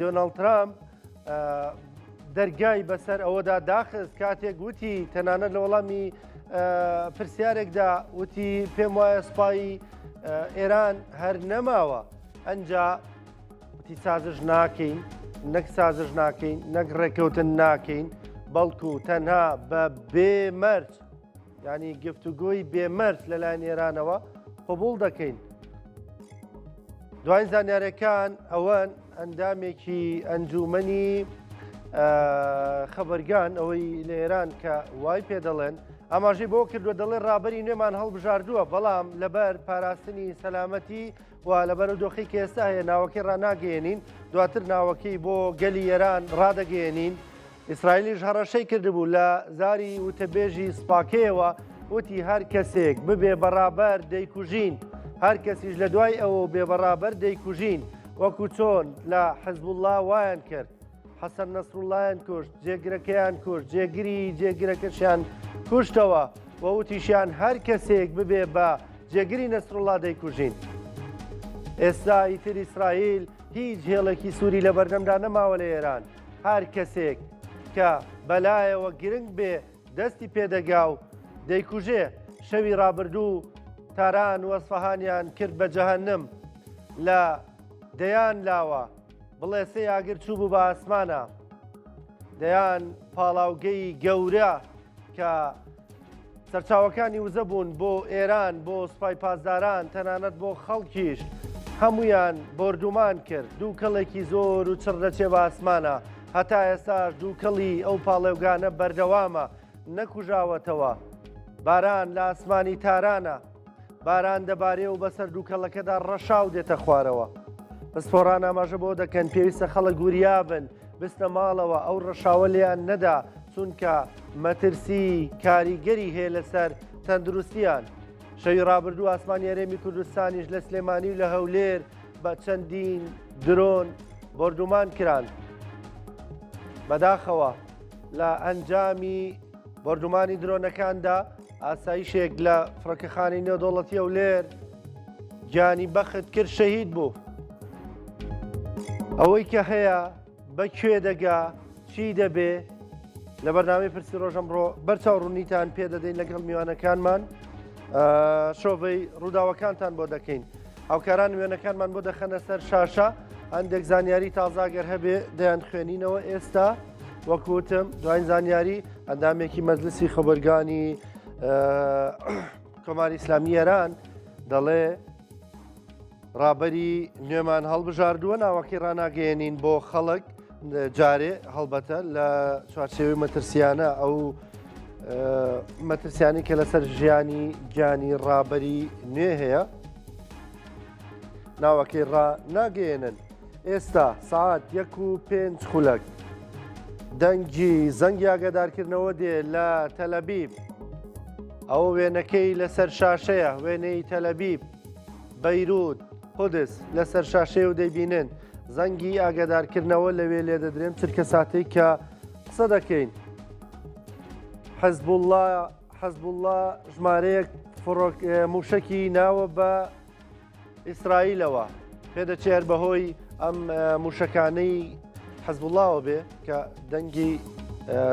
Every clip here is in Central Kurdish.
دۆناڵد ترامپ دەرگای بەسەر ئەوەدا داخست کاتێک وتی تەنانەت لە وەڵامی پرسیارێکدا وتی پێم وایە سوپای ئێران هەر نەماوە ئەجا وتی سازش ناکەین نەک سازش ناکەین نەک ڕێککەوتن ناکەین بەڵکو تەنها بە بێمەرج ینی گفتوگۆی بێمەرج لەلایەن ئێرانەوە قبول دەکەین. دوایین زانیارەکان ئەوەن ئەندامێکی ئەنجومەنی خەبەرگان ئەوەی لە ئێران کە وای پێ دەڵێن ئاماژەی بۆ کردووە دەڵێ ڕابەری نوێمان هەڵبژاردووە بەڵام لەبەر پاراستنی سەلامەتی و لەبەر دۆخی کە ئێستا هەیە ناوەکەی ڕناگەێنین دواتر ناوەکەی بۆ گەلی ئێران ڕادەگەێنین ئیسرائیلیش هەڕەشەی کردبوو لە زاری وتەبێژی سوپاکەیەوە وتی هەر کەسێک ببێ بە ڕابەر دەیکوژین، هەر کەسیش لە دوای ئەوە بێ بە ڕابەر دەیکوژین، وەکو چۆن لە حزبوڵڵا وایان کرد، حەسەن نەسروڵڵایان کوشت، جێگرەکەیان کوشت، جێگری جێگرەکەشیان کوشتەوە و وتیشیان هەر کەسێک ببێ بە جێگری نەسروڵڵا دەیکوژین. ئێستا ئیتر ئیسرائیل هیچ هێڵێکی سووری لەبەردەمدا نەماوە لە ئێران. هەر کەسێک کە بەلایەوە گرنگ بێ دەستی پێدەگا و دەیکوژێ، شەوی ڕابردوو تاران و ئەسفەهانیان کرد بە جەهەنم، لە دەیان لاوە بڵێسەی ئاگر چووبوو بە ئاسمانا، دەیان پاڵاوگەی گەورە کە سەرچاوەکانی وزە بوون بۆ ئێران، بۆ سوپای پاسداران، تەنانەت بۆ خەڵکیش، هەموویان بۆردومان کرد. دووکەڵێکی زۆر و چڕ دەچێ بە ئاسمانا، هەتا ئێستاش دووکەڵی ئەو پاڵێوگانە بەردەوامە، نەکوژاوەتەوە. باران لە ئاسمانی تارانە. باران دەبارێ و بەسەر دووکەڵەکەدا ڕەشاو دێتە خوارەوە. پسپۆڕان ئاماژە بۆ دەکەن پێویستە خەڵک وریا بن، بچنە ماڵەوە ئەو ڕەشاوە لێیان نەدا، چونکە مەترسی کاریگەری هەیە لەسەر تەندروستیان. شەوی ڕابردوو ئاسمانی هەرێمی کوردستانیش لە سلێمانی و لە هەولێر بە چەندین درۆن بۆردومان کران. بەداخەوە لە ئەنجامی بۆردومانی درۆنەکاندا ئاسایشێک لە فڕۆکەخانەی نێودەوڵەتی هەولێر گیانی بەخت کرد شەهید بوو. ئەوەی کە هەیە بە کوێ دەگا چی دەبێ لە بەرنامەی پرسی ڕۆژ ئەمڕۆ بەرچاو ڕوونیتان پێ دەدەین لەگەڵ میوانەکانمان شۆڤەی ڕووداوەکانتان بۆ دەکەین. هاوکاران وێنەکانمان بۆ دەخەنە سەر شاشە هەندێک زانیاری تازاگەر هەبێ دەیان خوێنینەوە ئێستا وەکوتم دوایین زانیاری ئەندامێکی مەجلسی خبرگانی کۆماری ئیسلامی ئێران دەڵێ ڕابەری نوێمان هەڵبژاردووە ناوەکەی ڕناگەێنین بۆ خەڵک جارێ هەڵبەتە لە چوارچێوەی مەترسیانە ئەو مەترسیانی کە لەسەر ژیانی گیانی ڕابەری نوێ هەیە ناوەکەی ڕا ناگەێنن. ئێستا سەعات یەک و پێنج خولەک دەنگی زەنگی ئاگادارکردنەوە دێ لە تەلەبیب ئەوە وێنەکەی لەسەر شاشەیە وێنەی تەلەبیب بەیروت قودس لەسەر شاشەیە و دەیبینن زەنگی ئاگادارکردنەوە لەوێ لێ دەدرێن چرکە ساتێک کە قسە دەکەین حزبوڵڵا حزبوڵڵا ژمارەیەک فڕۆک موشەکی ناوە بە ئیسرائیلەوە، پێدەچێ هەر بەهۆی ئەم موشەکانەی حزبوڵاوە بێ کە دەنگی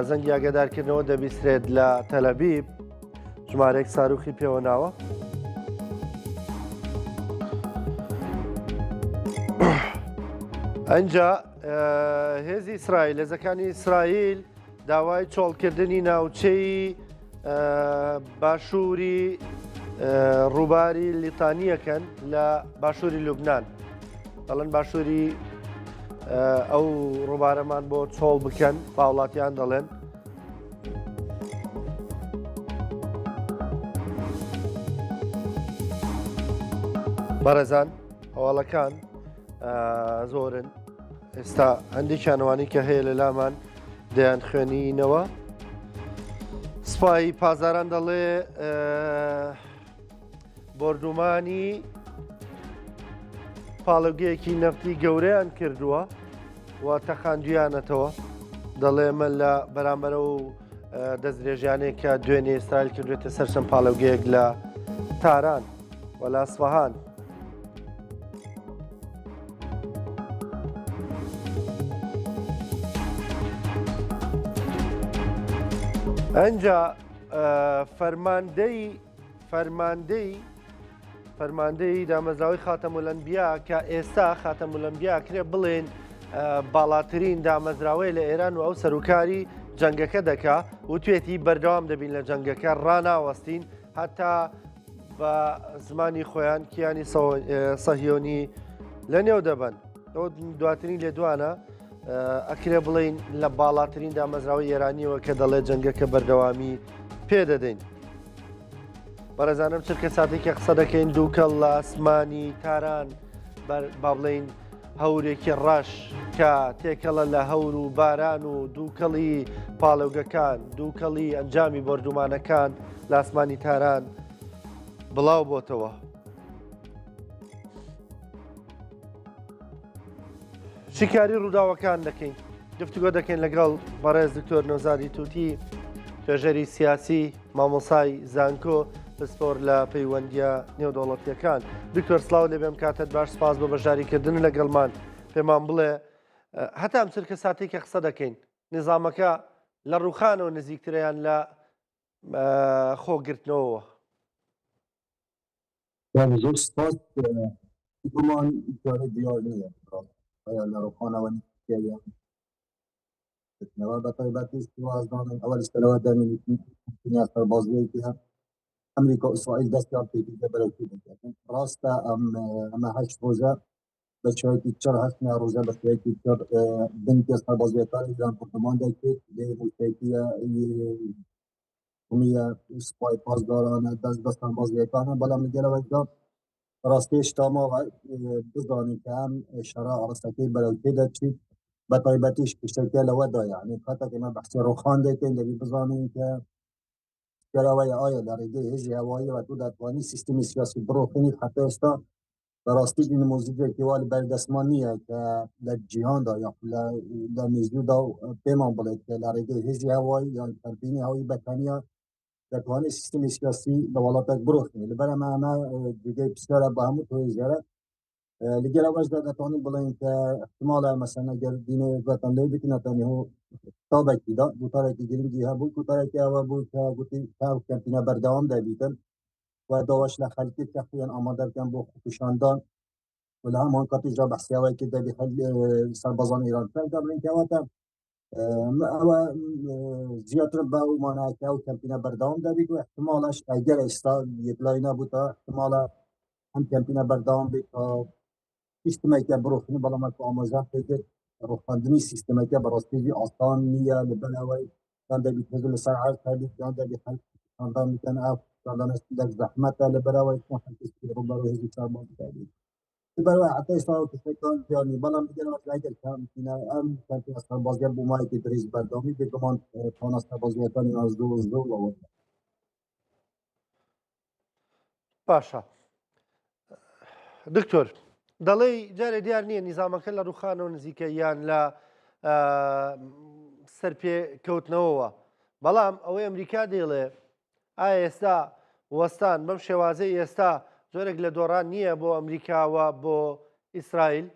زەنگی ئاگادارکردنەوە دەبیسترێت لە تەلەبیب ژمارەیەک ساروخی پێوە ناوە. ئەجا هێزی ئیسرائیل هێزەکانی ئیسرائیل داوای چۆڵکردنی ناوچەی باشووری ڕووباری لیتانیەکەن لە باشووری لوبناان دەڵێن باشووری ئەو ڕووبارەمان بۆ چۆڵ بکەن باوڵاتیان دەڵێن. بەڕێزان هەواڵەکان زۆرن ئێستا هەندێکیانوانی کە هەیە لە لامان دەیانخوێنینەوە. سپای پازاران دەڵێ بۆردومانی پاڵەوگەیەکی نەفتی گەورەیان کردووە و تەخاندویانەتەوە دەڵێ من لە بەرامبەرە و دەستدرێژیانێک کە دوێنێ ئیسرائیل کردوێتە سەر چەند پاڵەوگەیەک لە تاران و لە ئەسفەهان. ئەنجا فەرماندەی فەرماندەی فەرماندەی دامەزراوەی خاتەمولەنبیا کە ئێستا خاتەمولەنبیا کرێ بڵێن باڵاترین دامەزراوەیە لە ئێران و ئەو سەرکاری جەنگەکە دەکا و توێتی بەردەوام دەبین لە جەنگەکە ڕناوەستین هەتا بە زمانی خۆیان کیانی سەهیۆنی لە نێو دەبەن. ئەوە دواترین لێدوانە ئەکرێ بڵین لە باڵاترین دامەزراوەی ئێرانیەوە کە دەڵێ جەنگەکە بەردەوامی پێدەدەین. بەڕێزانم چرکە ساتێکی قسە دەکەین دووکەڵ لە ئاسمانی تاران با بڵین هەورێکی ڕەش کە تێکەڵە لە هەور و باران و دووکەڵی پاڵێوگەکان دووکەڵی ئەنجامی بۆردومانەکان لە ئاسمانی تاران بڵاو بۆتەوە. شیکاری ڕووداوەکان دەکەین گفتوگۆ دەکەین لەگەڵ بەڕێز دکتۆر نەوزادی توتی توێژەری سیاسی مامۆسای زانکۆ پسپۆر لە پەیوەندیە نێودەوڵەتیەکان دکتۆر سلااو لێ بێم کاتت باش سپاس بۆ بەشداریکردن لەگەڵمان پێمان بڵێ هەتا ئەم چرکە ساتێک کە قسە دەکەین نظامەکە لە ڕوخانەوە نزیکتریان لە خۆگرتنەوە. بەڵێ زۆر سپاس. گومان جارێ دیار نییە ئایا لە ڕوخانەوە نزیکە یان گرتنەوە بە تایبەتیش وازدانن ئەوە لەسەرەوە دەمێنێت سەربازیەکی هەم ئەمریکا و ئیسرائیل دەستیان پێکردە بەرەو کوێ دەکەن ڕاستە ئەم ئەمە هەشت ڕۆژە بە شێوەیەکی چڕ هەشت ڕۆژە بە شێوەیەکی چڕ بنکە سەربازیەکانی ئێران بۆردومان دەکرێت لێ مووشەکی حکومیە سوپای پاسدارانە دەست بە سەربازیەکانە بەڵام لەگەڵەوەدا ڕاستی هێشتا ماوە بزانین کە ئەم شەڕە ئاڕاستەکەی بەرەو کوێ دەچیت بە تایبەتیش پشتەکە لەوەدا یعنی کاتێک ئێمە بەحسی ڕوخان دەکەین دەبی بزانین کە گەرەوەی ئایا لە ڕێگەی هێزی هەواییەوە تۆ دەتوانی سیستمی سیاسی بڕۆخێنیت حتا ئێستا بەڕاستی نموزیجێکی وا لە بەردەستمان نییە کە لە جیهاندا یاخود لە مێژوودا پێمان بڵێت کە لە ڕێگەی هێزی هەوایی یان کەمپینی هەوایی بە تەنیا دەتوانێت سیستمی سیاسی لە وڵاتێک بڕۆخێنێت لەبەر ئەمە ئەمە جێگەی پرسیارە بە هەموو توێژەرە لەگەڵ ئەوەشدا دەتوانین بڵێین کە احتمالە مەسەن ئەگەر دینێ بەتەن لێ بکەن نەتەنیهۆ کتابێکی دا گوتارێکی گرنگی هەبوو گوتارێکی ئەوە بوو کە گوتی تا کەمپینە بەردەوام دەبیتن و داواش لە خەلکی کە خۆیان ئامادە بکەن بۆ خۆپیشاندان و لە هەمان کاتیشدا بەحسی ئەوەی کرد دەبی سەربازان ئێران تەک دابنێن کەواتە ئەوە زیاتر بە ئەو مانایە کە ئەو کەمپینە بەردەوام دەبیت و احتمالش ئەگەر ئێستا یەکلای نەبوو تا احتمالە ئەم کەمپینە بەردەوام بێت تا سیستمێکە بڕوخنی بەڵام وەکو ئاماژەم پێکرد ڕوخاندنی سیستمەکە بەڕاستیژی ئاسان نییە لەبەر ئەوەی یان دەبیت هێز لەسەر عەرز هەبیت یان دەبی خەڵک خاندان بکەن ئەو خاندانەش لەک زەحمەتە لەبەر ئەوەی چۆن خەڵکی ڕووبەڕووی هێزی سەربازی دەبیت لەبەر ئەوەی حتا ئێستا ئەو تشتەکان دیار نین بەڵام ئەگەر ئەگەر کەمپینە ئەم کەمپینە سەربازیە بۆ مایەکی درێژ بەردەوامی بێگومان توانا سەربازیەکانی ئێران زۆر زۆر لاواز باشە دکتۆر دەڵێی جارێ دیار نییە نیزامەکە لە ڕوخانەوە نزیکە یان لە سەرپێ کەوتنەوەوە بەڵام ئەوەی ئەمریکا دەیڵێ ئایا ئێستا وەستان بەم شێوازەی ئێستا زۆرێک لە دۆڕان نییە بۆ ئەمریکاوە بۆ ئیسرائیل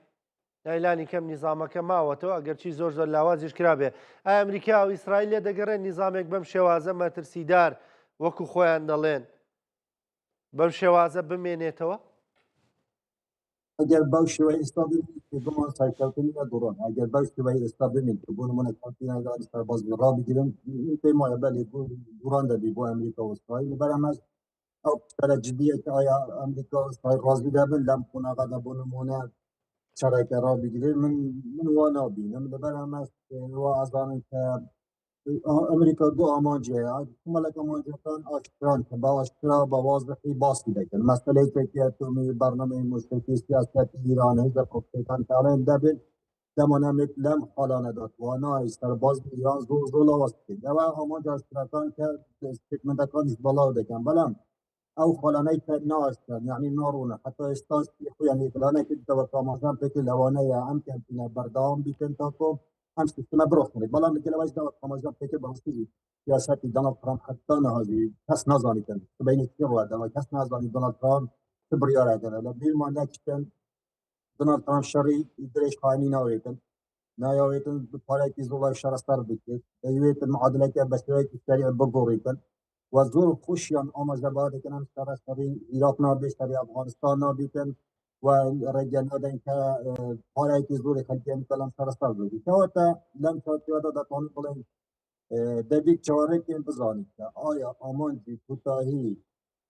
لانی کەم نیزامەکە ماوەتەوە ئەگەرچی زۆر زۆر لاوازیش کرابێ ئایا ئەمریکا و ئیسرائیل لێ دەگەڕێن نیزامێک بەم شێوازە مەترسیدار وەکو خۆیان دەڵێن بەم شێوازە بمێنێتەوە؟ ئەگەر بەو شێوەی ئێستا بمێنێت بێگومان سەرکەوتنی لە گۆڕان ئەگەر بەو شێوەی ئێستا بمێنێت بۆ نمونە کەمپینەکانی سەربازی ڕابگرن من پێم وایە بەلێ گۆڕان دەبی بۆ ئەمریکا و ئیسرائیل لەبەر ئەمەش ئەو پرسیارە جدیە کە ئایا ئەمریکا و ئیسرائیل ڕازی دەبن لەم قۆناغەدا بۆ نمونە شەڕێکە ڕابگرن من من وا نابینم لەبەر ئەمەش وا ئەزانم کە ئەمریکا دوو ئامانجی هەیە کۆمەڵێک ئامانجەکان ئاشکران کە بە ئاشکرا بە وازحی باسی دەکەن مەسەلەی چەکی ئەتۆمی بەرنامەی موشەکی سیاسەتی ئیران هێزە پرۆکسیەکان کە ئەڵێن دەبێت دەمانەمێت لەم خاڵانەدا توانای سەربازی ئیران زۆر زۆر لاواز بکەین ئەوە ئامانج ئاشکراکان کە ستێتمنتەکانیش بەڵاو دەکەن بەڵام ئەو خاڵانەی کە ناشکران یعنی ناڕوونە حتا ئێستاش خۆیان یەکلا نەکردەوە کە ئاماژەم پێکرد لەوانەیە ئەم کەمپینە بەردەوام بیتن تاکۆ ئەم سیستمە بڕۆخێنێت بەڵام لەگەڵ ئەوەشدا ئاماژەم پێکرد بەڕاستی سیاسەتی دۆناڵد ترامپ حتا نەهاجی کەس نازانیتن سبەینێ چی ڕوادەوە کەس نازانی دۆناڵد ترامپ چ بڕیارە دەرە لە بیرمان نەچتن دۆناڵد ترامپ شەڕی درێژخایەنی ناوێتن. نایەوێتن پارێکی زۆر لای شەڕە سەرف بکرێت، دەیوێتن معادلەکە بە شێوەیەکی سەریع بگۆڕیتن و زۆر خۆشیان ئاماژە بەوە دەکەن ئەم شەڕە شەڕی عیراق نابێت، شەڕی ئەفغانستان نابێتن و ڕێگە نادەن کە پارێکی زۆری خەڵکی ئەمریکا لەم شەڕە سەرف بکرێت. کەواتە لەم چوارچێوەدا دەتوانین بڵێین دەبێت چاوەڕێ بکەین بزانین کە ئایا ئامانجی کۆتایی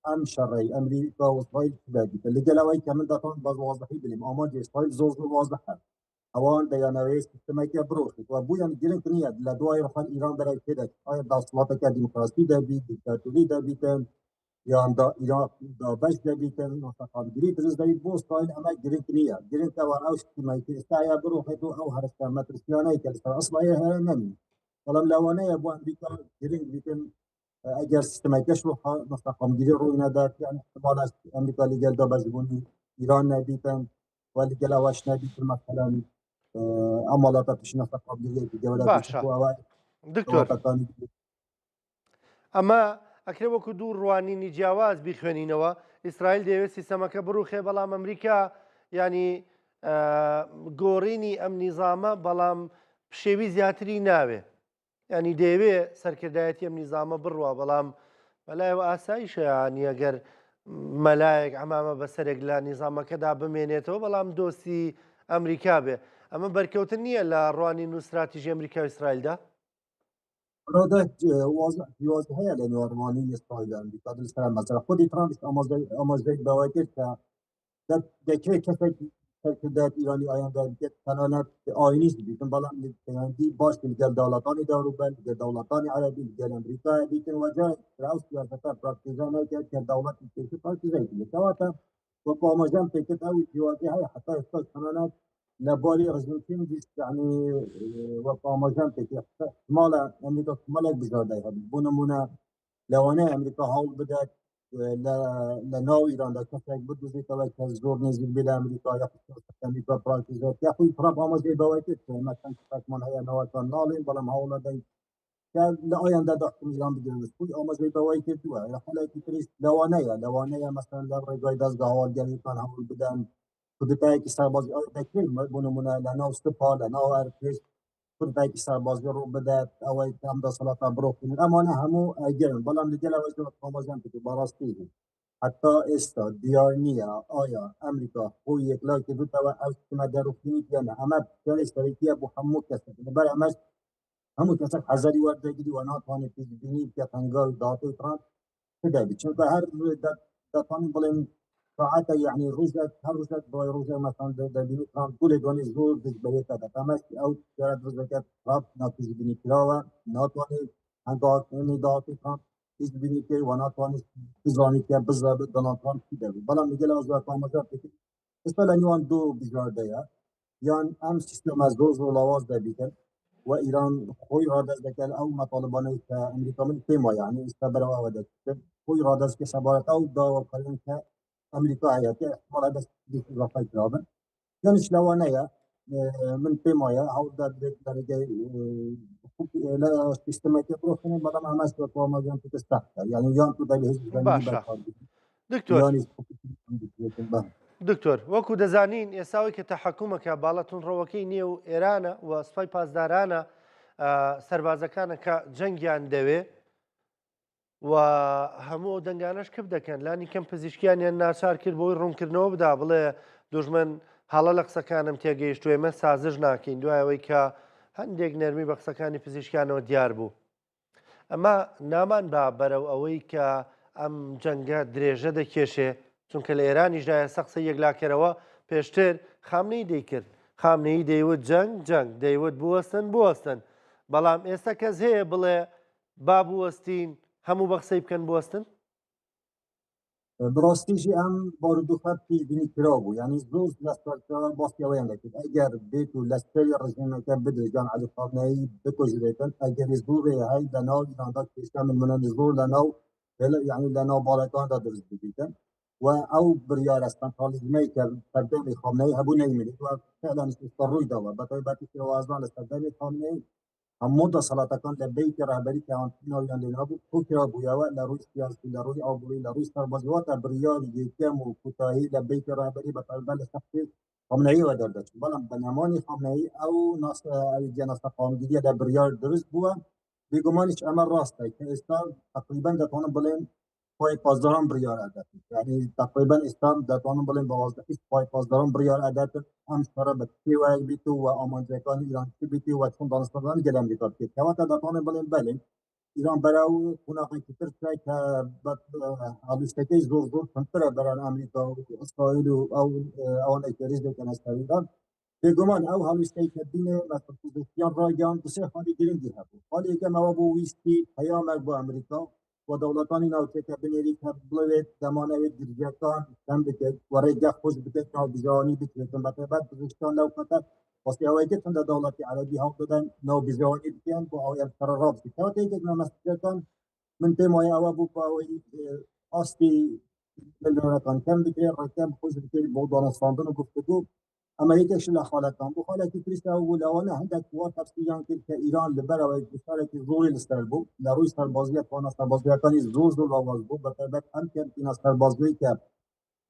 ئەم شەڕەی ئەمریکا و ئیسرائیل چ دەبێت. لەگەل ئەوەی کە من دەتوانم بە وازحی بڵێم ئامانجی ئیسرائیل زۆر زۆر وازحە، ئەوان دەیانەوێت سیستمێکە بڕۆخێت و بۆیان گرنگ نییە لە دوای ڕوخان ئیران بەرەو کوێ دەچێت، ئایا دەسەڵاتەکە دیموکراسی دەبیت، دیکتاتۆری دەبیتن، یان دا ئیران دابەش دەبیتن، ناسەقامگیری دروست دەبیت. بۆ ئیسرائیل ئەمە گرنگ نییە، گرنگ ئەوە ئەو سیستمەی کە ئێستا هەیە بڕوخێت و ئەو هەرەشە مەترسیانەی کە لەسەر ئیسرائیل هەیە نەمێنێت. بەڵام لەوانەیە بۆ ئەمریکا گرنگ بیتن ئەگەر سیستمەکەش ناسەقامگیری ڕووی نەدات، یان احتمال است ئەمریکا لەگەل دابەشبوونی ئیران نەبیتن و لەگەل ئەوەش نەبیتن مەسەلەن ئەم وڵاتە تووشی ناسەقامگیرییەکی گەورە باشە دکتۆر ئەمە ئەکرێ وەکو دوو ڕوانینی جیاواز بیخوێنینەوە ئیسرائیل دەیەوێت سیستەمەکە بڕوخێ بەڵام ئەمریکا ینی گۆڕینی ئەم نیزامە بەڵام پشێوی زیاتری ناوێ ینی دەیەوێ سەرکردایەتی ئەم نیزامە بڕوا بەڵام بەلایەوە ئاساییشە ینی ئەگەر مەلایەک عەمامە بەسەرێک لە نیزامەکەدا بمێنێتەوە بەڵام دۆستی ئەمریکا بێ ئەمە بەرکەوتن نییە لە ڕوانین و استراتیژی ئەمریکا و ئیسرائیلدا؟ جیاوازی هەیە لە نێوان ڕوانینی ئیسرائیل و ئەمریکا لەسەر ئەم مەسەلە. خودی ترامپیش ئاماژەی بەوە کرد کە دەکرێت کەسێک سەرکردایەتی ئیرانی ئایندە بکات تەنانەت ئاینیش ببیتن، بەڵام پەیوەندی باش لەگەڵ دەوڵەتانی دەوروبەر، لەگەڵ دەوڵەتانی عەرەبی، لەگەڵ ئەمریکا بیتن و جارێک ئەو سیاسەتە پراکتیزە نەکرد کە دەوڵەتی پێشوو پراکتیزەی کرد. کەواتە وەکو ئاماژەم پێکرد ئەو جیاوازی هەیە حتا ئێستاش تەنانەت لە باری ڕژیم چینجیش یعنی وەکو ئاماژەم پێکرد احتمالە ئەمریکا کۆمەڵێک بژاردەی هەبێت. بۆ نمونە لەوانەیە ئەمریکا هەوڵ بدات لە ناو ئیراندا کەسێک بدۆزێتەوە کە زۆر نزیک بێ لە ئەمریکا یا ئەمریکا پراکتیزە یاخود ترامپ ئاماژەی بەوە کرد کە ئێمە چەند کەسێکمان هەیە ناوەتان ناڵێن بەڵام هەوڵەدەین کە لە ئایندەدا حکوم ئیران بگرن. خۆی ئاماژەی بەوەی کردووە. لە حاڵێکی تریش لەوانەیە مەسەلەن لە ڕێگای دەزگا هەواڵگەریەکان هەوڵ بدەن کودتایەکی سەربازی ئایا دەکرێت بۆ نمونە لە ناو سوپا لە ناو ئەرتش کودتایەکی سەربازی ڕوو بدات ئەوەی کە ئەم دەسەڵاتە بڕۆخێنن. ئەمانە هەموو ئەگەرن، بەڵام لەگەل ئەوەش ئاماژەم پێکرد بەڕاستی حتا ئێستا دیار نییە ئایا ئەمریکا خۆی یەکلای کردوتەوە ئەو سیستمە دەڕوخێنیت یان نە. ئەمە پرسیاری سەرەکیە بۆ هەموو کەسێک، لەبەر ئەمەش هەموو کەسێک حەزەری وەردەگری و ناتوانێت پێشبینی بکات هەنگاوی داهاتووی ترامپ چ دەبێت، چونکە هەر دەتوانین بڵێن ساعتە یعنی ڕۆژێک هەر ڕۆژێک دوای ڕۆژێک مەسەلەن دەبینی ترامپ دوو لێدوانی زۆر دژ بەیەکە دەکات. ئەمەش ئەو پرسیارە دروست دەکات ترامپ ناپێشبینی کراوە، ناتوانێت هەنگاوەکانی داهاتووی ترامپ پێشبینی بکەیت و ناتوانێت بزانیت کە بزانێت دۆناڵد ترامپ چی دەبێت. بەڵام لەگەڵ ئەوەش ئاماژە پێکرد ئێستا لە نێوان دوو بژاردەیە، یان ئەم سیستەمە زۆر زۆر لاواز دەبیتن و ئیران خۆی ڕادەست دەکات ئەو مەتاڵبانەی کە ئەمریکا من پێم وایە یعنی ئێستا بەرەو ئەوە دەچێت خۆی ڕادەست کە سەبارەت ئەو داواکاریان کە ئەمریکا هەیە کە احتمالە دەست ئیضافەی کرابن، یانیش لەوانەیە من پێم وایە هەوڵدا بدرێت لە ڕێگەی لە سیستەمێکی بڕۆخێنن، بەڵام ئەمەش بە ئاماژەم پێکرد سەختە، یعنی یان تۆ دەبێ هێزی زەمینی باشە بەرپا بکەیت دکتۆر یانیش بکرێتن بە دکتۆر وەکو دەزانین ئێساوی کە تەحەکومەکە باڵە تونڕەوەکەی نێو ئێرانە و سوپای پاسدارانە سەربازەکانە کە جەنگیان دەوێ و هەموو ئەو دەنگانەش کپ دەکەن لانی کەم پزیشکیانیان ناچار کرد بۆی ڕوونکردنەوە بدا بڵێ دوژمن هەڵە لە قسەکانم تێگەیشتو ئێمە سازش ناکەین دوایەوەی کە هەندێک نەرمی بە قسەکانی پزیشکیانەوە دیار بوو. ئەمە نامان با بەرەو ئەوەی کە ئەم جەنگە درێژە دەکێشێ، چونکە لە ئێرانیشدا ئێستا قسەی یەکلاکەرەوە پێشتر خامنەیی دەیکرد، خامنەیی دەیوت جەنگ جەنگ، دەیوت بوەستن بوەستن، بەڵام ئێستا کەس هەیە بڵێ با بوەستین، هەموو بە قسەی بکەن بوەستن؟ بەڕاستیشی ئەم بارودۆخە پێشبینی کرا بوو، یعنی زۆر لە سەرچاوە باسی ئەوەیان دەکرد ئەگەر بێت و لەشکری ڕژێمەکە بدرێت یان عەلی خامنەیی بکوژرێتن، ئەگەری زۆری هەیە لە ناو ئیراندا کێشە ململانێ زۆر لە ناو یعنی لە ناو باڵەکاندا دروست ببیتن و ئەو بڕیارە سەنترالیزمەی کە سەردەمی خامنەیی هەبوو نەیمێنێت و فعلا ئێستا ڕووی داوە، بە تایبەتی شێوازان لە سەردەمی خامنەیی هەموو دەسەڵاتەکان لە بەیتی ڕەهبەری کە ئەوان ناویان لێنابوو کۆکرابوویەوە لە ڕووی سیاسی، لە ڕووی ئابووری، لە ڕووی سەربازی، واتە بڕیاری یەکەم و کۆتایی لە بەیتی ڕەهبەری بە تایبەت لە سەختی خامنەییەوە دەردەچوو، بەڵام بە نەمانی خامنەیی ئەو ئەوی ناسەقامگیریە لە بڕیار دروست بووە. بێگومانیش ئەمە ڕاستە کە ئێستا تقریبا دەتوانم بڵێم سوپای پاسداران بڕیار ئەدات، یعنی تقریبا ئێستا دەتوانم بڵێم بە وازحی سوپای پاسداران بڕیار ئەدات ئەم شەڕە بە شێوەیەک بیت و ئامانجەکانی ئیران چی بیت و چۆن دانوستاندن گەل ئەمریکا بکرێت. کەواتە دەتوانم بڵێم بەڵێ ئیران بەرەو قۆناغێکی تر چووە کە هەڵویستەکەی زۆر زۆر توندترە بەران ئەمریکا و ئیسرائیل و ئەو ئەوانەی کە هێرش دەکەنە سەر ئیران. بێگومان ئەو هەڵویستەی کە بینێ مەسعود پزیشکیان ڕایگەیاند دو سێ خاڵی گرنگی هەبوو. خاڵی یەکەم ئەوە بوو ویستی پەیامێک بۆ ئەمریکا و دەوڵەتانی ناوچەکە بنێری کە بڵێت دەمانەوێت گرژیەکان کەم بکەیت و ڕێگە خۆش بکەیت ناوبژیوانی بکرێتن. بە تایبەت پزیشکیان لەو کاتە باسی ئەوەی کرد چەندە دەوڵەتی عەرەبی هەوڵ دەدەن ناوبژیوانی بکەن بۆ ئەوەی ئەم شەڕە ڕابگرن. کەواتە یەکێک لە مەسەلەکان من پێم وایە ئەوە بوو بۆ ئەوەی ئاستی ململانێکان کەم بکرێت، ڕێگە خۆش بکرێت بۆ دانوستاندن و گفتوگۆ. ئەمە یەکێک لە خاڵەکان بوو. خاڵێکی تریش ئەوە بوو لەوانە هەندێک وا تەفسیریان کرد کە ئیران لەبەرەوەی گوشارێکی زۆری لەسەر بوو لە ڕووی سەربازیە توانا سەربازیەکانی زۆر زۆر لاواز بوو، بە تایبەت ئەم کەمپینە سەربازیەی کە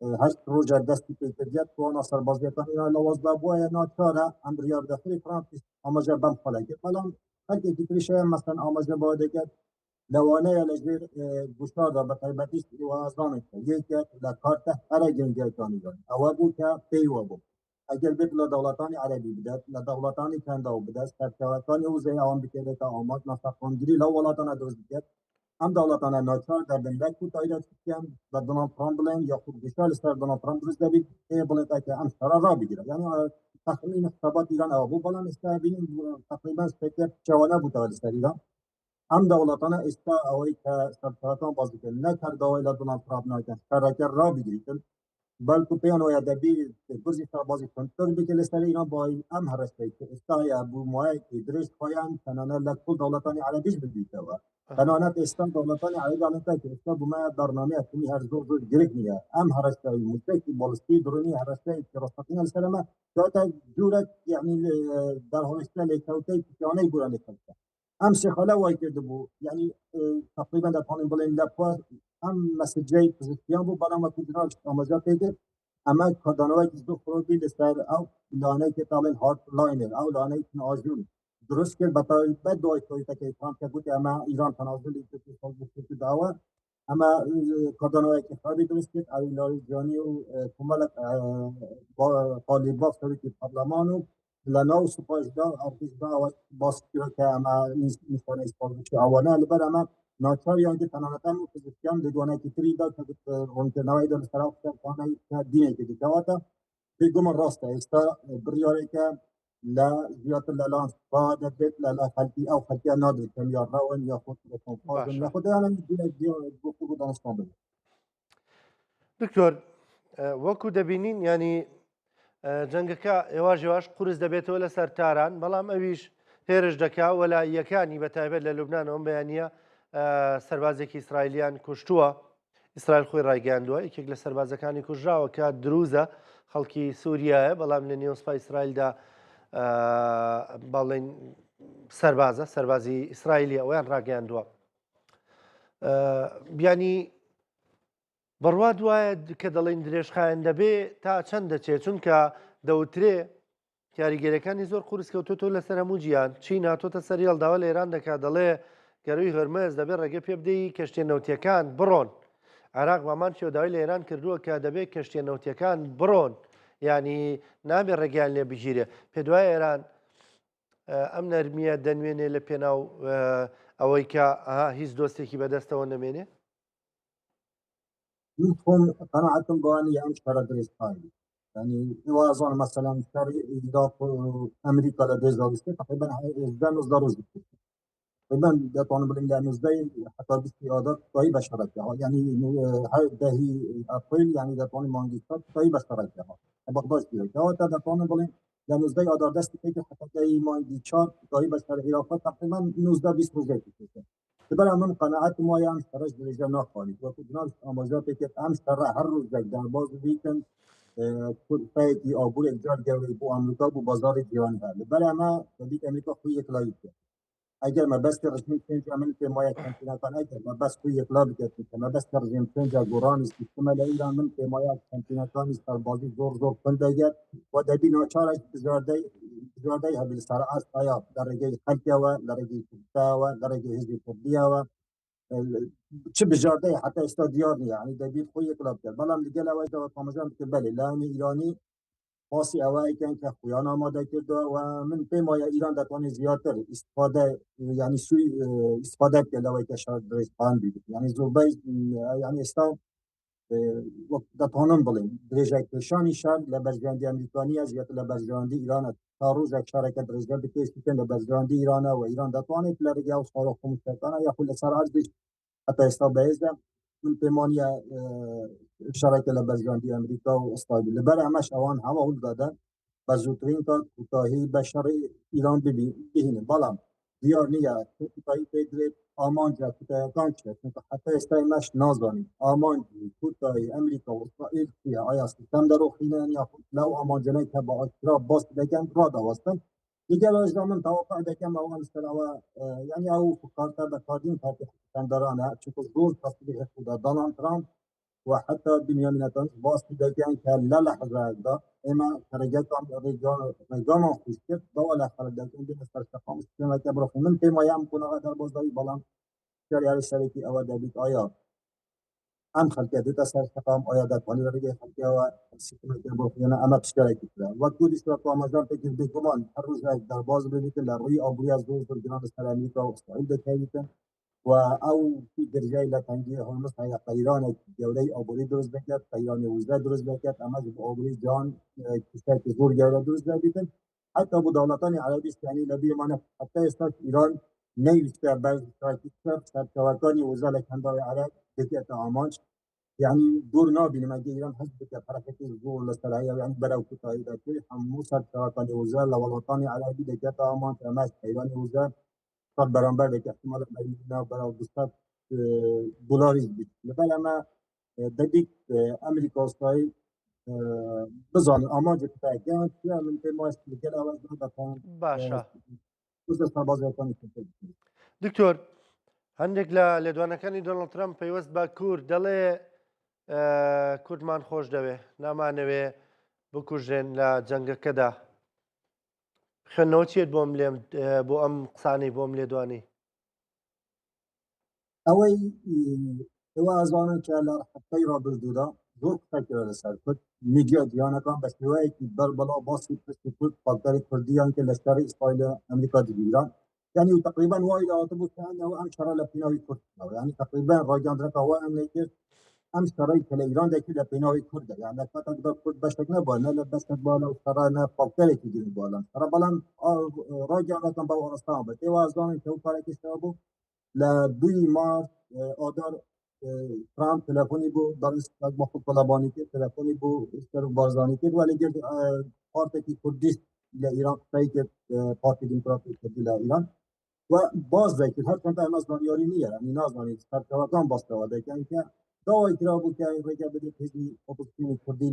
8 ڕۆژە دەستی پێکردیە توانا سەربازیەکان ئیران لاواز بووە، ناچارە ئەم بڕیار دەخری ترامپ ئاماژە بەم خاڵە کرد. بەڵام خەڵکێکی تریش هەیە مەسەن ئاماژە بەوە دەکات لەوانەیە لەژێر گوشاردا بە تایبەتیش ئێوازانێک یەکێک لە کارتە هەرە گرنگەکانی ئیران ئەوە بوو کە پێی وابوو ئەگەر بێت لە دەوڵەتانی عەرەبی بدات، لە دەوڵەتانی کەنداو بدات، سەرچاوەکانی وزەی ئەوان بکەوێتە ئاماج، ناسەقامگیری لەو وڵاتانە دروست بکات، ئەم دەوڵەتانە ناچار دەبن لە کۆتاییدا چ بکەن؟ بە دۆناڵد ترامپ بڵێن یاخود گوشار لەسەر دۆناڵد ترامپ دروست دەبیت پێ بڵێت کە ئەم شەڕە ڕابگرە. یعنی تەخمین حسابات ئیران ئەوە بوو، بەڵام ئێستا بینین تقریبا شتێکە پێچەوانە بووتەوە لەسەر ئیران. ئەم دەوڵەتانە ئێستا ئەوەی کە سەرچاوەکان باس دەکەن نەک هەر داوای لە دۆناڵد ترامپ ناکەن شەڕەکە ڕابگریتن، بەڵکو پێیان وایە دەبی گورزی سەربازی توندتر بکرێت لەسەر ئیران بۆ ئەوەی ئەم هەڕەشەی کە ئێستا هەیە بۆ مایەکی درێژ خۆیان تەنانەت لە کۆڵ دەوڵەتانی عەرەبیش بگریتەوە. تەنانەت ئێستا دەوڵەتانی عەرەبی دەڵێن کاکە ئێستا بۆ مە بەرنامەی ئەتۆمی هەر زۆر زۆر گرنگ نییە، ئەم هەڕەشەی موشەکی باڵستی دڕۆنی هەڕەشەیەکی ڕاستەقینە لەسەر ئەمە کەواتە جورێک یعنی دەرهاویشتە لێکەوتەی پیشانەی بۆیان لێکەوتە. ئەم سێ خاڵە وای کردبوو یعنی تقریبا دەتوانین بڵێن لە پاش ئەم مەسجەی پزیشکیان بوو، بەڵام وەکو جنابیش ئاماژە پێ کرد ئەمە کاردانەوەیەکی زۆر خراپی لەسەر ئەو لانەی کە دەڵێن هارد لاینەر، ئەو لانەی تونئاژون دروست کرد، بە تایبەت دوای تۆیتەکەی ترامپ کە گوتی ئەمە ئیران تەنازولی کرد داوە، ئەمە کاردانەوەیەکی خراپی دروست کرد. عەلی لاریجانی و کۆمەڵێک قالیباف سەرۆکی پەرلەمان و لە ناو سوپاشدا ئەرتشدا ئەوە باس کرا کە ئەمە نیشانەی سوپاس ئەوانە. لەبەر ئەمە ناچاریان کرد تەنانەت ئەم پزیشکیان لێدوانێکی تری دا کە ڕوونکردنەوەی دا لەسەر ئەو قسەکانەی کە دینێکی دیکەواتە. بێگومان ڕاستە ئێستا بڕیارێکە لە زیاتر لە لان سوپا دەبێت، لە لا خەڵکی ئەو خەڵکیان نادرێت کە یا ڕەون یا خۆ باشە. یا خۆ دەیانن گفتوگۆ دانوستان ببێت. دکتۆر وەکو دەبینین ینی جەنگەکە ئێواش هێواش قورس دەبێتەوە لەسەر تاران، بەڵام ئەویش هێرش دەکا وەلاییەکانی بە تایبەت لە لوبناان ئەم بەیانە سەربازێکی ئیسرائیلیان کوشتووە. ئیسرائیل خۆی ڕایگەیاندووە یەکێک لە سەربازەکانی کوژراوە کە دروزە خەڵکی سووریایە، بەڵام لە نێو سوپای ئیسرائیلدا باڵێن سەربازە سەربازی ئیسرائیلی ئەویان ڕاگەیاندووە. بیانی بڕوات وایە کە دەڵێن درێژخایەن دەبێ تا چەند دەچێت؟ چونکە دەوترێ کاریگەرەکانی زۆر قورس کەوتۆتەوە لەسەر هەموو جیهان. چین هاتۆتە سەر هێڵ داوا لە ئێران دەکات، دەڵێ گەرووی هۆرمز دەبێت ڕێگە پێ بدەی کەشتیە نەوتیەکان بڕۆن. عێراق بامان چێ داوای لە ئێران کردووە کە دەبێت کەشتیە نەوتیەکان بڕۆن، یعنی نابێ ڕێگەیان لێ بگیرێ. پێدوای ئێران ئەم نەرمیە دەنوێنێ لە پێناو ئەوەی کە هیچ دۆستێکی بەدەستەوە نەمێنێ؟ من خۆم قەناعەتم بەوە نییە ئەم شەڕە درێژخایەنە. یعنی ئێوە ئەزانن مەسەلەن شەڕی عێراق و ئەمریکا لە 2023 تقریبا 18 19 ڕۆژ بوو. تقریبا دەتوانم بڵێم لە 19 حتا 20 ئادار کۆتایی بە شەڕەکە هات. یعنی هەر دەهی ئەپریل، یعنی دەتوانین مانگی چوار کۆتایی بە شەڕەکە هات. بەغداش دیرە. کەواتە دەتوانم بڵێم لە 19 ئادار دەستی پێکرد حتا دەهی مانگی چوار کۆتایی بە شەڕی عێراق هات، تقریبا 19 20 ڕۆژێکی پێکرد. لەبەر من قەناعەتم وایە ئەم شەڕەش درێژە ناخوانیت. وەکو جنابت ئاماژە پێ کرد ئەم شەڕە هەر ڕۆژێک دەرباز ببیتن کورپەیەکی ئابوورێک جار گەورەی بۆ ئەمریکا بۆ بازاڕی جیهانی هەیە. لەبەر ئەمە دەبیت ئەمریکا خۆی یەکلایی بکات. ئەگەر مەبەستی ڕژیم پێنج، من پێم وایە کەمپینەکان ئەگەر مەبەست خۆی یەکلا بکات کە مەبەستی ڕژیم پێنج گۆڕانی سیستمە لە ئیران، من پێم وایە کەمپینەکانی سەربازی زۆر زۆر توند دەگەر و دەبی ناچارە بژاردەی هەبی لەسەر ئاست، ئایا لە ڕێگەی خەڵکەوە، لە ڕێگەی کوردەوە، لە ڕێگەی هێزی کوردیەوە، چ بژاردەی حتا ئێستا دیار نییە. یعنی دەبیت خۆی یەکلا بکات. بەڵام لەگەڵ ئەوەشدا تامەژان بکە، بەلێ لایەنی ئیرانی باسی ئەوە ئەیکەن کە خۆیان ئامادە کردووە و من پێم وایە ئیران دەتوانێت زیاتر ئیسفادە، یعنی سوی ئیسفادە بکە لەوەی کە شەڕ درێژخان بیت. یعنی زۆربەی، یعنی ئێستا وەک دەتوانم بڵێم درێژەکێشانی شەڕ لە بەرژەوەندی ئەمریکانیە زیاتر لە بەرژەوەندی ئیرانە. تا ڕۆژێک شەڕەکە درێژە بکێشیتن لە بەرژەوەندی ئیرانە و ئیران دەتوانێت لە ڕێگای ئەو شەڕە خۆموشەکانە یاخود لەسەر ئەرزیش حتا ئێستا بەهێزە. من پێم وانییە شەڕێکە لە بەرژەوەندی ئەمریکا و ئیسرائیل. لەبەر ئەمەش ئەوان هەوڵ دەدەن بە زووترین کات کوتاهی بە شەڕی ئیران بهێنن، بەڵام دیار نییە کوتایی پێ درێت، ئامانجە کوتایەکان چیە، چونکە حتا ئێستا ئێمەش نازانین ئامانجی کوتایی ئەمریکا و ئیسرائیل چیە. ئایا سیستەم دەڕوخینن یاخود لەو ئامانجانەی کە بە ئاشکرا باس دەکەن ڕادەوەستن؟ لەگەڵ ئەوەشدا من تەوەقع دەکەم ئەوان لەسەر ئەوە، یعنی ئەو کارتە بەکاردین کارتی خۆپیشاندەرانە، چونکە زۆر تەسریح خۆدا دۆناڵد ترامپ و حتی بنیامین نتانیاهو باسی دەکەن کە لە لەحزەیەکدا ئێمە ڕێگەکان ڕێگامان خۆش کرد، داوا لە خەڵک دەکەن بێنە سەر شەقام سیستەمەکە بڕوخێن. من پێم وایە ئەم قۆناغە دەرباز دەبی، بەڵام پرسیاری سەرەکی ئەوە دەبیت ئایا ئەم خەڵکە دێتە سەر شەقام، ئایا دەتوانێت لە ڕێگەی خەڵکیەوە سیستمەکە بڕوخێنە؟ ئەمە پرسیارێکی ترە. وەک گوتیش وەک ئاماژەم پێ کرد، بێگومان هەر ڕۆژێک دەرباز ببیتن لە ڕووی ئابووریە زۆر زۆر گران لەسەر ئەمریکا و ئیسرائیل دەکەویتن و ئەو گرژای لە تەنگی هۆرمز هەیە قەیرانێکی گەورەی ئابووری دروست دەکات، قەیرانی وزە دروست دەکات. ئەمەش بۆ ئابووری جیهان کێشەیەکی زۆر گەورە دروست دەبیتن، حتی بۆ دەوڵەتانی عەرەبیش. یعنی لە بیرمانە حتی ئێستاش ئیران نەیویستە بە سەرچاوەکانی وزە لە کەنداوی عەرەب بکێتە ئامانج. یعنی دوور نابینم ئەگەر ئیران هەست بکە حرەکەتی زۆر لەسەر هەیە، یعنی بەرەو کوتایی دەچێت، هەموو سەرچاوەکانی وزە لە وڵاتانی عەرەبی دەکێتە ئامانج. ئەمەش قەیرانی وزە سەد بەرامبەر دەکە، احتمال بەرەو 200 دلاریش بیت. لەبەر ئەمە دەبیت ئەمریکا و ئیسرائیل بزانن ئامانجی کوتایەکەیان چییە. من پێم وایە لەگەڵ ئەوەشدا دەتوانن باشە وزە سەربازیەکانی کەمتر بکەن. دکتۆر، هەندێک لە لێدوانەکانی دۆناڵد ترەمپ پەیوەست بە کورد دەڵێ کوردمان خۆش دەوێ، نامانەوێ بکوژرێن لە جەنگەکەدا. خوێندنەوە چیت بۆم لێم بۆ ئەم قسانەی، بۆم لێدوانی؟ ئەوەی ئێوە ئەزانن کە لە هەفتەی ڕابردوودا زۆر قسە کرا لەسەر کورد، میدیا جیهانەکان بە شێوەیەکی بەربڵاو باسی پرسی کورد، فاکتەری کوردیان کرد لە شەڕی ئیسرائیل ئەمریکا دژی ئیران. یعنی تقریبا وای لەهاتبوو کە ئەو ئەم شەڕە لە پێناوی کورد کراوە. یعنی تقریبا ڕاگەیاندنەکە وایان لێکرد ئەم شەڕەی کە لە ئیران دەکرد لە پێناوی کوردە. یان لە کاتێکدا کورد بەشێک نەبووە، نە لە بەشێک بووە لەو شەڕە، نە فاکتەرێکی گرنگ بووە لەم شەڕە، بەڵام ڕاگەیاندنەکان بەو ئاراستەوە بێت. ئێوە ئەزانن کە ئەو کارێکی شەوە بوو لە دووی مارس ئادار ترامپ تەلەفۆنی بۆ بەڕێز مەسعود تاڵەبانی کرد، تەلەفۆنی بۆ سەرۆک بارزانی کرد و لەگەڵ پارتێکی کوردیش لە ئیران قسەی کرد، پارتی دیموکراتی کوردی لە ئیران، و باس دەکرد. هەرچەندە ئەمە زانیاری نییە، یعنی نازانین، سەرچاوەکان باس لەوە دەکەن کە داوای کرابوو کە ڕێگە بدرێت حیزبی ئۆپۆزیسیۆنی کوردی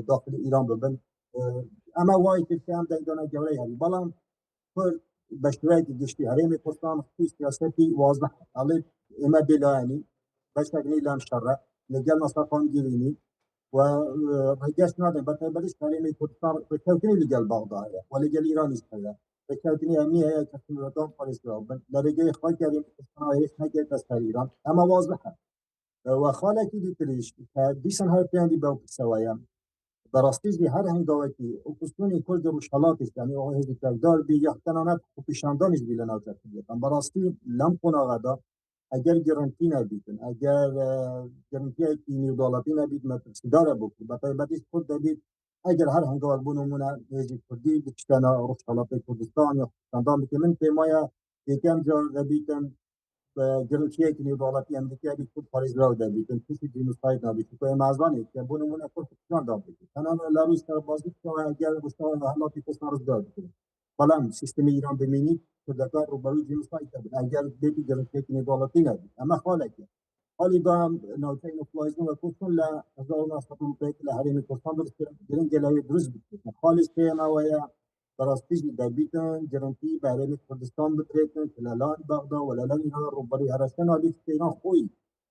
داخلی ئیران ببن. ئەمە وای کرد کە ئەم دەنگدانە گەورەی هەبوو. بەڵام کورد بە شێوەیەکی گشتی هەرێمی کوردستان خۆی سیاسەتی وازح ئەڵێت ئێمە بێلایەنی، بەشێک نی لەم شەڕە، لەگەڵ ناسەقامگیرینی و ڕێگەش نادەن. بە تایبەتیش هەرێمی کوردستان ڕێککەوتنی لەگەڵ بەغدا هەیە و لەگەڵ ئیرانیش هەیە، ڕێککەوتنی ئەمنی هەیە کە سنوورەکان پارێزراو بن، لە ڕێگەی خاکی هەرێمی کوردستان هێرش نەکرێتە سەر ئیران. ئەمە وازحە. و خاڵێکی دیتریش کە دیسان هەر پەیوەندی بەو پرسەوەیە، بەڕاستیش هەر هەنگاوێکی ئۆپۆزیسیۆنی کوردی ڕۆژهەڵاتیش، یعنی ئەو هێزی چەکدار بی یا تەنانەت خۆپیشاندانیش بی لە ناوچە کوردیەکان، بەڕاستی لەم قۆناغەدا ئەگەر گەرەنتی نەبیتن، ئەگەر گەرەنتیەکی نێودەوڵەتی نەبیت، مەترسیدارە بۆ کورد، بە تایبەتیش کورد دەبیت. ئەگەر هەر هەنگاوێک بۆ نمونە هێزی کوردی بچتە ڕۆژهەڵاتی کوردستان یا خۆپیشاندان بکە، من پێم وایە یەکەم جار دەبیتن گرنتیەکی نێودەوڵەتی ئەمریکا بی کورد پارێزراو دەبیتن، تووشی جینۆساید نابیت. چونکە ئێمە ئەزانین کە بۆ نمونە کورد خۆپیشاندان بکەیت، تەنانەت لە ڕووی سەربازی ئەگەر ڕۆژهەڵاتی کوردستان ڕزگار بکرێت، بەڵام سیستمی ئیران بمینیت، کوردەکان ڕووبەڕووی جینۆساید دەبن ئەگەر بێتی گرنتیەکی نێودەوڵەتی نەبیت. ئەمە خاڵێکە. خاڵی دوام، ناوچەی no-fly zone وەکو چۆن لە 1901 لە هەرێمی کوردستان دروست کرا، گرنگە لەوێ دروست بکرێت. خاڵی سێیەم ئەوەیە. بەڕاستیژی دەبیتن گرنتی بە هەرێمی کوردستان بکرێتن کە لەلایەن بەغدا و لەلایەن ئێران ڕووبەڕووی هەڕەشە نابێت کە ئێران خۆی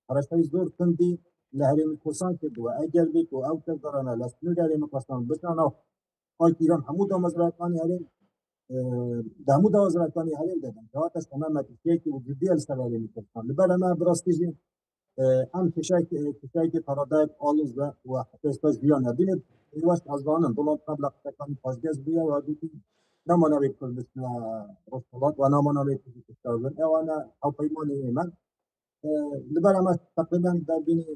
هەڕەشەی زۆر توندی لە هەرێمی کوردستان کردووە ئەگەر بێت و ئەو چەکدارانە لە سنووری هەرێمی کوردستان بچنە ناو خاکی ئێران هەموو دامەزراوەکانی هەرێم هەموو دامەزراوەکانی هەرێم دەدەن کەواتە ئەمە مەترسییەکی وجودیە لەسەر هەرێمی کوردستان لەبەر ئەمە بەڕاستیژی ئەم کێشەیەکی تاڕادەیەک ئاڵۆزە و ئێستاش ژیانە بینێت ئێوەش ئەزانن دۆناڵد ترامپ لە قسەکانی پاشگەز بووە و گوتی نامانەوێت کورد بچنە ڕۆژهەڵات و نامانەوێت کوردی کوشتار بن ئەوانە هاوپەیمانی ئێمەن لەبەر ئەمە تقریبا دەبینی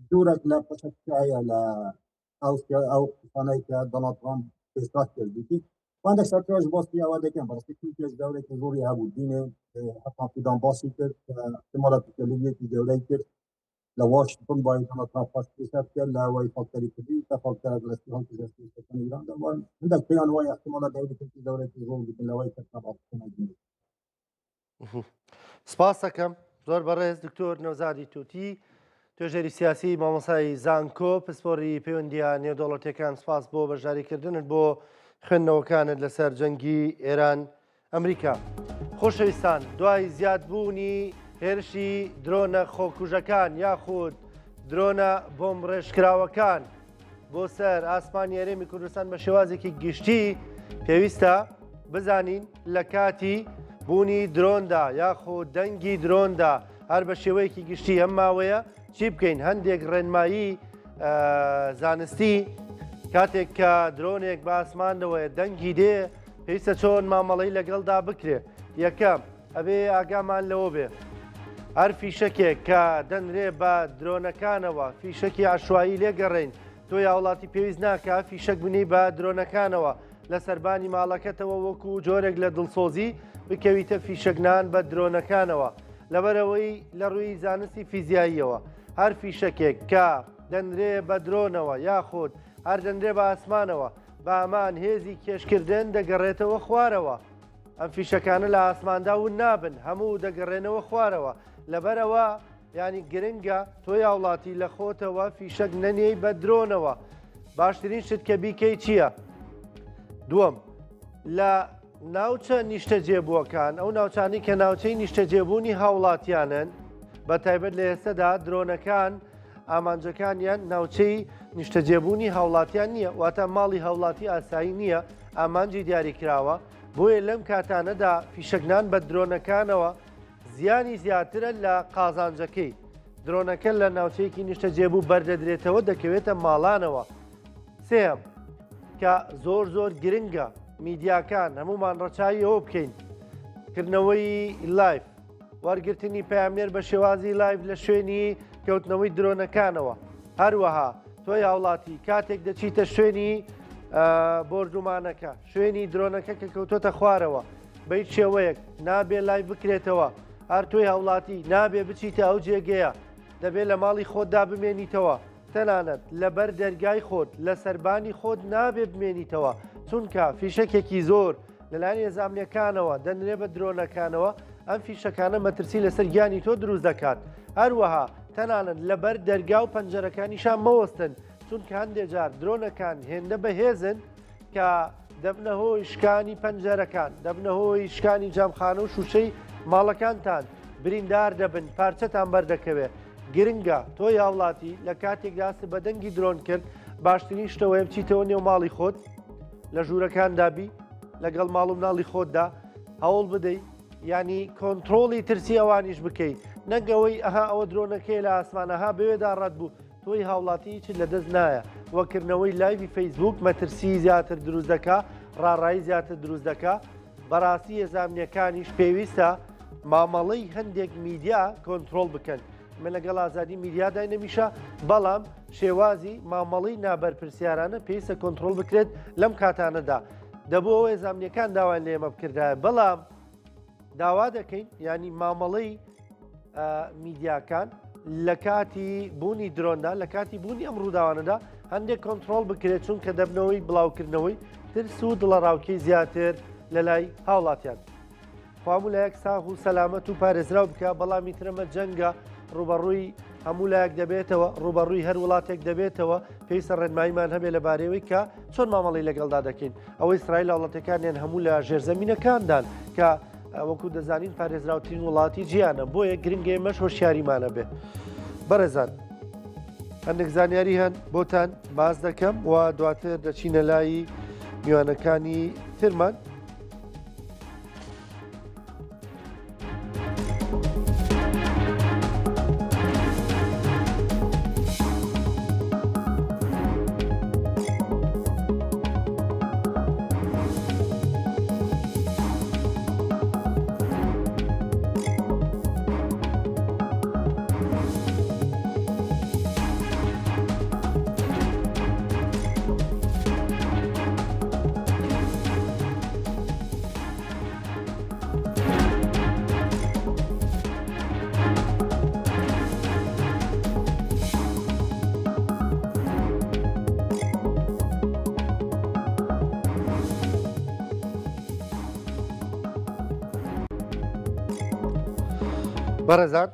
جۆرێک لە پەشەکە هەیە لە ئەو ئەو قسانەی کە دۆناڵد ترامپ پێشکاش کردیتی هەندێک سەرچاوەش باسی ئەوە دەکەن بەڕاستی تورکیاش دەورێکی زۆری هەبوو دینێ هەتا فیدان باسی کرد کە احتمالە تورکیا گەورەی کرد لە واشنتۆن باید دۆناڵد ترامپ خواست پێشە بکات لە وای فاکتەری کوردی تا فاکتەرە لە هەڵبژاردنەکانی ئێراندا هەندێک پێیان وایە احتمالە دەوری تورکی دەورێکی زۆر بکەن لەوەی کە ترامپ سپاس دەکەم زۆر بەڕێز دکتۆر نەوزادی توتی توێژەری سیاسی مامۆسای زانکۆ پسپۆری پەیوەندیە نێودەوڵەتیەکان سپاس بۆ بەشداریکردنت بۆ خوێندنەوەکانت لەسەر جەنگی ئێران ئەمریکا. خۆشەویستان دوای زیادبوونی هێرشی درۆنە خۆکوژەکان یاخود درۆنە بۆمبڕێژکراوەکان بۆ سەر ئاسمانی هەرێمی کوردستان بە شێوازێکی گشتی پێویستە بزانین لە کاتی بوونی درۆندا یاخود دەنگی درۆندا هەر بە شێوەیەکی گشتی ئەم ماوەیە چی بکەین هەندێک ڕێنمایی زانستی کاتێک کە درۆنێک بە ئاسمانەوەیە دەنگی دێ پێویستە چۆن مامەڵەی لەگەڵدا بکرێ یەکەم ئەبێ ئاگامان لەوە بێ هەر فیشەکێک کە دەنرێ بە درۆنەکانەوە فیشەکی عشوایی لێگەڕێین تۆ یاوڵاتی پێویست ناکە فیشەک بنی بە درۆنەکانەوە لە سەربانی ماڵەکەتەوە وەکو جۆرێک لە دڵسۆزی بکەویتە فیشەکنان بە درۆنەکانەوە لەبەرەوەی لە ڕووی زانستی فیزیاییەوە هەر فیشەکێک کە دەنرێ بە درۆنەوە یاخود هەر دەنرێ بە ئاسمانەوە بە هەمان هێزی کێشکردن دەگەڕێتەوە خوارەوە. ئەم فیشەکانە لە ئاسماندا ون نابن هەموو دەگەڕێنەوە خوارەوە لەبەرەوە ینی گرنگە تۆی هاوڵاتی لە خۆتەوە فیشەک نەنێی بە درۆنەوە باشترین شت کە بیکەی چییە؟ دووەم لە ناوچە نیشتەجێبووەکان ئەو ناوچانی کە ناوچەی نیشتەجێبوونی هاوڵاتیانن بە تایبەت لە ئێستەدا درۆنەکان ئامانجەکانیان ناوچەی نیشتەجێبوونی هاوڵاتیان نییە واتە ماڵی هاوڵاتی ئاسایی نییە ئامانجی دیاریکراوە، بۆیە لەم کاتانەدا فیشەکنان بە درۆنەکانەوە زیانی زیاترە لە قازانجەکەی، درۆنەکە لە ناوچەیەکی نیشتەجێبوو بەردەدرێتەوە دەکەوێتە ماڵانەوە. سێیەم، کە زۆر زۆر گرنگە میدیاکان هەموومان ڕەچاوی ئەوە بکەین، کردنەوەی live، وەرگرتنی پەیامنێر بە شێوازی live لە شوێنی کەوتنەوەی درۆنەکانەوە، هەروەها تۆی هاوڵاتی کاتێک دەچیتە شوێنی بۆردومانەکە شوێنی درۆنەکە کە کەوتۆتە خوارەوە بە هیچ شێوەیەک نابێ live بکرێتەوە هەر تۆی هاوڵاتی نابێ بچیتە ئەو جێگەیە دەبێت لە ماڵی خۆتدا بمێنیتەوە تەنانەت لەبەر دەرگای خۆت لە سەربانی خۆت نابێ بمێنیتەوە چونکە فیشەکێکی زۆر لەلایەن هێزە ئەمنیەکانەوە دەنرێ بە درۆنەکانەوە ئەم فیشەکانە مەترسی لەسەر گیانی تۆ دروست دەکات هەروەها تەنانەت لەبەر دەرگا و پەنجەرەکانیشان مەوەستن چونکە هەندێک جار درۆنەکان هێندە بەهێزن کە دەبنە هۆی شکانی پەنجەرەکان دەبنە هۆی شکانی جامخانە و شوشەی ماڵەکانتان بریندار دەبن پارچەتان بەردەکەوێت گرنگە تۆی هاوڵاتی لە کاتێکدا هەستت بە دەنگی درۆن کرد باشترین شتەوەیە بچیتەوە نێو ماڵی خۆت لە ژوورەکاندا بی لەگەڵ ماڵ و مناڵی خۆتدا هەوڵ بدەیت ینی کۆنتترۆلی ترسی ئەوانیش بکەیت نەگەوەی ئەها ئەوە درۆنەکەی لە ئاسمانەها بەوێدا ڕەت بوو تۆی هاوڵاتی هیچت لەدەست نایە وە کردنەوەی live ی فەیسبوک مەترسی زیاتر دروست دەکا ڕاڕایی زیاتر دروست دەکا بەڕاستی هێزامنیەکانیش پێویستە مامەڵەی هەندێک میدیا کۆنتترۆل بکەن من لەگەڵ ئازادی میدیادای نەمیشە بەڵام شێوازی مامەڵی نابەرپرسیارانە پێویستە کۆنتترۆل بکرێت لەم کاتانەدا دەبوو ئەوە هێزامنیەکان داوایان لە ئێمە بکردایە بەڵام داوا دەکەین ینی مامەڵەی میدیاکان لە کاتی بوونی درۆندا لە کاتی بوونی ئەم ڕووداوانەدا هەندێک کۆنتترۆل بکرێت چونکە دەبنەوەی بڵاوکردنەوەی ترس و دڵەڕاوکەی زیاتر لە لای هاوڵاتیان. خوامو لایەک ساغ و سەلامەت و پارێزراو بکە بەڵامی ترەمە جەنگە ڕوبەڕووی هەموو لایەک دەبێتەوە، ڕووبەڕووی هەر وڵاتێک دەبێتەوە، پێویستە ڕێنماییمان هەبێ لەبارەیەوەی کە چۆن مامەڵەی لەگەڵدا دەکەین. ئەوە ئیسرائیل هاوڵاتیەکانیان هەموو لە ژێرزەمینەکاندان کە وەکو دەزانین پارێزراوترین وڵاتی جیهانە، بۆیە گرنگە ئێمەش هۆشیاریمان هەبێ. بەڕێزان هەندێک زانیاری هەن بۆتان باس دەکەم و دواتر دەچینە لای میوانەکانی ترمان. بەڕێزان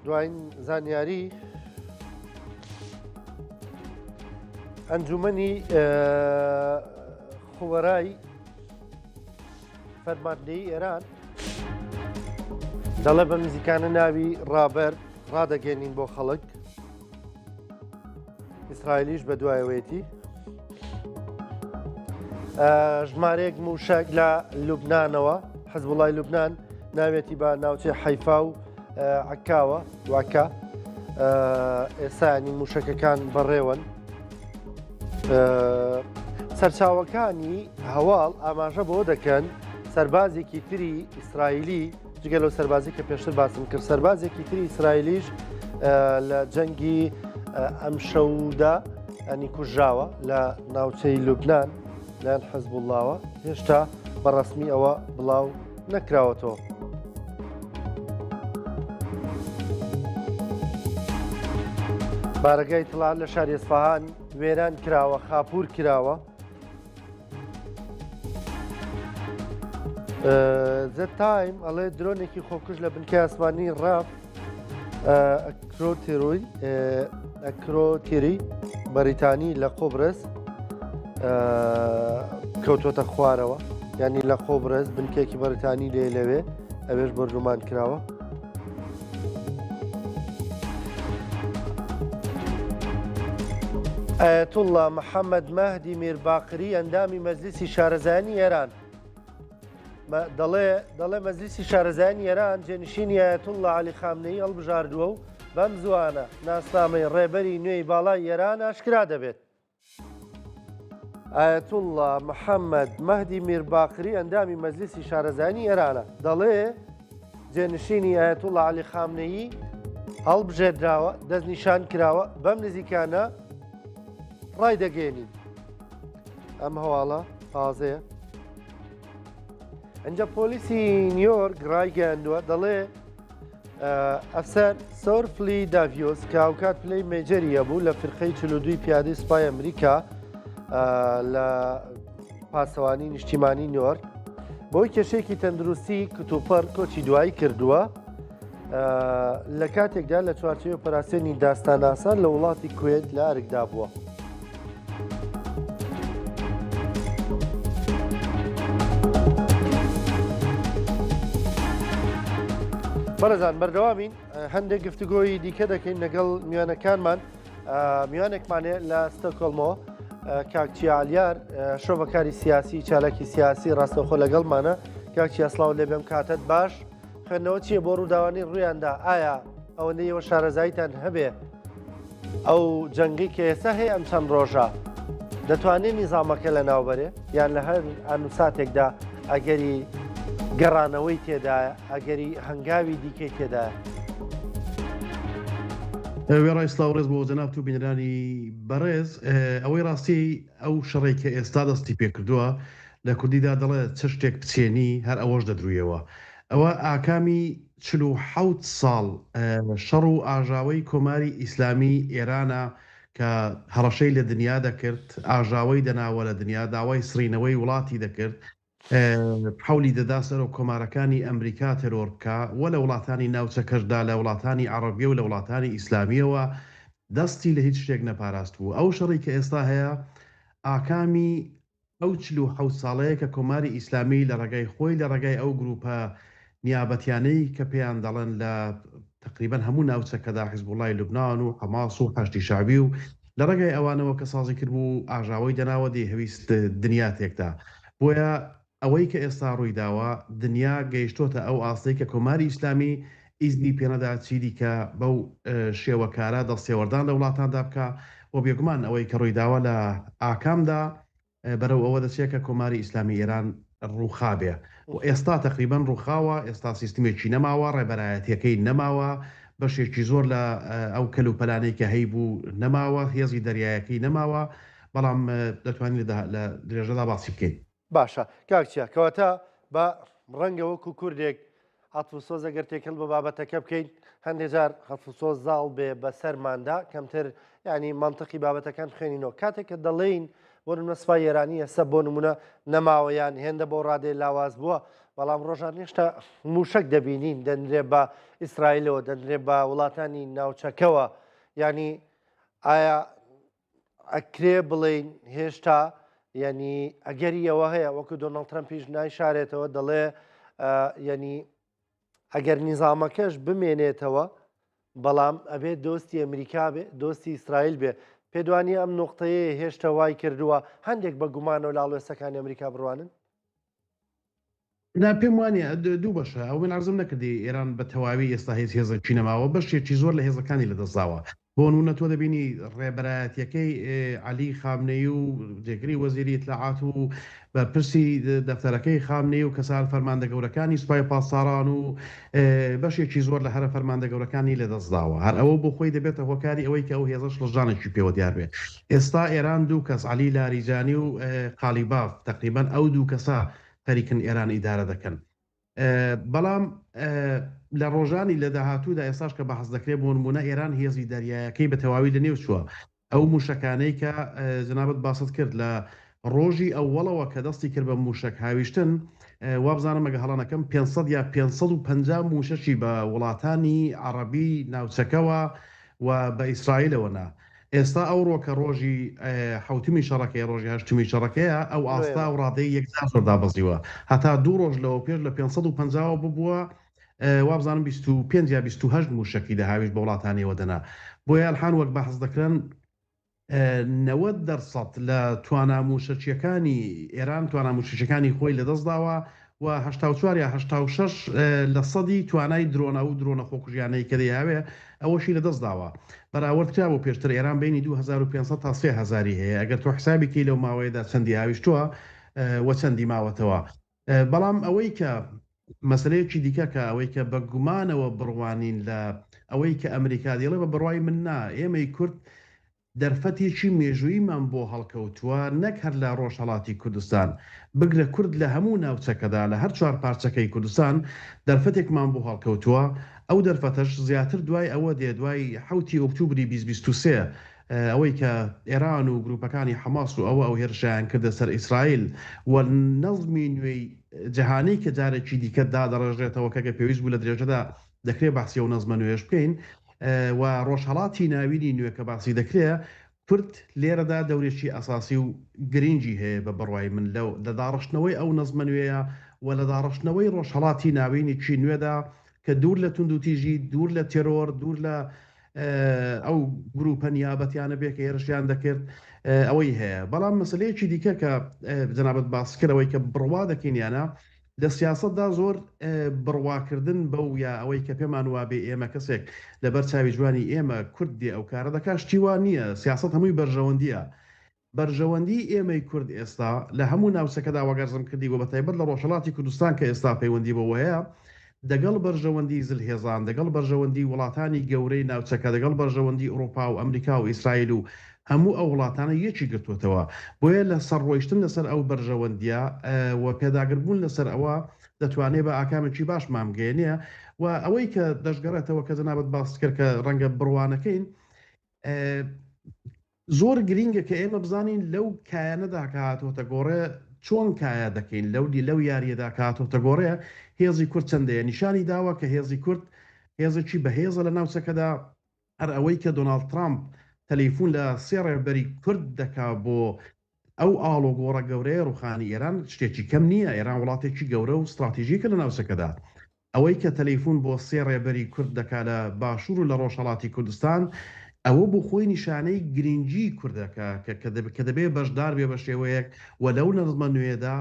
دوایین زانیاری ئەنجومەنی خوبەرای فەرماندەیی ئێران دەڵێ بە نزیکانە ناوی ڕابەر ڕادەگەێنین بۆ خەڵک ئیسرائیلیش بە دوایەوەیەتی ژمارەیەک موشک لە لوبنانەوە حزبوڵای لوبناان ناوێتی بە ناوچەی حیفا و عکاوە واکە ئێسانی موشەکەکان بەڕێوەن سەرچاوەکانی هەواڵ ئاماژە بۆ دەکەن سەربازێکی تری ئیسرائیلی جگە لەو سەربازی کە پێشتر باسم کرد سەربازێکی تری ئیسرائیلیش لە جەنگی ئەمشەودا ئەنی کوژراوە لە ناوچەی لوبناان لایەن حەزبوڵاوە هێشتا بەڕسمی ئەوە بڵاو نەکراوەتەوە. بارەگای ئیتڵاعات لە شاری ئەسفەهان وێران کراوە، خاپوور کراوە. زە تایم ئەڵێ درۆنێکی خۆکوژ لە بنکەی ئاسمانی ڕاف ئەکرۆتێرۆی ئەکرۆتێری بەریتانی لە قوبرس کەوتوەتە خوارەوە ینی لە قوبرس بنکێکی بەریتانی لێ لەوێ ئەوێش بۆردومان کراوە. ئایەتوڵڵا محەممەد مەهدی میرباقری ئەندامی مەجلیسی شارەزایانی ئێران دەڵێ دەڵێ مەجلیسی شارەزایانی ئێران جێنشینی ئایەتوڵڵا عەلی خامنەیی هەڵبژاردووە و بەم زووانە ناسنامەی ڕێبەری نوێی باڵای ئێران ئاشکرا دەبێت. ئایەتوڵڵا محەممەد مەهدی میرباقری ئەندامی مەجلیسی شارەزایانی ئێرانە دەڵێ جێنشینی ئایەتوڵڵا عەلی خامنەیی هەڵبژێردراوە دەستنیشان کراوە بەم نزیکانە ڕایدەگەیەنین. ئەم هەواڵە تازەیە. ئەجا پۆلیسی نیویۆرک ڕایگەیاندووە دەڵێ ئەفسەر سۆرفلی داڤیۆس کە هاوکات پلەی major ی هەبوو لە فرقەی 42 پیادەی سوپای ئەمریکا لە پاسەوانی نیشتیمانی نیویۆرک بۆی کێشەیەکی تەندروستی کتوپڕ کۆچی دوایی کردووە لە کاتێکدا لە چوارچێوەی ئۆپەراسیۆنی داستاناسان لە وڵاتی کوێت لە ئەرکدا بووە. بەڕێزان بەردەوامین هەندێک گفتوگۆی دیکە دەکەین لەگەڵ میوانەکانمان میوانێکمانێ لە ستۆکۆڵمەوە کاک چیا عەلیار شرۆڤەکاری سیاسی چالاکی سیاسی ڕاستەوخۆ لەگەڵمانە کاک چیا سڵاو لێ بێم کاتت باش خوێندنەوە چییە بۆ ڕووداوانی ڕوویاندا ئایا ئەوەندەی ئێوە شارەزاییتان هەبێ ئەو جەنگەی کە ئێستا هەیە ئەم چەند ڕۆژە دەتوانێت نیزامەکە لە ناوبەرێ یان لە هەر ئان و ساتێکدا ئەگەری گەڕانەوەی تێدایە ئەگەری هەنگاوی دیکەی تێدایە؟ وێڕای سڵاو ڕێز بۆ جەنابت و بینەرانی بەڕێز، ئەوەی ڕاستی ئەو شەڕەی کە ئێستا دەستی پێکردووە لە کوردیدا دەڵێ چ شتێک بچێنی هەر ئەوەش دەدرویەوە. ئەوە ئاکامی 47 ساڵ شەڕ و ئاژاوەی کۆماری ئیسلامی ئێرانە کە هەڕەشەی لە دنیا دەکرد، ئاژاوەی دەناوە لە دنیا، داوای سڕینەوەی وڵاتی دەکرد. حەولی دەدا سەرۆک کۆمارەکانی ئەمریکا تێرۆر بکا و لە وڵاتانی ناوچەکەشدا لە وڵاتانی عەڕەبیە و لە وڵاتانی ئیسلامیەوە دەستی لە هیچ شتێک نەپاراستبوو. ئەو شەڕی کە ئێستا هەیە ئاکامی ئەو 47 ساڵەیە کە کۆماری ئیسلامی لە ڕێگای خۆی لە ڕێگای ئەو گرووپە نیابەتیانەی کە پێیان دەڵێن لە تەقریبەن هەموو ناوچەکەدا حیزبوڵای لوبنان و حەماس و حەشدی شەعبی و لە ڕێگای ئەوانەوە کە سازی کردبوو ئاژاوەی دەناوە دەیهەویست دنیا تێکدا بۆیە ئەوەی کە ئێستا ڕوویداوە دنیا گەیشتۆتە ئەو ئاستەی کە کۆماری ئیسلامی ئیزنی پێنەدا چیدیکە بەو شێوە کارە دەستێوەردان لە وڵاتاندا بکا و بێگومان ئەوەی کە ڕوویداوە لە ئاکامدا بەرەو ئەوە دەچێ کە کۆماری ئیسلامی ئێران ڕووخابێ و ئێستا تەقریبەن ڕووخاوە، ئێستا سیستمێکی نەماوە، ڕێبەرایەتییەکەی نەماوە، بەشێکی زۆر لە ئەو کەلوپەلانەی کە هەیبوو نەماوە، هێزی دەریایەکەی نەماوە، بەڵام دەتوانین لە درێژەدا باسی بکەین. باشە کاک چیا، کەواتە بە ڕەنگە وەکو کوردێک عەتف و سۆز ئەگەر تێکەڵ بە بابەتەکە بکەین هەندێک جار عەتف و سۆز زاڵ بێ بەسەرماندا کەمتر ینی مەنتقی بابەتەکان خوێنینەوە کاتێک کە دەڵێین بۆ نمونە سوپای ئێرانی ئێستا بۆ نمونە نەماوە یان هێندە بۆ ڕادێ لاواز بووە بەڵام ڕۆژان هێشتا موشک دەبینین دەنرێ بە ئیسرائیلەوە دەنرێ بە وڵاتانی ناوچەکەوە ینی ئایا ئەکرێ بڵێین هێشتا یعنی ئەگەری ئەوە هەیە وەکو دۆناڵد ترەمپیش نایشارێتەوە دەڵێ یعنی ئەگەر نیزامەکەش بمێنێتەوە بەڵام ئەبێت دۆستی ئەمریکا بێ دۆستی ئیسرائیل بێ پێدوانی ئەم نقطەیە هێشتا وای کردووە هەندێک بە گومانەوە لاڵوێستەکانی ئەمریکا بڕوانن نا پێم وانیە دوو بەشە ئەو من عەرزم نەکردی ئێران بە تەواوی ئێستا هیچ هێزێکی نەماوە بەشێکی زۆر لە هێزەکانی لەدەستداوە بۆ نمونە تۆ دەبینی ڕێبەرایەتیەکەی عەلی خامنەیی و جێگری وەزیری ئیتلاعات و بەرپرسی دەفتەرەکەی خامنەیی و کەسان فەرماندە گەورەکانی سوپای پاسداران و بەشێکی زۆر لە هەرە فەرماندە گەورەکانی لەدەستداوە هەر ئەوە بۆ خۆی دەبێتە هۆکاری ئەوەی کە ئەو هێزەش ڕژانێکی پێوە دیار بێ ئێستا ئێران دوو کەس عەلی لاریجانی و قالیباف تەقریبەن ئەو دوو کەسە خەریکن ئێران ئیدارە دەکەن بەڵام لە ڕۆژانی لە داهاتوودا ئێستاش کە بەحس دەکرێت بۆ نمونە ئێران هێزی دەریایەکەی بە تەواوی لە نێو چووە ئەو موشەکانەی کە جەنابت باست کرد لە ڕۆژی ئەوەڵەوە کە دەستی کرد بە موشەک هاویشتن وابزانم ئەگە هەڵە نەکەم 500 یا 550 موشەکی بە وڵاتانی عەڕەبی ناوچەکەوە و بە ئیسرائیلەوە نا. ئێستا ئەوڕۆ کە ڕۆژی حەوتمی شەڕەکەیە، ڕۆژی هەشتمی شەڕەکەیە، ئەو ئاستە و ڕادەی یەکجار زۆر دابەزیوە. هەتا دوو ڕۆژ لەوە پێش لە 550 وە ببووە وابزانم 25 یا 28 مووشەکی دەهاویشت بە وڵاتانیەوە دەنا. بۆیە ئەلحان وەک بەحس دەکرن 90 دەرسەد لە توانا مووشەکییەکانی ئێران توانا مووشەکییەکانی خۆی لەدەستداوە و 84 یا 86 لە سەدی توانای درۆنە و درۆنە خۆکوژیانەی کە دەیهاوێ ئەوەشی لەدەست داوە. بەراورد کرابوو پێشتر ئێران بەینی 2500 تا 3000 ی هەیە ئەگەر تۆ حسابی کەی لەو ماوەیەدا چەندی هاویشتووە و چەندی ماوەتەوە. بەڵام ئەوەی کە مەسەلەیەکی دیکە کە ئەوەی کە بە گومانەوە بڕوانین لە ئەوەی کە ئەمریکا دەیڵێ بە بڕوای من نا ئێمەی کورد دەرفەتێکی مێژووییمان بۆ هەڵکەوتووە نەک هەر لە ڕۆژهەڵاتی کوردستان، بگرە کورد لە هەموو ناوچەکەدا لە هەر چوار پارچەکەی کوردستان دەرفەتێکمان بۆ هەڵکەوتووە، ئەو دەرفەتەش زیاتر دوای ئەوە دێ دوای حەوتی ئۆکتوبری 2023 ئەوەی کە ئێران و گروپەکانی حەماس و ئەوە ئەو هێرشەیان کردە سەر ئیسرائیل و نەزمی نوێی جەهانی کە جارێکی دیکە دادەڕێژرێتەوە کە گەر پێویست بوو لە درێژەدا دەکرێ باسی ئەو نەزمە نوێیەش بکەین و ڕۆژهەڵاتی ناوینی نوێ کە باسی دەکرێ، کورد لێرەدا دەورێکی ئەساسی و گرینگی هەیە بە بڕوای من لە لە داڕشتنەوەی ئەو نەزمە نوێیە و لە داڕشتنەوەی ڕۆژهەڵاتی ناوینێکی نوێدا کە دوور لە توندوتیژی، دوور لە تێرۆر، دوور لە ئەو گرووپە نیابەتیانە بێ کە هێرشیان دەکرد ئەوەی هەیە. بەڵام مەسەلەیەکی دیکە کە جەنابت باست کرد ئەوەی کە بڕوا دەکەین یانە لە سیاسەتدا زۆر بڕواکردن بەو یا ئەوەی کە پێمان وابێ ئێمە کەسێک لەبەر چاوی جوانی ئێمە کورد دێ ئەو کارە دەکا شتی وا نییە سیاسەت هەمووی بەرژەوەندییە بەرژەوەندی ئێمەی کورد ئێستا لە هەموو ناوچەکەدا وەک عەرزم کردی و بەتایبەت لە ڕۆژهەڵاتی کوردستان کە ئێستا پەیوەندی بەوە هەیە دەگەڵ بەرژەوەندی زلهێزان، دەگەڵ بەرژەوەندی وڵاتانی گەورەی ناوچەکە، دەگەڵ بەرژەوەندی ئوڕووپا و ئەمریکا و ئیسرائیل و هەموو ئەو وڵاتانە یەکی گرتووەتەوە. بۆیە لە سەر ڕۆیشتن لە سەر ئەو بەرژەوەندییە و پێداگر بوون لە سەر ئەوە دەتوانێ بە ئاکامێکی باشمان بگەیەنێ و ئەوەی کە دەشگەڕێتەوە کە جەنابت باست کرد کە ڕەنگە بڕوا نەکەین زۆر گرینگە کە ئێمە بزانین لەو کایانەدا کە هاتووەتە گۆڕێ. چۆن کایە دەکەین لەو لەو یاریەدا کە هاتۆتە گۆڕێ هێزی کورد چەندەیە نیشانی داوە کە هێزی کورد هێزێکی بەهێزە لە ناوچەکەدا هەر ئەوەی کە دۆناڵد ترامپ تەلەیفون لە سێ ڕێبەری کورد دەکا بۆ ئەو ئاڵۆگۆڕە گەورەیە ڕوخانی ئێران شتێکی کەم نییە، ئێران وڵاتێکی گەورە و ستڕاتیژیکە لە ناوچەکەدا. ئەوەی کە تەلەیفون بۆ سێ ڕێبەری کورد دەکا لە باشوور و لە ڕۆژهەڵاتی کوردستان ئەوە بۆ خۆی نیشانەی گرینگیی کوردە کە کە دەبێ بەشدار بێ بە شێوەیەک و لەو نەزمە نوێیەدا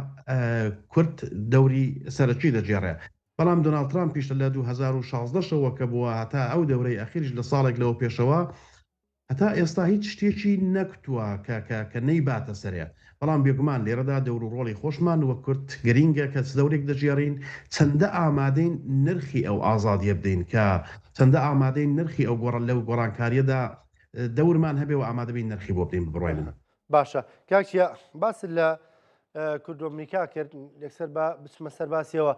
کورد دەوری سەرەکی دەگێڕێ. بەڵام دۆناڵد ترامپیش لە 2016 شەوە کە بووە هەتا ئەو دەورەی ئەخیریش لە ساڵێک لەوە پێشەوە هەتا ئێستا هیچ شتێکی نەکوتووە کە کە کە نەیباتە سەرێ. بەڵام بێگومان لێرەدا دەور و ڕۆڵی خۆشمان وەک کورد گرینگە کە چ دەورێک دەگێڕین، چەندە ئامادەین نرخی ئەو ئازادییە بدەین کە چەندە ئامادەین نرخی ئەو گۆڕ لەو گۆڕانکارییەدا دەورمان هەبێ و ئامادە بین نرخی بۆ بدەین بە بڕوای من. باشە کاک چیا باست لە کورد و ئەمریکا کرد یەکسەر با بچمە سەر باسیەوە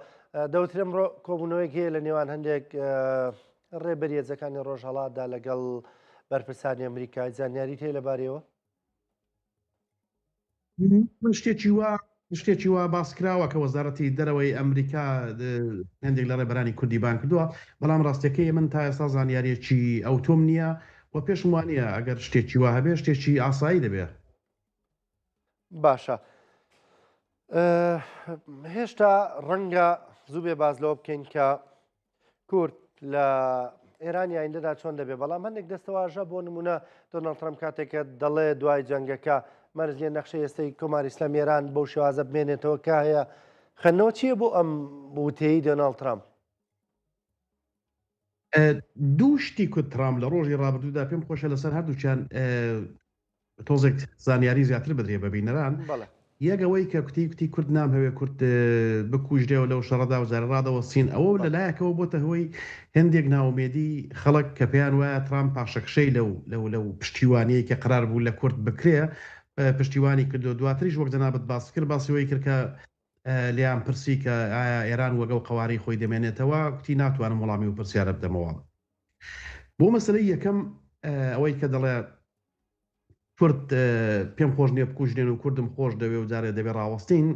دەوترێ ئەمڕۆ کۆبوونەوەیەک هەیە لە نێوان هەندێک ڕێبەری هێزەکانی ڕۆژهەڵاتدا لەگەڵ بەرپرسانی ئەمریکا زانیاریت هەیە لەبارەیەوە؟ من شتێکی وا شتێکی وا باس کراوە کە وەزارەتی دەرەوەی ئەمریکا هەندێک لە ڕێبەرانی کوردی بان کردووە بەڵام ڕاستیەکەی من تا ئێستا زانیاریەکی ئەوتۆم نییە و پێشم وانە ئەگەر شتێکی وا هەبێ شتێکی ئاسایی دەبێ. باشە هێشتا ڕەنگە زوو بێ باز لەوە بکەین کە کورد لە ئێرانی ئایندەدا چۆن دەبێ بەڵام هەندێک دەستەواژە بۆ نمونە دۆناڵد ترەمپ کاتێک کە دەڵێ دوای جەنگەکە مەرج نییە نەخشەی ئێستەی کۆماری ئیسلامی ئێران بەو شێوازە بمێنێتەوە کە هەیە خوێندنەوە چییە بۆ ئەم وتەیەی دۆناڵد ترەمپ؟ دوو شتی کوت ترامپ لە ڕۆژی ڕابردوودا پێم خۆشە لەسەر هەردووکیان تۆزێک زانیاری زیاتر بدرێ بە بینەران. یەک ئەوەی کە کوتی کوتی کورد نامهەوێ کورد بکوژرێ و لەو شەڕەدا و جارێ ڕادەوەستین ئەوە لە لایەکەوە بۆتە هۆی هێندێک نائومێدی خەڵک کە پێیان وایە ترامپ پاشەکشەی لەو لەو لەو پشتیوانیەی کە قەرار بوو لە کورد بکرێ پشتیوانی کردو دواتریش وەک جەنابت باست کرد باسی ئەوەی کرد کە لێیان پرسی کە ئایا ئێران وەک ئەو قەوارەی خۆی دەمێنێتەوە کوتی ناتوانم وەڵامی ئەو پرسیارە بدەمەوە. بۆ مەسەلەی یەکەم ئەوەی کە دەڵێ کورد پێم خۆش نییە بکوژرێن و کوردم خۆش دەوێ و جارێ دەبێ ڕاوەستین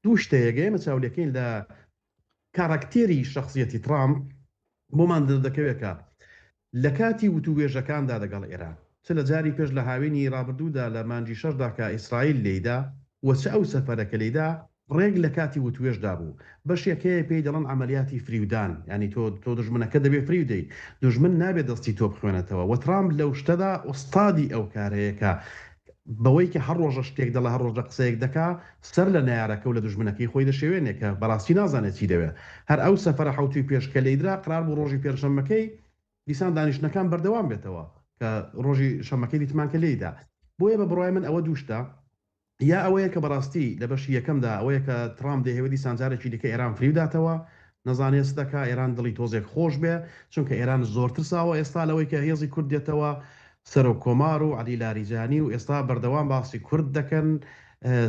دوو شتەیە گە ئێمە چاولێکەین لە کاراکتێری شخصیەتی ترامپ بۆمان دەردەکەوێت کە لە کاتی وتووێژەکاندا دەگەڵ ئێران چ لە جاری پێش لە هاوینی ڕابردوودا لە مانگی شەشدا کە ئیسرائیل لێیدا و چ ئەو سەفەرە کە لێیدا ڕێک لە کاتی وتوێژدا بوو. بەشێک هەیە پێی دەڵێن عەمەلیاتی فریودان، یانی تۆ تۆ دوژمنەکەت دەبێ فریو دەی، دوژمن نابێ دەستی تۆ بخوێنێتەوە و ترامپ لەو شتەدا ئوستادی ئەو کارەیە کە بەوەی کە هەر ڕۆژە شتێک دەڵێ هەر ڕۆژە قسەیەک دەکا سەر لە نەیارەکە و لە دوژمنەکەی خۆی دەشێوێنێ کە بەڕاستی نازانێ چی دەوێ. هەر ئەو سەفەرە حەوتووی پێش کە لێیدرا قەرار بوو ڕۆژی پێنجشەممەکەی دیسان دانیشتنەکان بەردەوام بێتەوە کە ڕۆژی شەممەکەی دیتمان کە لێیدا. بۆیە بە بڕوای من ئەوە دوو شتە. یا ئەوەیە کە بەڕاستی لە بەشی یەکەمدا ئەوەیە کە تڕامپ دەیهەوێ دیسان جارێکی دیکە ئێران فریو داتەوە، نەزانێ چ دەکا، ئێران دڵی تۆزێک خۆش بێ، چونکە ئێران زۆر ترساوە ئێستا لەوەی کە هێزی کورد دێتەوە، سەرۆک کۆمار و عەلی لاریجانی و ئێستا بەردەوام باسی کورد دەکەن،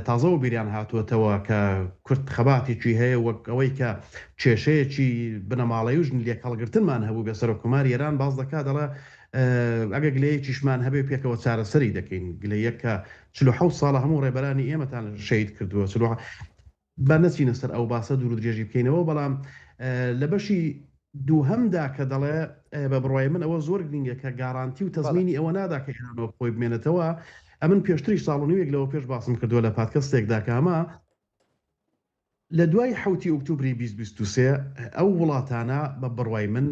تازە وەبیریان هاتووەتەوە کە کورد خەباتێکی هەیە وەک ئەوەی کە کێشەیەکی بنەماڵەیی و ژن لێکهەڵگرتنمان هەبووبێ، سەرۆک کۆماری ئێران باس دەکا دەڵێ ئەگەر گلەیەکیشمان هەبێ پێکەوە چارەسەری دەکەین، گلەیەک کە 47 ساڵە هەموو ڕێبەرانی ئێمەتان شەهید کردووە چل با نەچینە سەر ئەو باسە دوور و درێژی بکەینەوە بەڵام لە بەشی دووهەمدا کە دەڵێ بە بڕوای من ئەوە زۆر گرینگە کە گارانتی و تەزمینی ئەوە نادا کە ئێران وەک خۆی بمێنێتەوە ئەمن پێشتریش ساڵ و نیوێک لەوە پێش باسم کردووە لە پادکەستێکدا کە ئەمە لە دوای حەوتی ئۆکتوبری 2023 ئەو وڵاتانە بە بڕوای من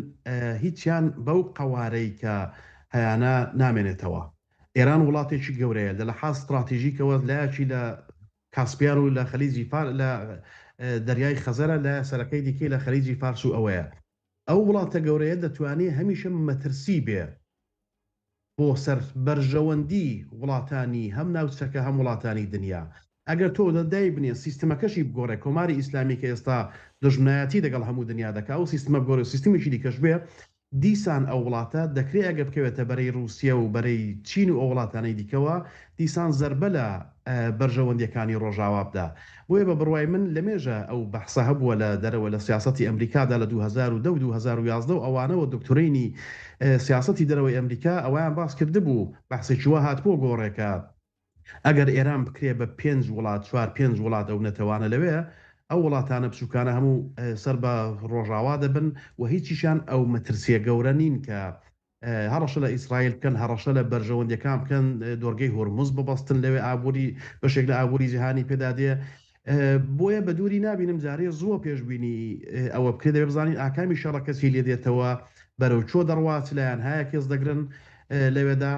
هیچیان بەو قەوارەی کە هەیانە نامێنێتەوە. ئێران وڵاتێکی گەورەیە لە لەحاز ستڕاتیژیکەوە لایەکی لە کاسپیان و لە خەلیجی فار لە دەریای خەزەرە لایە سەرەکەی دیکەی لە خەلیجی فارس و ئەوەیە. ئەو وڵاتە گەورەیە دەتوانێ هەمیشە مەترسی بێ بۆ سەر بەرژەوەندی وڵاتانی هەم ناوچەکە هەم وڵاتانی دنیا. ئەگەر تۆ دایبنێ سیستمەکەشی بگۆڕێ کۆماری ئیسلامی کە ئێستا دوژمنایەتی دەگەڵ هەموو دنیا دەکا ئەو سیستمە بگۆرێ و سیستمێکی دیکەش بێ دیسان ئەو وڵاتە دەکرێ ئەگەر بکەوێتە بەرەی ڕووسیە و بەرەی چین و ئەو وڵاتانەی دیکەوە دیسان زەربە لە بەرژەوەندیەکانی ڕۆژاوا بدا. بۆیە بە بڕوای من لەمێژە ئەو بەحسە هەبووە لە دەرەوە لە سیاسەتی ئەمریکادا لە 2010 و 2011 و ئەوانەوە دۆکتۆرینی سیاسەتی دەرەوەی ئەمریکا ئەوەیان باس کردبوو بەحسێکی وا هاتبووە گۆڕێ کە. ئەگەر ئێران بکرێ بە پێنج وڵات چوار پێنج وڵات ئەو نەتەوانە لەوێ ئەو وڵاتانە بچوکانە هەموو سەر بە ڕۆژاوا دەبن و هیچیشیان ئەو مەترسیە گەورە نین کە هەڕەشە لە ئیسرائیل بکەن، هەڕەشە لە بەرژەوەندیەکان بکەن، دۆرگەی هورمز ببەستن لەوێ ئابوری بەشێک لە ئابوری جیهانی پێدا دێ. بۆیە بە دووری نابینم جارێ زووە پێشبینی ئەوە بکرێ، دەبێ بزانین ئاکامی شەڕەکە چی لێ دێتەوە، بەرەو کوێ دەڕوا، چ لایەنهایەک هێز دەگرن لەوێدا.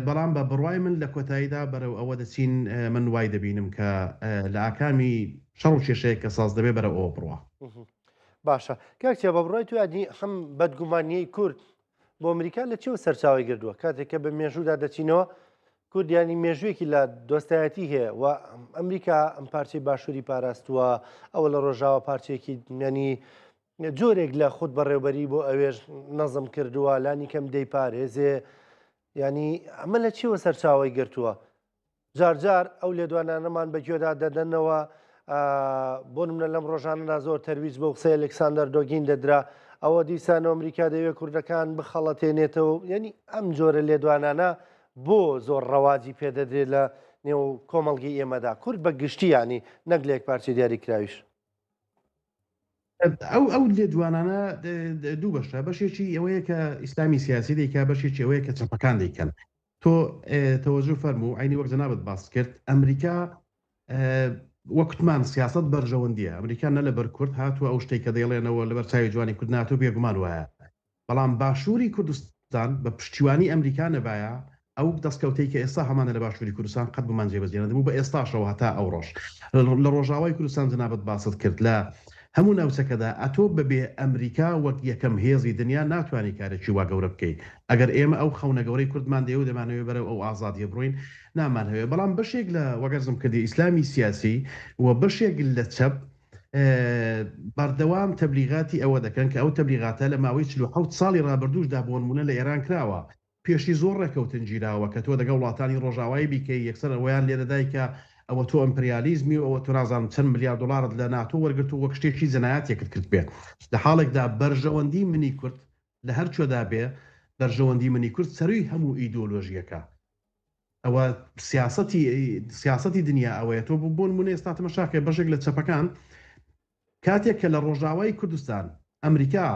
بەڵام بە بڕوای من لە کۆتاییدا بەرەو ئەوە دەچین، من وای دەبینم کە لە ئاکامی شەڕ و کێشەیەک کە ساز دەبێ بەرەو ئەوە بڕوا. باشە کاک چیا بە بڕوای تۆ یانی ئەم بەدگومانیەی کورد بۆ ئەمریکا لە چیەوە سەرچاوەی گردووە کاتێک کە بە مێژوودا دەچینەوە کورد ینی مێژوویەکی لە دۆستایەتی هەیە و ئەمریکا ئەم پارچەی باشووری پاراستووە ئەوە لە ڕۆژاوە پارچێکی ینی جۆرێک لە خود بەڕێوبەری بۆ ئەوێش نەزم کردووە لانی کەم دەیپارێزێ ینی ئەمە لە چیەوە سەرچاوی گرتووە جار جار ئەو لێدوانانەمان بە گوێدا دەدەنەوە، بۆ نمونە لەم ڕۆژانەدا زۆر تەرویج بەو قسەی ئەلکساندەر دۆگین دەدرا، ئەوە دیسانەوە ئەمریکا دەیەوێت کوردەکان بخەڵەتێنێتەوە، یعنی ئەم جۆرە لێدوانانە بۆ زۆر ڕەواجی پێدەدرێت لە نێو کۆمەڵگەی ئێمەدا، کورد بە گشتی یعنی نەک لە یەک پارچەی دیاریکراویش. ئەو ئەو لێدوانانە دوو بەشە، بەشێکی ئەوەیە کە ئیسلامی سیاسی دەیکا، بەشێکی ئەوەیە کە چەپەکان دەیکەن. تۆ تەوەجو فەرموو عەینی وەک جەنابت باست کرد ئەمریکا وەک کوتمان سیاسەت بەرژەوەندیە ئەمریکا نە لەبەر کورد هاتووە ئەو شتێک کە دەیڵێنەوە لەبەر چاوی جوانی کورد ناتوو بێگومان وایە بەڵام باشووری کوردستان بە پشتیوانی ئەمریکا نەبایە ئەو دەستکەوتەی کە ئێستا هەمانە لە باشووری کوردستان قەت بمان جێبەجێ نەدەبوو بە ئێستاشەوە هەتا ئەوڕۆش لە ڕۆژاوای کوردستان جەنابت باست کرد لە هەموو ناوچەکەدا ئەتۆ بەبێ ئەمریکا وەک یەکەم هێزی دنیا ناتوانی کارێکی وا گەورە بکەی ئەگەر ئێمە ئەو خەونە گەورەی کوردمان دەوێ و دەمانەوێ بەرەو ئەو ئازادیە بڕۆین نامانهەوێ بەڵام بەشێک لە وەک عەرزم کردی ئیسلامی سیاسی و بەشێک لە چەپ بەردەوام تەبلیغاتی ئەوە دەکەن کە ئەو تەبلیغاتە لە ماوەی 47 ساڵی ڕابردووشدا بۆنمونە لە ئێران کراوە پێشی زۆر ڕێکەوتن گیراوە کە تۆ دەگەڵ وڵاتانی ڕۆژاوایی بیکەی یەکسەر ئەوەیان لێدەدای کە ئەوە تۆ ئەمپریالیزمی و ئەوە تۆ نازانم چەند ملیار دۆڵارت لە ناتۆ وەرگرت و وەک شتێکی جەنایەتێکت کردبێ لە حاڵێکدا بەرژەوەندی منی کورد لە هەر کوێدا بێ بەرژەوەندی منی کورد سەرووی هەموو ئیدۆلۆژیەکە ئەوە سیاسەتی سیاسەتی دنیا ئەوەیە تۆ بۆ نمونە ئێستا تەمەشاکە بەشێک لە چەپەکان کاتێک کە لە ڕۆژاوای کوردستان ئەمریکا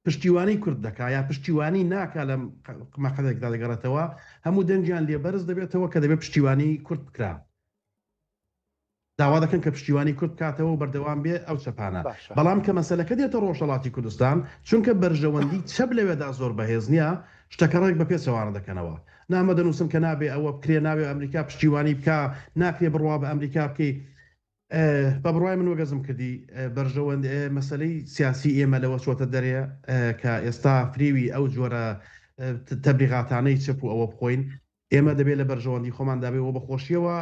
پشتیوانی کورد دەکا یا پشتیوانی ناکا لە مەقەدێکدا دەگەڕێتەوە هەموو دەنگیان لێ بەرز دەبێتەوە کە دەبێت پشتیوانی کورد بکرا داوا دەکەن کە پشتیوانی کورد بکاتەوە و بەردەوام بێ ئەو چەپانە بەڵام کە مەسەلەکە دێتە ڕۆژهەڵاتی کوردستان چونکە بەرژەوەندی چەپ لەوێدا زۆر بەهێز نییە شتەکە ڕێک بە پێچەوانە دەکەنەوە نامە دەنووسن کە نابێ ئەوە بکرێ نابێ ئەمریکا پشتیوانی بکا ناکرێ بڕوا بە ئەمریکا بکەی بە بڕوای من وەگەزم کردی بەرژەوەند مەسەلەی سیاسی ئێمە لەوە چۆتە دەرێ کە ئێستا فریوی ئەو جۆرە تەبلیغاتانەی چەپ و ئەوە بخۆین ئێمە دەبێت لە بەرژەوەندی خۆماندا بێ و بە خۆشیەوە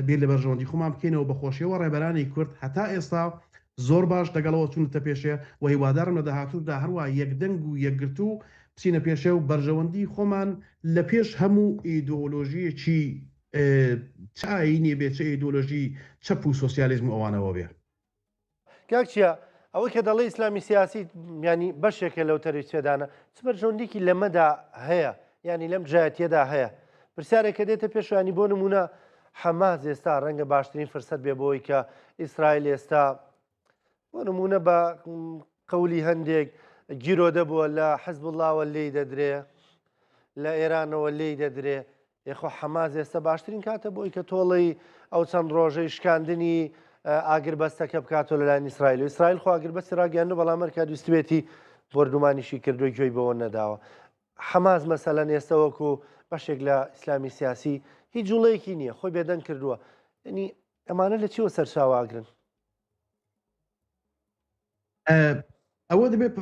بیر لە بەرژەوەندی خۆمان بکەینەوە بە خۆشیەوە ڕێبەرانی کورد هەتا ئێستا زۆر باش لەگەڵەوە چوونەتە پێشێ و هیوادارم لە داهاتووشدا هەروا یەکدەنگ و یەکگرتوو بچینە پێشێ و بەرژەوەندی خۆمان لە پێش هەموو ئیدۆلۆژییەکی چ ئایینی بێ چ ئیدۆلۆژی چەپ و سۆسیالیزم و ئەوانەوە بێ. کاک چیا، ئەوەی کە دەڵێی ئیسلامی سیاسی یانی بەشێکە لەو تەرویجپێدانە، چ بەرژەوەندیەکی لەمەدا هەیە یانی لەم دژایەتیەدا هەیە؟ پرسیارێک کە دێتە پێش ینی بۆ نمونە حەماس ئێستا ڕەنگە باشترین فرسەت بێ بۆی کە ئیسرائیل ئێستا بۆ نمونە بە قەولی هەندێک گیرۆدە بووە لە حزبوڵاوە لێی دەدرێ لە ئێرانەوە لێی دەدرێ یخۆ حەماس ئێستا باشترین کاتە بۆی کە تۆڵەی ئەو چەند ڕۆژەی شکاندنی ئاگربەستەکە بکاتەوە لەلایەن ئیسرائیل و ئیسرائیل خۆ ئاگربەستی ڕاگەیاندووە بەڵام هەر کات ویستبێتی بۆردومانیشی کردووە گوێی بەوە نەداوە حەماس مەسەلەن ئێستا وەکو بەشێک لە ئیسلامی سیاسی هیچ جوڵەیەکی نییە خۆی بێدەنگ کردووە یعنی ئەمانە لە چیوە سەرچاوە ئاگرن؟ ئەوە دەبێت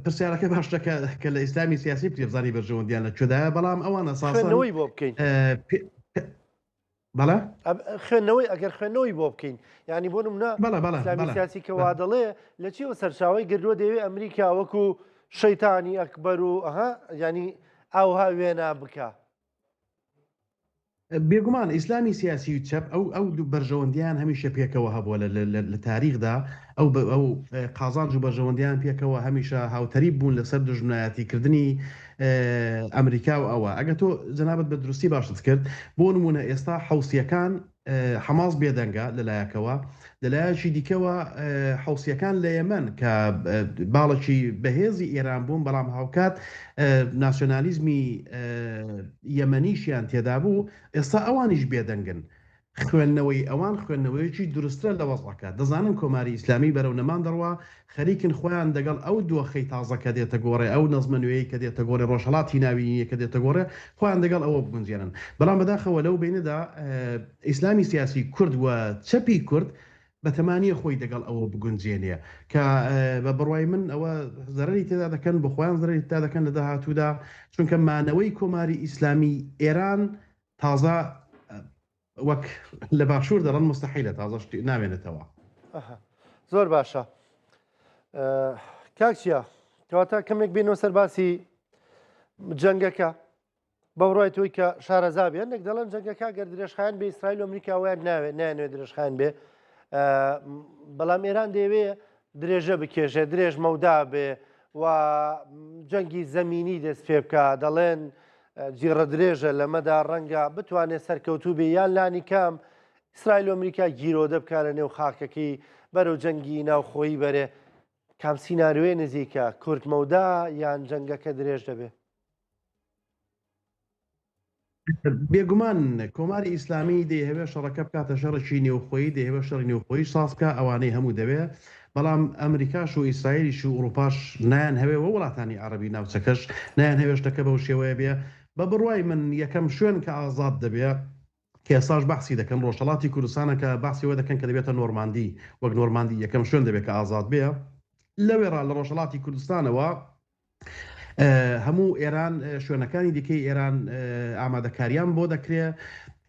پرسیارەکە باشترە کە کە لە ئیسلامی سیاسی بکرێ بزانی بەرژەوەندیان لە کوێدایە بەڵام ئەوان ئەساسەن خوێندنەوەی بۆ بکەین بەڵێ خوێندنەوەی ئەگەر خوێندنەوەی بۆ بکەین یعنی بۆ نمونە بەڵێ بەڵێ ئیسلامی بەڵێ سیاسی کە وا دەڵێ لە چیەوە سەرچاوەی گردووە دەیەوێ ئەمریکا وەکو شەیتانی ئەکبەر و ئەها یعنی ئاوها وێنا بکا. بێگومان ئیسلامی سیاسی و چەپ ئەو ئەو بەرژەوەندیان هەمیشە پێکەوە هەبووە لە تاریخدا ئەو ئەو قازانج و بەرژەوەندیان پێکەوە هەمیشە هاوتەریب بوون لەسەر دوژمنایەتی کردنی ئەمریکا و ئەوە ئەگەر تۆ جەنابت بە دروستی باشت کرد بۆ نمونە ئێستا حوسیەکان حەماس بێدەنگە لەلایەکەوە، لەلایەکی دیکەوە حوسییەکان لە یەمەن کە باڵێکی بەهێزی ئێران بوون، بەڵام هاوکات ناسیۆنالیزمی یەمەنیشیان تێدابوو، ئێستا ئەوانیش بێدەنگن. خوێندنەوەی ئەوان خوێندنەوەیەکی دروستترە لە وەزعەکە. دەزانن کۆماری ئیسلامی بەرەو نەمان دەڕوا، خەریکن خۆیان دەگەڵ ئەو دۆخەی تازە کە دێتە گۆڕێ، ئەو نەزمە نوێیەی کە دێتە گۆڕێ، ڕۆژهەڵاتی ناوینییە کە دێتە گۆڕێ، خۆیان دەگەڵ ئەوە بگونجێنن. بەڵام بەداخەوە لەو بەینەدا ئیسلامی سیاسی کورد و چەپی کورد بەتەما نییە خۆی دەگەڵ ئەوە بگونجێنێ کە بە بڕوای من ئەوە زەرەری تێدا دەکەن، بۆ خۆیان زەرەری تێدا دەکەن لە داهاتوودا، چونکە مانەوەی کۆماری ئیسلامی ئێران تازە وەک لە باشوور دەڵێن موستەحیلە تازە شتی نامێنێتەوە. زۆر باشە کاک چیا کەواتە کەمێک بینەوە سەر باسی جەنگەکە بە بڕای تۆی کە شارەزا بێ هەندێک دەڵێن جەنگەکە گەر درێژخایەن بێ ئیسرائیل و ئەمریکا وایان ناوێت نایانەوێت درێژخایەن بێ بەڵام ئێران دەیەوێ درێژە بکێشێ درێژ مەودا بێ و جەنگی زەمینی دەست پێ بکە دەڵێن جیڕە درێژە لەمەدا ڕەنگە بتوانێت سەرکەوتوو بێ یان لانی کەم ئیسرائیل و ئەمریکا گیرۆدە بکا لە نێو خاکەکەی بەرەو جەنگی ناوخۆیی بەرێ. کام سیناریۆیە نزیکە، کورت مەودا یان جەنگەکە درێژ دەبێ؟ بێگومان کۆماری ئیسلامی دەیهەوێ شەڕەکە بکاتە شەڕێکی نێوخۆیی، دەیهەوێ شەڕی نێوخۆییش ساز بکا، ئەوانەی هەموو دەوێ، بەڵام ئەمریکاش و ئیسرائیلیش و ئوڕووپاش نایانهەوێ و وڵاتانی عەڕەبی ناوچەکەش نایانهەوێ شتەکە بەو شێوەیە بێ. بە بڕوای من یەکەم شوێن کە ئازاد دەبێ کە ئێستاش بەحسی دەکەن ڕۆژهەڵاتی کوردستانە کە باسی ئەوە دەکەن کە دەبێتە نۆرماندی، وەک نۆرماندی یەکەم شوێن دەبێ کە ئازاد بێ. لەوێڕا لە ڕۆژهەڵاتی کوردستانەوە هەموو ئێران شوێنەکانی دیکەی ئێران ئامادەکاریان بۆ دەکرێ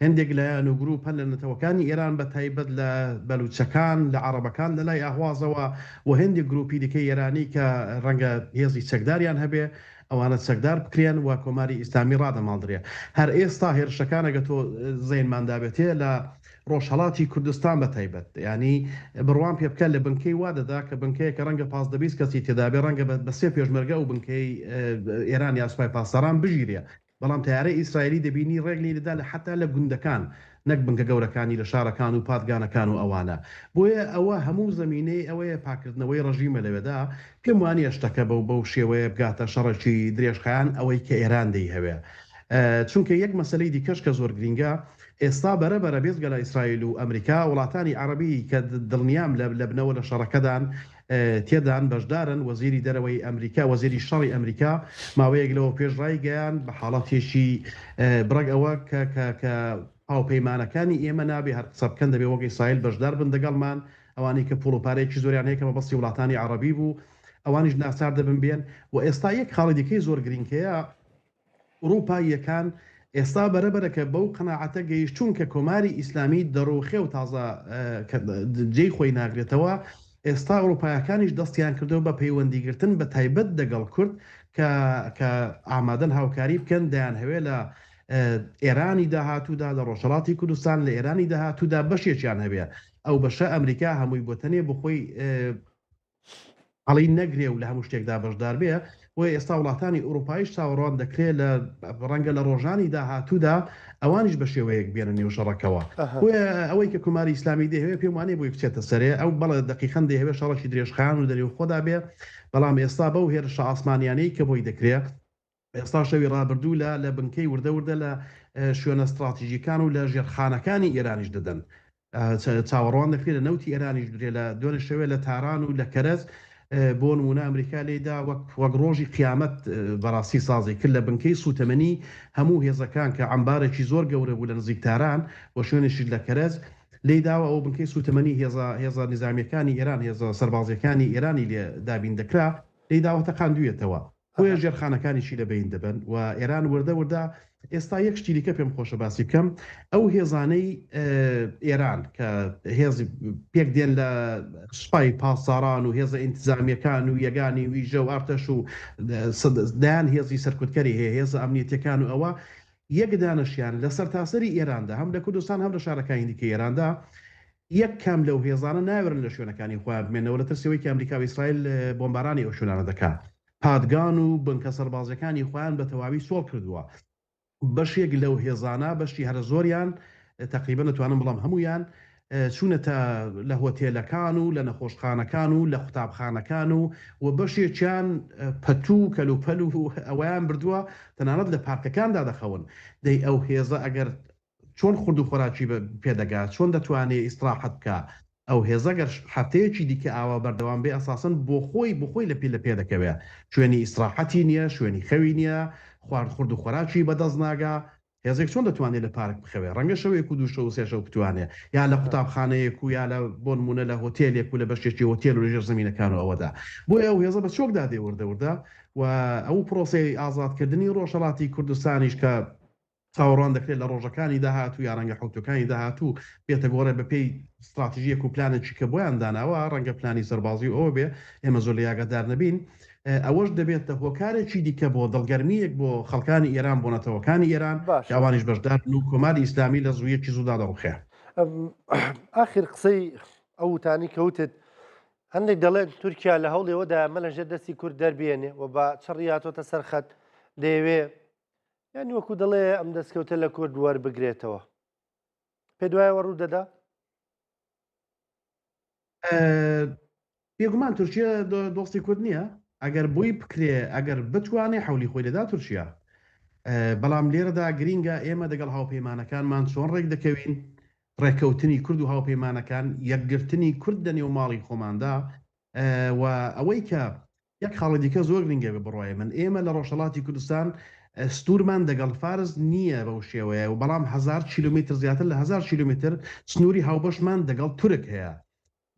هەندێک لایەن و گروپ هەن لە نەتەوەکانی ئێران بە تایبەت لە بەلوچەکان لە عەڕەبەکان لە لای ئەهوازەوە و هەندێک گروپی دیکەی ئێرانی کە ڕەنگە هێزی چەکداریان هەبێ ئەوانە چەکدار بکرێن و کۆماری ئیسلامی ڕادەماڵدرێ هەر ئێستا هێرشەکان ئەگە تۆ زەینمان دابێتێ لە ڕۆژهەڵاتی کوردستان بە تایبەت یانی بڕوام پێ بکە لە بنکەی وا دەدا کە بنکەیەکە ڕەنگە 15 20 کەسی تێدابێ ڕەنگە بە سێ پێشمەرگە ئەو بنکەی ئێران یا سوپای پاسداران بگیرێ بەڵام تەیارەی ئیسرائیلی دەبینی ڕێک لێی دەدا لە حەتا لە گوندەکان نەک بنکە گەورەکانی لە شارەکان و پادگانەکان و ئەوانە بۆیە ئەوە هەموو زەمینەی ئەوەیە پاکردنەوەی ڕژیمە لەوێدا پێم وانیە شتەکە بەو بەو شێوەیە بگاتە شەڕێکی درێژخایەن ئەوەی کە ئێران دەیهەوێ چونکە یەک مەسەلەی دیکەش کە زۆر گرینگە ئێستا بەرە بەرە بێجگە لە ئیسرائیل و ئەمریکا، وڵاتانی عەڕەبی کە دڵنیام لە لەبنەوە لە شەڕەکەدان تێدان بەشدارن، وەزیری دەرەوەی ئەمریکا، وەزیری شەڕی ئەمریکا ماوەیەک لەوە پێش ڕایگەیاند بە حاڵەتێکی بڕەک ئەوە کە کە کە هاوپەیمانەکانی ئێمە نابێ هەر قسە بکەن دەبێ وەک ئیسرائیل بەشدار بن دەگەڵمان، ئەوانەی کە پووڵ و پارەیەکی زۆریان هەیە کە مەبەستی وڵاتانی عەڕەبی بوو ئەوانیش ناچار دەبن بێن و ئێستا یەک خاڵی دیکەی زۆر گرینگ هەیە، ئوڕووپاییەکان ئێستا بەرە بەرە کە بەو قەناعەتە گەیشتوون کە کۆماری ئیسلامی دەڕووخێ و تازە جێی خۆی ناگرێتەوە، ئێستا ئوڕووپایەکانیش دەستیان کردووە بە پەیوەندی گرتن بە تایبەت دەگەڵ کورد کە کە ئامادەن هاوکاری بکەن دەیانهەوێ لە ئێرانی داهاتوودا لە ڕۆژهەڵاتی کوردستان لە ئێرانی داهاتوودا بەشێکیان هەبێ ئەو بەشە ئەمریکا هەمووی بۆ تەنێ بۆ خۆی هەڵی نەگرێ و لە هەموو شتێکدا بەشدار بێ، بۆیە ئێستا وڵاتانی ئوڕووپاییش چاوەڕوان دەکرێ لە ڕەنگە لە ڕۆژانی داهاتوودا ئەوانیش بە شێوەیەک بێنە نێو شەڕەکەوە. بۆیە ئەوەی کە کۆماری ئیسلامی دەیهەوێ پێم وانیە بۆی بچێتە سەرێ، ئەو بەڵێ دەقیقەن دەیهەوێ شەڕێکی درێژخایەن و دەنێوخۆدا بێ، بەڵام ئێستا بەو هێرشە ئاسمانیانەی کە بۆی دەکرێ، ئێستا شەوی ڕابردوو لە لە بنکەی وردە وردە لە شوێنە ستڕاتیژیکان و لە ژێرخانەکانی ئێرانیش دەدەن. چاوەڕوان دەکرێت لە نەوتی ئێرانیش بدرێت لە دوێنێ شەوێ لە تاران و لە کەرەج بۆ نموونە ئەمریکا لێیدا وەک وەک ڕۆژی قیامەت بەڕاستی سازی کرد لە بنکەی سووتەمەنی هەموو هێزەکان کە عەمبارێکی زۆر گەورە بوو لە نزیک تاران و شوێنێکیش لە کەرەج لێی داوە ئەوە بنکەی سووتەمەنی هێزە هێزە نیزامییەکانی ئێران هێزە سەربازییەکانی ئێرانی لێ دابین دەکرا لێی داوە تەقاندوویەتەوە. بۆیە ژێرخانەکانیشی لە بەین دەبەن و ئێران وردە وردە ئێستا یەک شتی دیکە پێم خۆشە باسی بکەم ئەو هێزانەی ئێران کە هێز پێک دێن لە سوپای پاسداران و هێزە ئینتزامیەکان و یەگانی ویژە و ئارتەش و دەیان هێزی سەرکوتکەری هەیە هێزە ئەمنیەتەکان و ئەوە. یەک دانەشیان لە سەرتاسەری ئێراندا هەم لە کوردستان هەم لە شارەکانی دیکەی ئێراندا یەک کام لەو هێزانە ناوێرن لە شوێنەکانی خۆیان بمێنەوە لە ترسی ئەوەی کە ئەمریکا و ئیسرائیل بۆمبارانی ئەو شوێنانە دەکا. پادگان و بنکە سەربازیەکانی خۆیان بە تەواوی چۆڵ کردووە. بەشێک لەو هێزانە، بەشی هەرە زۆریان، تەقریبەن دەتوانم بڵێم هەموویان، چوونەتە لە هۆتێلەکان و لە نەخۆشخانەکان و لە قوتابخانەکان و و بەشێکیان پەتوو و کەلوپەل و ئەوەیان بردووە، تەنانەت لە پارکەکاندا دەخەون. دەی ئەو هێزە ئەگەر چۆن خورد و خۆراکی پێ دەگا؟ چۆن دەتوانێ ئیستراحەت بکا؟ ئەو هێزە گەر هەفتەیەکی دیکە ئاوا بەردەوام بێ ئەساسەن بۆ خۆی بۆ خۆی لە پێ لە پێ دەکەوێ. شوێنی ئیستراحەتی نییە، شوێنی خەوی نییە، خوارد خورد و خۆراکی بە دەست ناگا. هێزێک چۆن دەتوانێ لە پارک بخەوێ؟ ڕەنگە شەوێک و دوو شەو و سێ شەو بتوانێ یا لە قوتابخانەیەک و یا لە بۆ نموونە لە هۆتێلێک و لە بەشێکی هۆتێل و لە ژێر زەمینەکان و ئەوەدا. بۆیە ئەو هێزە بە چۆکدا دێ وردە وردە و ئەو پرۆسەی ئازادکردنی ڕۆژهەڵاتی کوردستانیش کە چاوەڕوان دەکرێت لە ڕۆژەکانی داهاتوو یا ڕەنگە حەوتووەکانی داهاتوو بێتە گۆڕێ بەپێی ستراتیژییەک و پلانێکی کە بۆیان داناوە، ڕەنگە پلانی سەربازی و ئەوە بێ ئێمە زۆر لێی ئاگادار نەبین، ئەوەش دەبێتە هۆکارێکی دیکە بۆ دڵگەرمییەک بۆ خەڵکانی ئێران، بۆ نەتەوەکانی ئێران کە باشە. ئەوانیش بەشدار بن و کۆماری ئیسلامی لە زوویەکی زوودا دەڕوخێ. ئاخر قسەی ئەو وتانەی کە وتت، هەندێک دەڵێن تورکیا لە هەوڵی ئەوەدایە ئەمە لەژێر دەستی کورد دەربێنێ و بە چڕی هاتۆتە سەر خەت، دەیەوێ یانی وەکو دەڵێ ئەم دەستکەوتە لە کورد وەربگرێتەوە پێ دوایەوە ڕوو دەدا؟ بێگومان تورکیا دۆستی کورد نییە ئەگەر بۆی بکرێ ئەگەر بتوانێ حولی خۆی دەدا تورکیا بەڵام لێرەدا گرینگە ئێمە دەگەڵ هاوپەیمانەکانمان چۆن ڕێک دەکەوین ڕێککەوتنی کورد و هاوپەیمانەکان یەکگرتنی کورد لە نێو ماڵی خۆماندا و ئەوەی کە یەک خاڵی دیکە زۆر گرنگە بە بڕوای من ئێمە لە ڕۆژهەڵاتی کوردستان سنوورمان دەگەڵ فارس نییە بەو شێوەیە و بەڵام هەزار کیلومتر زیاتر لە هەزار کیلومتر سنووری هاوبەشمان دەگەڵ تورک هەیە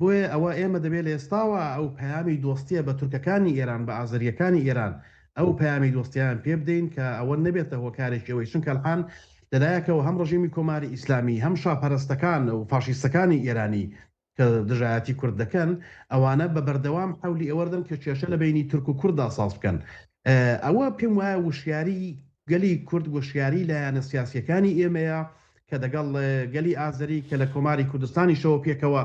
بۆیە ئەوە ئێمە دەبێت لە ئێستاوە ئەو پەیامی دۆستیە بە تورکەکانی ئێران بە ئازەرییەکانی ئێران ئەو پەیامی دۆستیان پێ بدەین کە ئەوە نەبێتە هۆکارێکی ئەوەی چونکە الان لەلایەکەوە هەم ڕژیمی کۆماری ئیسلامی هەم شاپەرستەکان و فاشیستەکانی ئێرانی کە دژایەتی کورد دەکەن ئەوانە بە بەردەوام حەولی ئەوەردەن کە کێشە لە بەینی تورک و کورددا ساز بکەن. ئەوە پێم وایە وشیاری گەلی کورد وشیاری لایەنە سیاسیەکانی ئێمەیە کە دەگەڵ گەلی ئازەری کە لە کۆماری کوردستانیشەوە پێکەوە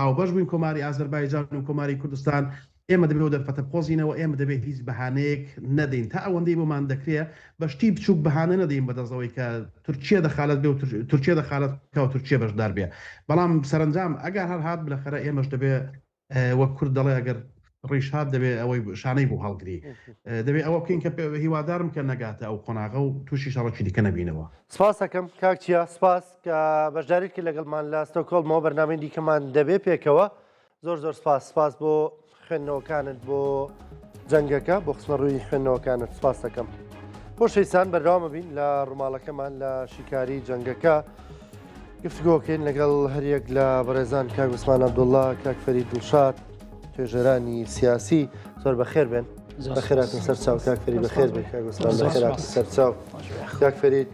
هاوبەش بووین کۆماری ئازەربایجان و کۆماری کوردستان ئێمە دەبێ ئەو دەرفەتە بقۆزینەوە، ئێمە دەبێ هیچ بەهانەیەک نەدەین، تا ئەوەندەی بۆمان دەکرێ بە شتی بچووک بەهانە نەدەین بەدەست ئەوەی کە تورکیە دەخالەت بێ و تورکیە دەخالەت بکا و تورکیە بەشدار بێ، بەڵام سەرەنجام ئەگەر هەر هات بلەخەرە ئێمەش دەبێ وەک کورد دەڵێ ئەگەر ڕیش هات دەبێ ئەوەی شانەی بۆ هەڵگری، دەبێ ئەوە بکەین کە هیوادارم کە نەگاتە ئەو قۆناغە و تووشی شەڕێکی دیکە نەبینەوە. سپاس ئەکەم کاک چیا، سپاس کە بەشداریت کرد لەگەڵمان لە ستۆکهۆڵمەوە، بەرنامەی دیکەمان دەبێ پێکەوە. زۆر زۆر سپاس سپاس بۆ خوێندنەوەکانت بۆ جەنگەکە بۆ خستنە ڕووی خوێندنەوەکانت سپاس دەکەم خۆشەویستان بەردەوامە بین لە ڕووماڵەکەمان لە شیکاری جەنگەکە گفتگۆکەین لەگەڵ هەریەک لە بەڕێزان کاک عوسمان عەبدوڵڵا کاک فەرید دڵشاد توێژەرانی سیاسی زۆر بەخێر بێن بەخێراتن سەر چاو کاک فەرید بەخێر بێن کاک عوسمان بەخێراتن سەر چاو کاک فەرید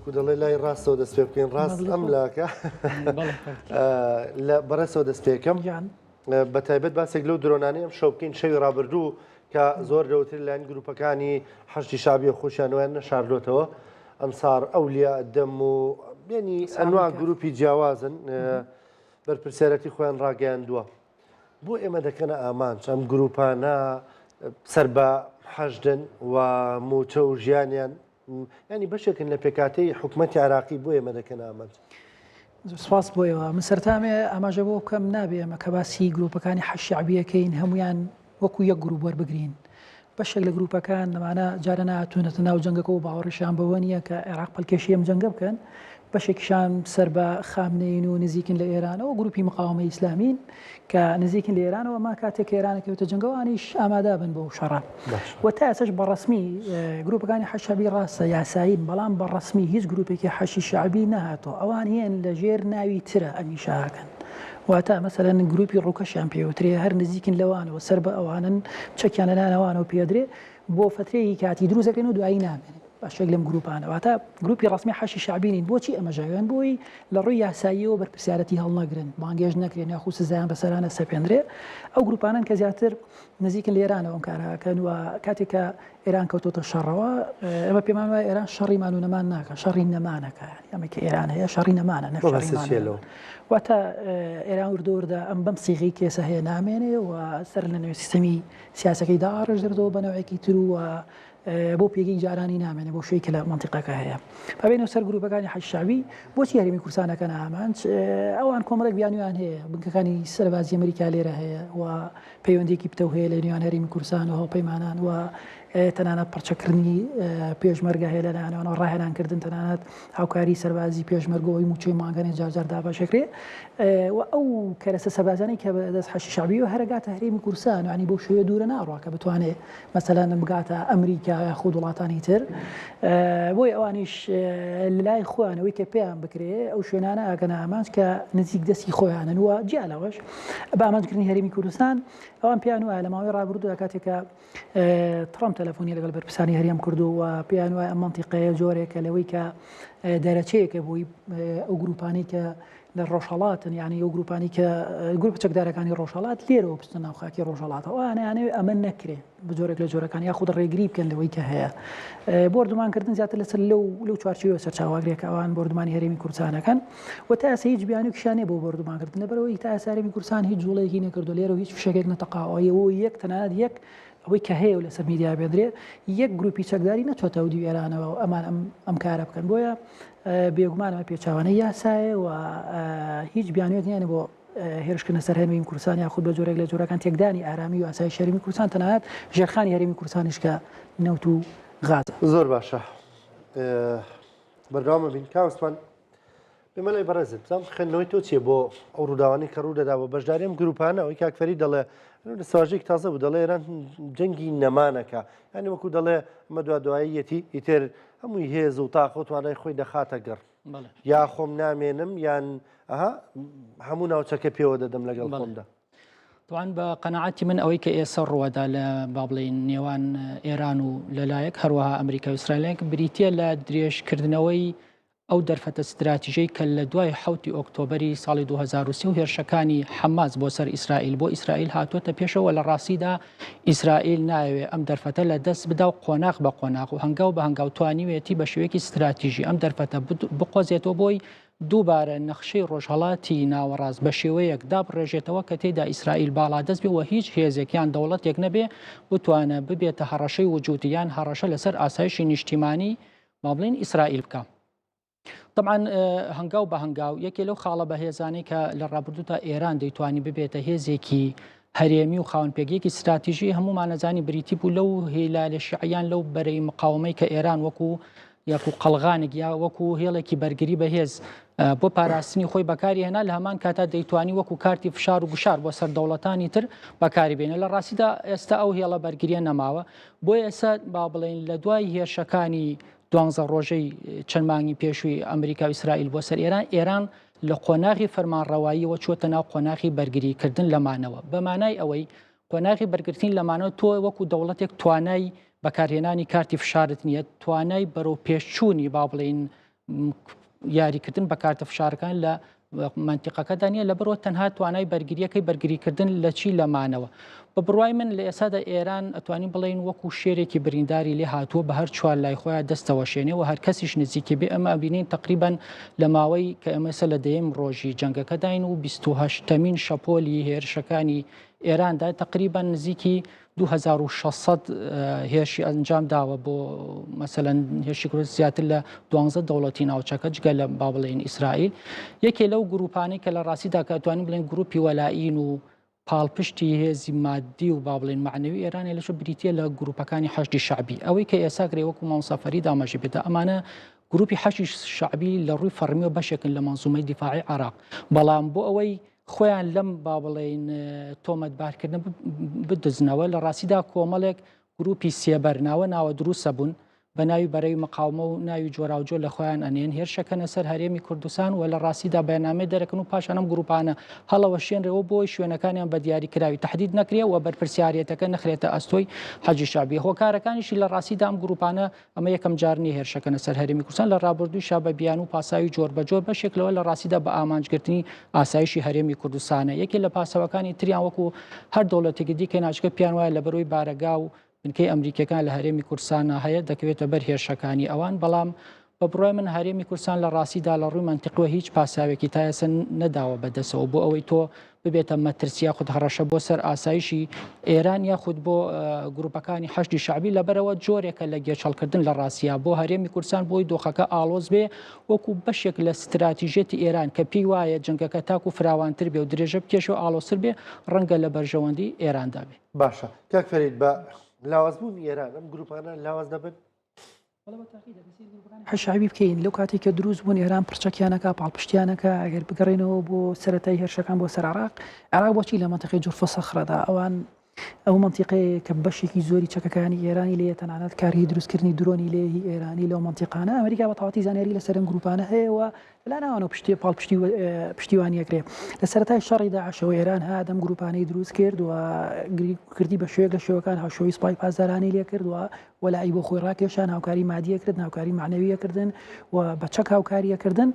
کو دەڵێ لای ڕاستەوە دەست پێ بکەین ڕاست ئەم لاکە لە بەڕێسەوە دەست پێکەم بە تایبەت باسێک لەو درۆنانەی ئەم شەو بکەین شەوی ڕابردوو کە زۆر لەوتر لایەن گروپەکانی حەشدی شابیە خۆشیانەوەیان نەشاردۆتەوە ئەنسار ئەولیا دەم و بێنی ئەنوا گروپی جیاوازن بەرپرسیارەتی خۆیان ڕاگەیاندووە بۆ ئێمە دەکەنە ئامانج ئەم گروپانە سەر بە حەشدن و موچە و ژیانیان یانی بەشێکن لە پێکهاتەی حکومەتی عێراقی بۆ ئێمە دەکەنە ئامانج. زۆر سپاس بۆ ئێوە. من سەرەتا ئەمەوێ ئاماژە بەوە بکەم نابێ ئێمە کە باسی گرووپەکانی حەشد شەعبییەکەین هەموویان وەکوو یەک گرووپ وەربگرین. بەشێک لە گرووپەکان لەمانە جارە نەهاتوونەتە ناو جەنگەکە و باوەڕیشیان بەوە نییە کە عێراق پەلکێشی ئەم جەنگە بکەن. بەشێکیشان سەر بە خامنەیین و نزیکن لە ئێرانەوە گرووپی مقاوەمەی ئیسلامین کە نزیکن لە ئێرانەوە ئەما کاتێک کە ئێران ئەکەوێتە جەنگەوە ئەوانیش ئامادە بن بۆ شەڕە و تا ئێستاش بە ڕەسمی گروپەکانی حەشد شەعبی ڕاستە یاسایین بەڵام بە ڕەسمی هیچ گروپێکی حەشی شەعبی نەهاتەوە ئەوان هێن لە ژێر ناوی ترە ئەمیشە ئەکەن واتە مەسەلەن گروپی ڕووکەشیان پێوترێ هەر نزیکن لەوانەوە سەر بە ئەوانن چەکیان لەلایەن ئەوانەوە پێدرێ بۆ فەترەیەکی کاتی دروست دەکرێن و دوایی نامێنن. بەشێک لەم گروپانە واتە گروپی ڕسمی حەشی شعبی نین. بۆچی ئەمە ژاوێن؟ بۆی لە ڕووی یاساییەوە بەرپرسیارەتی هەڵنەگرن، بانگێش نەکرێن یاخود سزایان بەسەرانە سەپێنرێ. ئەو گروپانەن کە زیاتر نزیکن لە ئێرانەوە ئەم کارەکەن و کاتێک کە ئێران کەوتۆتە شەڕەوە، ئێمە پێمان وایە ئێران شەڕی مان و نەمان ناکە، شەڕی نەمانەکە. یانی ئەمە کە ئێران هەیە شەڕی نەمانە نەک شەڕی مان و نەمان. واتە ئێران وردە وردە ئەم بەم سیغەی کێسە هەیە نامێنێ و سەر لە نوێ سیستەمی سیاسەکەی داڕێژرێتەوە بە نەوعێکی تر و بۆ پێگەی جارانی نامێنێ بۆ شوێی کە لە مەنتیقەکە هەیە. با بێینەوە سەر گروپەکانی حەشد شەعبی، بۆچی هەرێمی کوردستان ئەکەنە ئامانج؟ ئەوان کۆمەڵێک بیانویان هەیە، بنکەکانی سەربازی ئەمریکا لێرە هەیە و پەیوەندیەکی پتەو هەیە لە نێوان هەرێمی کوردستان و هاوپەیمانان و تەنانەت پڕچەکردنی پێشمەرگە هەیە لەلایەنەوە ڕاهێنانکردن تەنانەت هاوکاری سەربازی پێشمەرگەوەی موچەی مانگانێ جارجار دابەشەکرێ و ئەو کەرەسە سەربازانەی کە بەدەست حەشی شەعبیەوە هەرەگاتە هەرێمی کوردستان یانی بەو شێوەیە دوورە ناڕوا کە بتوانێ مەسەلەن بگاتە ئەمریکا یاخود وڵاتانی تر بۆیە ئەوانیش لەلای خۆیان ئەوەی کە پێیان بکرێ ئەو شوێنانە ئاگەنە ئامانج کە نزیک دەستی خۆیانن و جیا لەوەش بە ئامانجکردنی هەرێمی کوردستان ئەوان پێیان وایە لە ماوەی ڕابردوودا کاتێک کە ترەمپ تەلەفۆنی لەگەڵ بەرپرسانی هەرێم کردو و پێیان وایە ئەم مەنتیقەیە جۆرێکە لەوەی کە دەرەچەیەکە بۆی ئەو گروپانەی کە لە ڕۆژهەڵاتن یانی ئەو گروپانی کە گروپە چەکدارەکانی ڕۆژهەڵات لێرەوە بچنە ناو خاکی ڕۆژهەڵاتەوە ئەوانەیانەوێ ئەمە نەکرێ بە جۆرێک لە جۆرەکان یاخود ڕێگری بکەن لەوەی کە هەیە بۆردومانکردن زیاتر لەسەر لەو لەو چوارچێوە سەرچاوەگرێ کە ئەوان بۆردومانی هەرێمی کوردستانەکەن و تا ئێستا هیچ بیانووکیشیان نییە بۆ بۆردومانکردن لەبەرئەوەی تا ئێستا هەرێمی کوردستان هیچ جوڵەیەکی نەکردو لێرە و هیچ فشەکێک نەتەقاوە و یەک تەنانەت یەک ئەوەی کە هەیە و لەسەر میدیا بێندرێ یەک گروپی چەکداری نەچۆتە ئەو دیو ئێرانەوە و ئەمان ئەم ئەم کارە بکەن بۆیە بێگومان ئەمە پێچەوانەی یاسایە و هیچ بیانوێک نییە بۆ هێرشکردنە سەر هەرێمی کوردستان یاخود بە جۆرێک لە جۆرەکان تێکدانی ئارامی و ئاسایشی هەرێمی کوردستان تەنانەت ژێرخانی هەرێمی کوردستانیش کە نەوت و غازە. زۆر باشە بەردەوامە بین کاک عوسمان بێمە لای بەڕێزت بزانم خوێندنەوەی تۆ چییە بۆ ئەو ڕووداوانەی کە ڕوو دەدا بۆ بەشداری ئەم گروپانە ئەوەی کاک فەرید دەڵێ دەستەواژەیەکی تازە بوو دەڵێ ئێران جەنگی نەمانەکە یانی وەکو دەڵێ ئەمە دوا دواییەتی ئیتر هەمووی هێز و تاقە و توانای خۆی دەخاتە گەڕ یا خۆم نامێنم یان ئەها هەموو ناوچەکە پێوە دەدەم لەگەڵ خۆمدا. طبعا بە قەناعەتی من ئەوەی کە ئێستا ڕووەدا لە با بڵێین نێوان ئێران و لەلایەک هەروەها ئەمریکا و ئیسرائیلێک بریتە لە درێژکردنەوەی ئەو دەرفەتە ستراتیژەی کە لە دوای حەوتی ئۆکتۆبەری ساڵی 2023 و هێرشەکانی حەماس بۆ سەر ئیسرائیل بۆ ئیسرائیل هاتووەتە پێشەوە لە ڕاستیدا ئیسرائیل نایەوێ ئەم دەرفەتە لە دەست بدا و قۆناغ بە قۆناغ و هەنگاو بە هەنگاو توانیوێتی بە شێوەیەکی ستراتیژی ئەم دەرفەتە بقۆزێتەوە بۆی دووبارە نەخشەی ڕۆژهەڵاتی ناوەڕاست بە شێوەیەک دابڕێژێتەوە کە تێیدا ئیسرائیل باڵادەست بێ و هیچ هێزێک یان دەوڵەتێک نەبێ بتوانە ببێتە هەڕەشەی وجودی یان هەڕەشە لەسەر ئاسایشی نیشتیمانی با بڵێین ئیسرائیل بکە. طبعا هەنگاو بە هەنگاو یەکێ لەو خاڵە بەهێزانەی کە لە ڕابردوودا ئێران دەیتوانی ببێتە هێزێکی هەرێمی و خاوەن پێگەیەکی ستراتیژی هەمومان نەزانی بریتی بوو لەو هیلالە شیعیان لەو بەرەی مقاومەی کە ئێران وەکو یاکو قەڵغانێک یا وەکو هێڵێکی بەرگری بەهێز بۆ پاراستنی خۆی بەکاری هێنا لە هەمان کاتا دەیتوانی وەکو کارتی فشار و گوشار بۆ سەر دەوڵەتانی تر بەکاری بێنە لە ڕاستیدا ئێستا ئەو هێڵە بەرگریە نەماوە بۆیە ئێستا با بڵێین لە دوای هێرشەکانی دوانزە ڕۆژەی چەند مانگی پێشووی ئەمریکا و ئیسرائیل بۆ سەر ئێران، ئێران لە قۆناغی فەرمانڕەواییەوە چووەتە ناو قۆناغی بەرگریکردن لە مانەوە. بە مانای ئەوەی قۆناغی بەرگرتن لە مانەوە تۆ وەکو دەوڵەتێک توانای بەکارهێنانی کارتی فشارت نییە، توانای بەرەو پێشچوونی با بڵێین یاریکردن بە کارتە فشارەکان لە مەنتیقەکەدا نییە لەبەرەوە تەنها توانای بەرگریەکەی بەرگریکردن لە چی لەمانەوە بە بڕوای من لە ئێسادا ئێران ئەتوانین بڵێین وەکو شێرێکی برینداری لێ هاتووە بە هەر چوار لای خۆیان دەستەوەشێنێ و هەر کەسیش نزیکی بێ ئەمە ئەبینین تقریبان لە ماوەی کە ئەمەسە لە دەیەم ڕۆژی جەنگەکەداین و 28مین شەپۆلی هێرشەکانی ئێراندا تقریبان نزیکی 2600 هێرشی ئەنجام داوە بۆ مەسەلەن هێرشی کرد زیاتر لە دوانزە دەوڵەتی ناوچەکە جگە لە با بڵێین ئیسرائیل یەکێ لەو گروپانەی کە لە ڕاستیدا کە توانین بڵێن گروپی وەلائین و پاڵپشتی هێزی مادی و با بڵێن معنەوی ئێرانی لەشە بریتە لە گروپەکانی حەشدی شعبی ئەوەی کە ئێسا کرێ وەکو مامۆستا فەرید ئاماژەی پێدا ئەمانە گروپی حەشدی شعبی لە ڕووی فەڕمیەوە بەشێکن لە مەنزومەی دیفاعی عراق بەڵام بۆ ئەوەی خۆیان لەم با بڵێین تۆمەتبارکردنە بدزنەوە لە ڕاستیدا کۆمەڵێک گروپی سێبەر ناوە ناوە دروستە بوون. بە ناوی بەرەی مقاومە و ناوی جۆراوجۆر لە خۆیان ئەنێن هێرشەکەنە سەر هەرێمی کوردستان و لە ڕاستیدا بەیاننامەی دەرەکەن و پاشان ئەم گروپانە هەڵەوەشێنرەوە بۆی شوێنەکانیان بە دیاری کراوی تهدید نەکرێ و بەرپرسیارەتەکە نەخرێتە ئەستۆی حەجی شەعبی. هۆکارەکانیشی لە ڕاستیدا ئەم گروپانە ئەمە یەکەم جار نییە هێرشەکەنە سەر هەرێمی کوردستان لە ڕابردوویشا بە بیانوو و پاساوی جۆربەجۆر بەشێک لەوە لە ڕاستیدا بە ئامانجگرتنی ئاسایشی هەرێمی کوردستانە. یەکێ لە پاساوەکانی تریان وەکو هەر دەوڵەتێکی دیکەی ناوچەکە پێیان وایە لەبەرئەوەی بارەگا و بنکەی ئەمریکیەکان لە هەرێمی کوردستانا هەیە دەکەوێتە بەر هێرشەکانی ئەوان، بەڵام بە بڕوای من هەرێمی کوردستان لە ڕاستیدا لە ڕووی مەنتیقیەوە هیچ پاساوێکی تا ئێستا نەداوە بەدەستەوە بۆ ئەوەی تۆ ببێتە مەترسی یاخود هەڕەشە بۆ سەر ئاسایشی ئێران یاخود بۆ گروپەکانی حەشدی شەعبی، لەبەرئەوە جۆرێکە لە گێچەڵکردن لە ڕاستیا بۆ هەرێمی کوردستان بۆی دۆخەکە ئاڵۆز بێ وەکو بەشێک لە ستراتیژیەتی ئێران کە پێی وایە جەنگەکە تاکو فراوانتر بێ و درێژە بکێشێ و ئاڵۆزتر بێ ڕەنگە لە بەرژەوەندی ئێراندا بێ. باشە کاک فەرید بە لاوازبوونی ئێران ئەم گروپانە لاواز دەبن؟ حەشاوی بکەین لەو کاتێک کە دروست بوون ئێران پڕچەکیانەکە پاڵپشتیانەکە ئەگەر بگەڕێنەوە بۆ سەتای هێرشەکان بۆ سەر عراق عراق بۆچی لە منتیقی جورفە سەخرەدا ئەوان ئەو منتیقەیە کە بەشێکی زۆری چەکەکانی ئێرانی لێ تەنانەت کاری دروستکردنی درۆنی لێ هی ئێرانی لەو منتیقانە ئەمریکا بە تەواتی زانیاری لەسەر ئەم گروپانە هەیە و لە ناوان و پشتی پاڵپشتی پشتیوانی ئەکرێ لە سەرەتای شەڕی داعشەوە ئێران هات ئەم گروپانەی دروست کرد و کردی بە شێوەیەک لە شێوەکان هاوشێوەی سوپای پاسدارانی لێ کرد و وەلائی بۆ خۆی ڕاکێشان هاوکاری مادیە کردن هاوکاری معنەویە کردن و بە چەک هاوکاریە کردن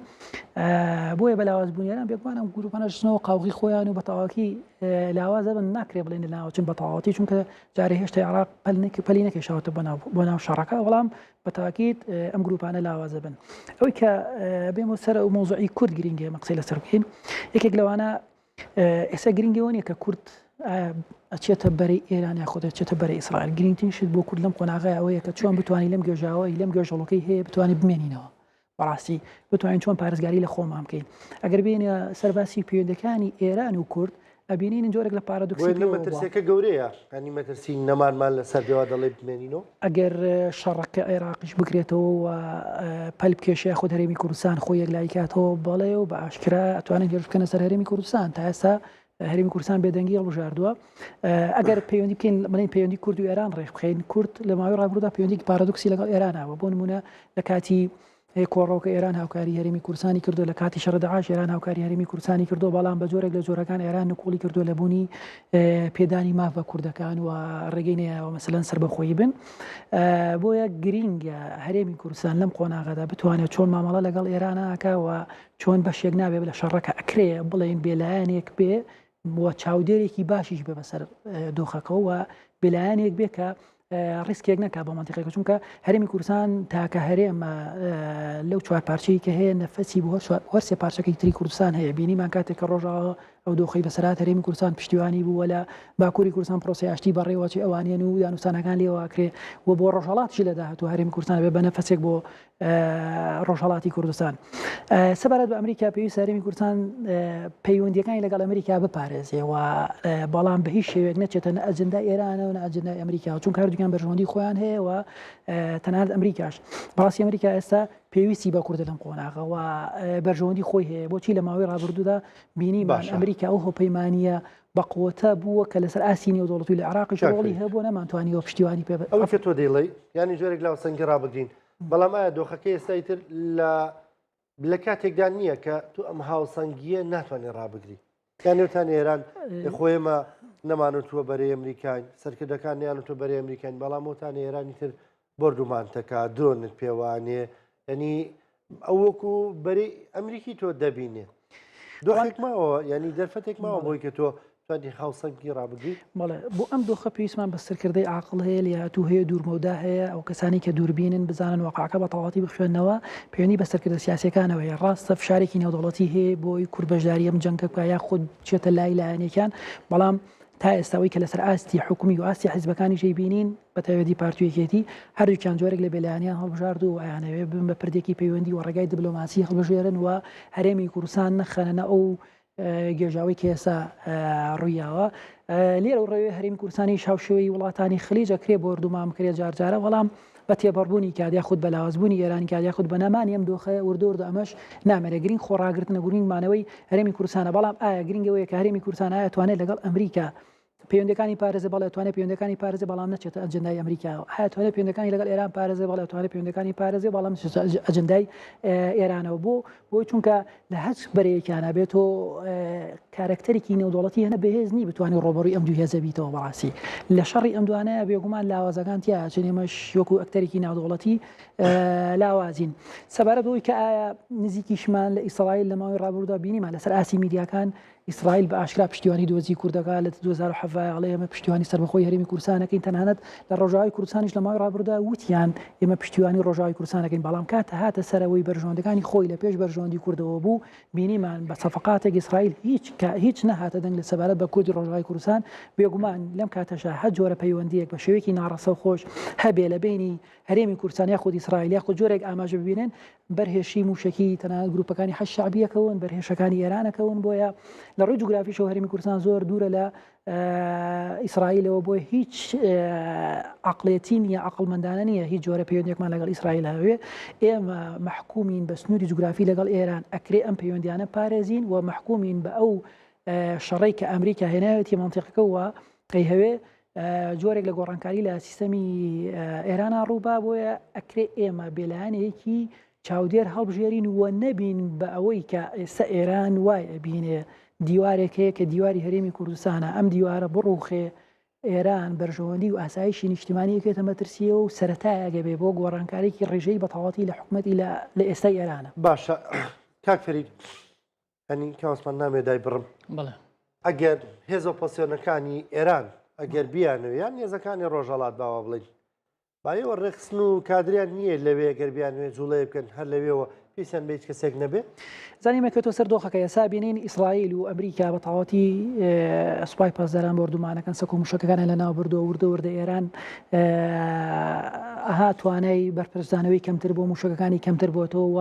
بۆیە بە لاواز بوون ئێران بێگومان ئەم گروپانە ژنەوە قاوغی خۆیان و بە تەواوەتی لاواز دەبن ناکرێ بڵێن لە ناوچن بە تەواوەتی چونکە جارێ هێشتا عێراق پەلی نەکێشاوەتە بۆ ناو شەڕەکە بەڵام بە تاکید ئەم گروپانە لاواز دەبن. ئەوەی کە بێمەوە سەر ئەو مەوزوعی کورد گرینگە ئێمە قسەی لەسەر بکەین یەکێک لەوانە ئێستا گرینگەوە نیە کە کورد ئەچێتە بەرەی ئێران یاخود ئەچێتە بەرەی ئیسرائیل گرینگترین شت بۆ کورد لەم قۆناغەیە ئەوەیە کە چۆن بتوانین لەم گێژاوەی لەم گێژەڵۆکەی هەیە بتوانین بمێنینەوە بەڕاستی بتوانین چۆن پارێزگاری لە خۆمان بکەین ئەگەر بێینە سەر باسی پەیوەندەکانی ئێران و کورد ئەبینین جۆرێک لە پارادۆکسی پێوە مەترسیەکە گەورەیە ینی مەترسی نەمانمان لەسەر بێوا دەڵێ بمێنینەوە ئەگەر شەڕەکە عێراقیش بکرێتەوە و پەل بکێشێ خود هەرێمی کوردستان خۆی یەکلایی کاتەوە بەڵێ و بە ئاشکرا ئەتوانن هێرش بکەنە سەر هەرێمی کوردستان تا ئێستا هەرێمی کوردستان بێدەنگی هەڵبژاردووە ئەگەر پەیوەندی بکەین بڵێن پەیوەندی کورد و ئێران ڕێک بخەین کورد لە ماوەی ڕابردوودا پەیوەندی پارادۆکسی لەگەڵ ئێران هەبوو بۆ نمونە لە کاتی کۆڕەوکە ئێران هاوکاری هەرێمی کوردستانی کردو لە کاتی شەڕ داعش ئێران هاوکاری هەرێمی کوردستانی کردو بەڵام بە جۆرێک لە جۆرەکان ئێران نکوڵی کردو لە بوونی پێدانی ماف بە کوردەکان و ڕێگەی نەیاوە مەسەلەن سەربەخۆیی بن بۆیە گرینگە هەرێمی کوردستان لەم قۆناغەدا بتوانێت چۆن مامەڵە لەگەڵ ئێرانەکە و چۆن بەشێک نابێ لە شەڕەکە ئەکرێ بڵێین بێلایەنێک بێ و چاودێرێکی باشیش بێ بەسەر دۆخەکەەوە و بێلایەنێک بێ کە ڕیسکێک نەکا بۆ مەنتیقەکە چونکە هەرێمی کوردستان تاکە هەرێمە لەو چوار پارچەی کە هەیە نەفەسی بۆ هەر سێ پارچەکەی تری کوردستان هەیە بینیمان کاتێک کە ڕۆژاوا ئەو دۆخی بەسەرات هەرێمی کوردستان پشتیوانی بوو لە باکووری کوردستان پرۆسی ئاشتی بەڕێوەچی ئەوانیان و دانوستانەکان لێواکرێ و بۆ ڕۆژهەڵاتیش لە داهاتوو هەرێمی کوردستان بێ بە نەفەسێک بۆ ڕۆژهەڵاتی کوردستان. سەبارەت بە ئەمریکا پێویستە هەرێمی کوردستان پەیوەندیەکانی لەگەڵ ئەمریکا بپارێزێ و بەڵام بە هیچ شێوەیەک نەچێتە نە ئەجندای ئێرانە و نە ئەجندای ئەمریکا چونکە هەردووکیان بەرژەوەندی خۆیان هەیە و تەنانەت ئەمریکاش بەڕاستی ئەمریکا ئێستا پێویستی بە کوردە لەم قۆناغە و بەرژەوەندی خۆی هەیە بۆچی لە ماوەی ڕابردوودا بینیمان ئەمریکا ئەو هاوپەیمانییە بەقوەتە بووە کە لەسەر ئاستی نێودەوڵەتی لە عێراقیش ڕۆڵی هەبووە نەمانتوانیوە پشتیوانی پێ ئەوەی کە تۆ دەیڵێی یانی جۆرێک لاوسەنگی ڕابگرین بەڵام ئایا دۆخەکە ئێستای تر لە لە کاتێکدا نییە کە تۆ ئەم هاوسەنگیە ناتوانێت ڕابگری یانێتان ئێران خۆێمە نەمانوتووە بەرەی ئەمریکاین سەرکردەکان نیانوتوە بەرەی ئەمریکاین بەڵام وتان ئێرانی تر بۆردومانتەکە درۆنت پێوانێ ینی ئەو وەکو بەری ئەمریکی تۆ دەبینێ دۆخێک ماوە ینی دەرفەتێک ماوە بۆی کە تۆ توانی هاوسەنگی ڕابگری بەڵێ بۆ ئەم دۆخە پێویستمان بە سەرکردەی عاقڵ هەیە لێهاتوو هەیە دوورمەودا هەیە ئەو کەسانی کە دووربینن بزانن واقعەکە بە تەواوەتی بخوێنەوە پەیوەندی بە سەرکردە سیاسیەکانەوە هەیە ڕاستە فشارێکی نێودەوڵەتی هەیە بۆی کورد بەشداری ئەم جەنگە بکا یاخود بچێتە لای لایەنێکیان بەڵام تا ئێستا ئەوەی کە لەسەر ئاستی حکومی و ئاستی حیزبەکانیش ئەیبینین بە تایبەتی پارتی و یەکێتی هەردووکیان جۆرێک لە بێلایەنیان هەڵبژارد و ئەیانەوێ ببن بە پردێکی پەیوەندی و ڕێگای دیبلۆماسی هەڵبژێرن و هەرێمی کوردستان نەخەنە نە ئەو گێژاوەی کە ئێستا ڕوویاوە لێرە و ڕێوێ هەرێمی کوردستانی هاوشێوەی وڵاتانی خلیج ئەکرێ بۆردومان بکرێ جارجارە بەڵام بە تێپەڕبوونی کات یاخود بە لاوازبوونی ئێرانی کات یاخود بە نەمانی ئەم دۆخە وردە وردە ئەمەش نامێنێ گرینگ خۆڕاگرتنە گرینگ مانەوەی هەرێمی کوردستانە بەڵام ئایا گرینگ ئەوەیە کە هەرێمی کوردستان ئایا توانێت لەگەڵ ئەمریکا. پەیوەندەکانی پارێزە بەڵێ توانێت پەیوەندەکانی پارێزە بەڵام نەچێتە ئەجندای ئەمریکاوە ئایا توانێت پەیوەندەکانی لەگەڵ ئێران پارێزە بەڵێ توانێت پەیوەندەکانی پارێزێ بەڵام نەچێتە ئەجندای ئێرانەوە بۆ بۆی چونکە لە هەچ بەرەیەکیانە بێت تۆ کارەکتەرێکی نێودەوڵەتی هەنە بەهێز نی بتوانانی ڕۆبەڕووی ئەم دوو هێزە بیتەوە بەڕاستی لە شەڕی ئەم دوانەیە بێگومان لاوازەکان تیا چون ئێمەش وەکو ئەکتەرێکی ناودەوڵەتی لاوازین سەبارەت بەوەی کە ئایا نزیکیشمان لە ئیسرائیل لە ماوەی ڕابردوودا بینیمان لەسەر ئاستی میدیاکان ئیسرائیل بە ئاشکرا پشتیوانی دۆزی کورد دەکات، لە 2017 ئەڵێ ئێمە پشتیوانی سەربەخۆی هەرێمی کوردستان ئەکەین، تەنانەت لە ڕۆژاوای کوردستانیش لە ماوەی ڕابردوودا وتیان ئێمە پشتیوانی ڕۆژاوای کوردستان ئەکەین، بەڵام کات هاتە سەر ئەوەی بەرژەوەندەکانی خۆی لە پێش بەرژەوەندی کوردەوە بوو، بینیمان بە سەفەقاتێک ئیسرائیل هیچ هیچ نەهاتە دەنگ لە سەبارەت بە کوردی ڕۆژاوای کوردستان، بێگومان لەم کاتەشا هەر جۆرە پەیوەندییەک بە شێوەیەکی ناڕاستەوخۆش هەبێ لە بەینی هەرێمی کوردستان یاخود ئیسرائیل یاخود جۆرێک ئاماژە ببینن بەر هێرشی مووشەکی تەنانەت گروپەکانی حەشد شەعبی ئەکەون بەر هێرشەکانی ئێران ئەکەون بۆیە لە ڕووی جوگرافیشەوە هەرێمی کوردستان زۆر دوورە لە ئیسرائیلەوە بۆ هیچ عقلێتی نییە عقلمەندانە نییە هیچ جۆرە پەیوەندێکمان لەگەڵ ئیسرائیل هەوێ ئێمە محکومین بە سنووری جوگرافی لەگەڵ ئێران ئەکرێ ئەم پەیوەندیانە پارێزین و محکومین بە ئەو شەڕەی کە ئەمریکا هێناوێتی مەنتیقەکە و ئەیهەوێ جۆرێک لە گۆڕانکاری لە سیستەمی ئێرانا ڕووبا بۆیە ئەکرێ ئێمە بێلایەنێکی چاودێر هەڵبژێرین و نەبین بە ئەوەی کە ئێستا ئێران وای ئەبینێ دیوارێک هەیە کە دیواری هەرێمی کوردستانە ئەم دیوارە بڕوخێ ئێران بەرژەوەندی و ئاسایشی نیشتیمانی ئەکەوێتە مەترسیەوە و سەرەتایەک ئەبێ بۆ گۆڕانکاریی ڕیژەی بەتەواوەتی لە حکومەتی لە ئێستای ئێرانە. باشە کاک فەرید ئەنی کاوسمان نامێ دای بڕم بەڵێ ئەگەر هێز ئۆپۆسیۆنەکانی ئێران ئەگەر بیانەوێ یان هێزەکانی ڕۆژهەڵات باوا بڵین بایەوە ڕێکخستن و کادریان نییە لەوێ گەر بیانوێ جوڵەیە بکەن هەر لەوێەوە پێویستیان بە هیچ کەسێک نەبێ. زانیمە کە تۆ سەر دۆخەکە ئێسا بینین ئیسرائیل و ئەمریکا بە تەواوەتی سوپای پاسداران بۆردومانەکەن سەکۆ موشەکەکانیان لەناو بردووە وردە وردە ئێران ئەها توانای بەرپرسدانەوەی کەمتر بۆ موشەکەکانی کەمتر بۆتەوە و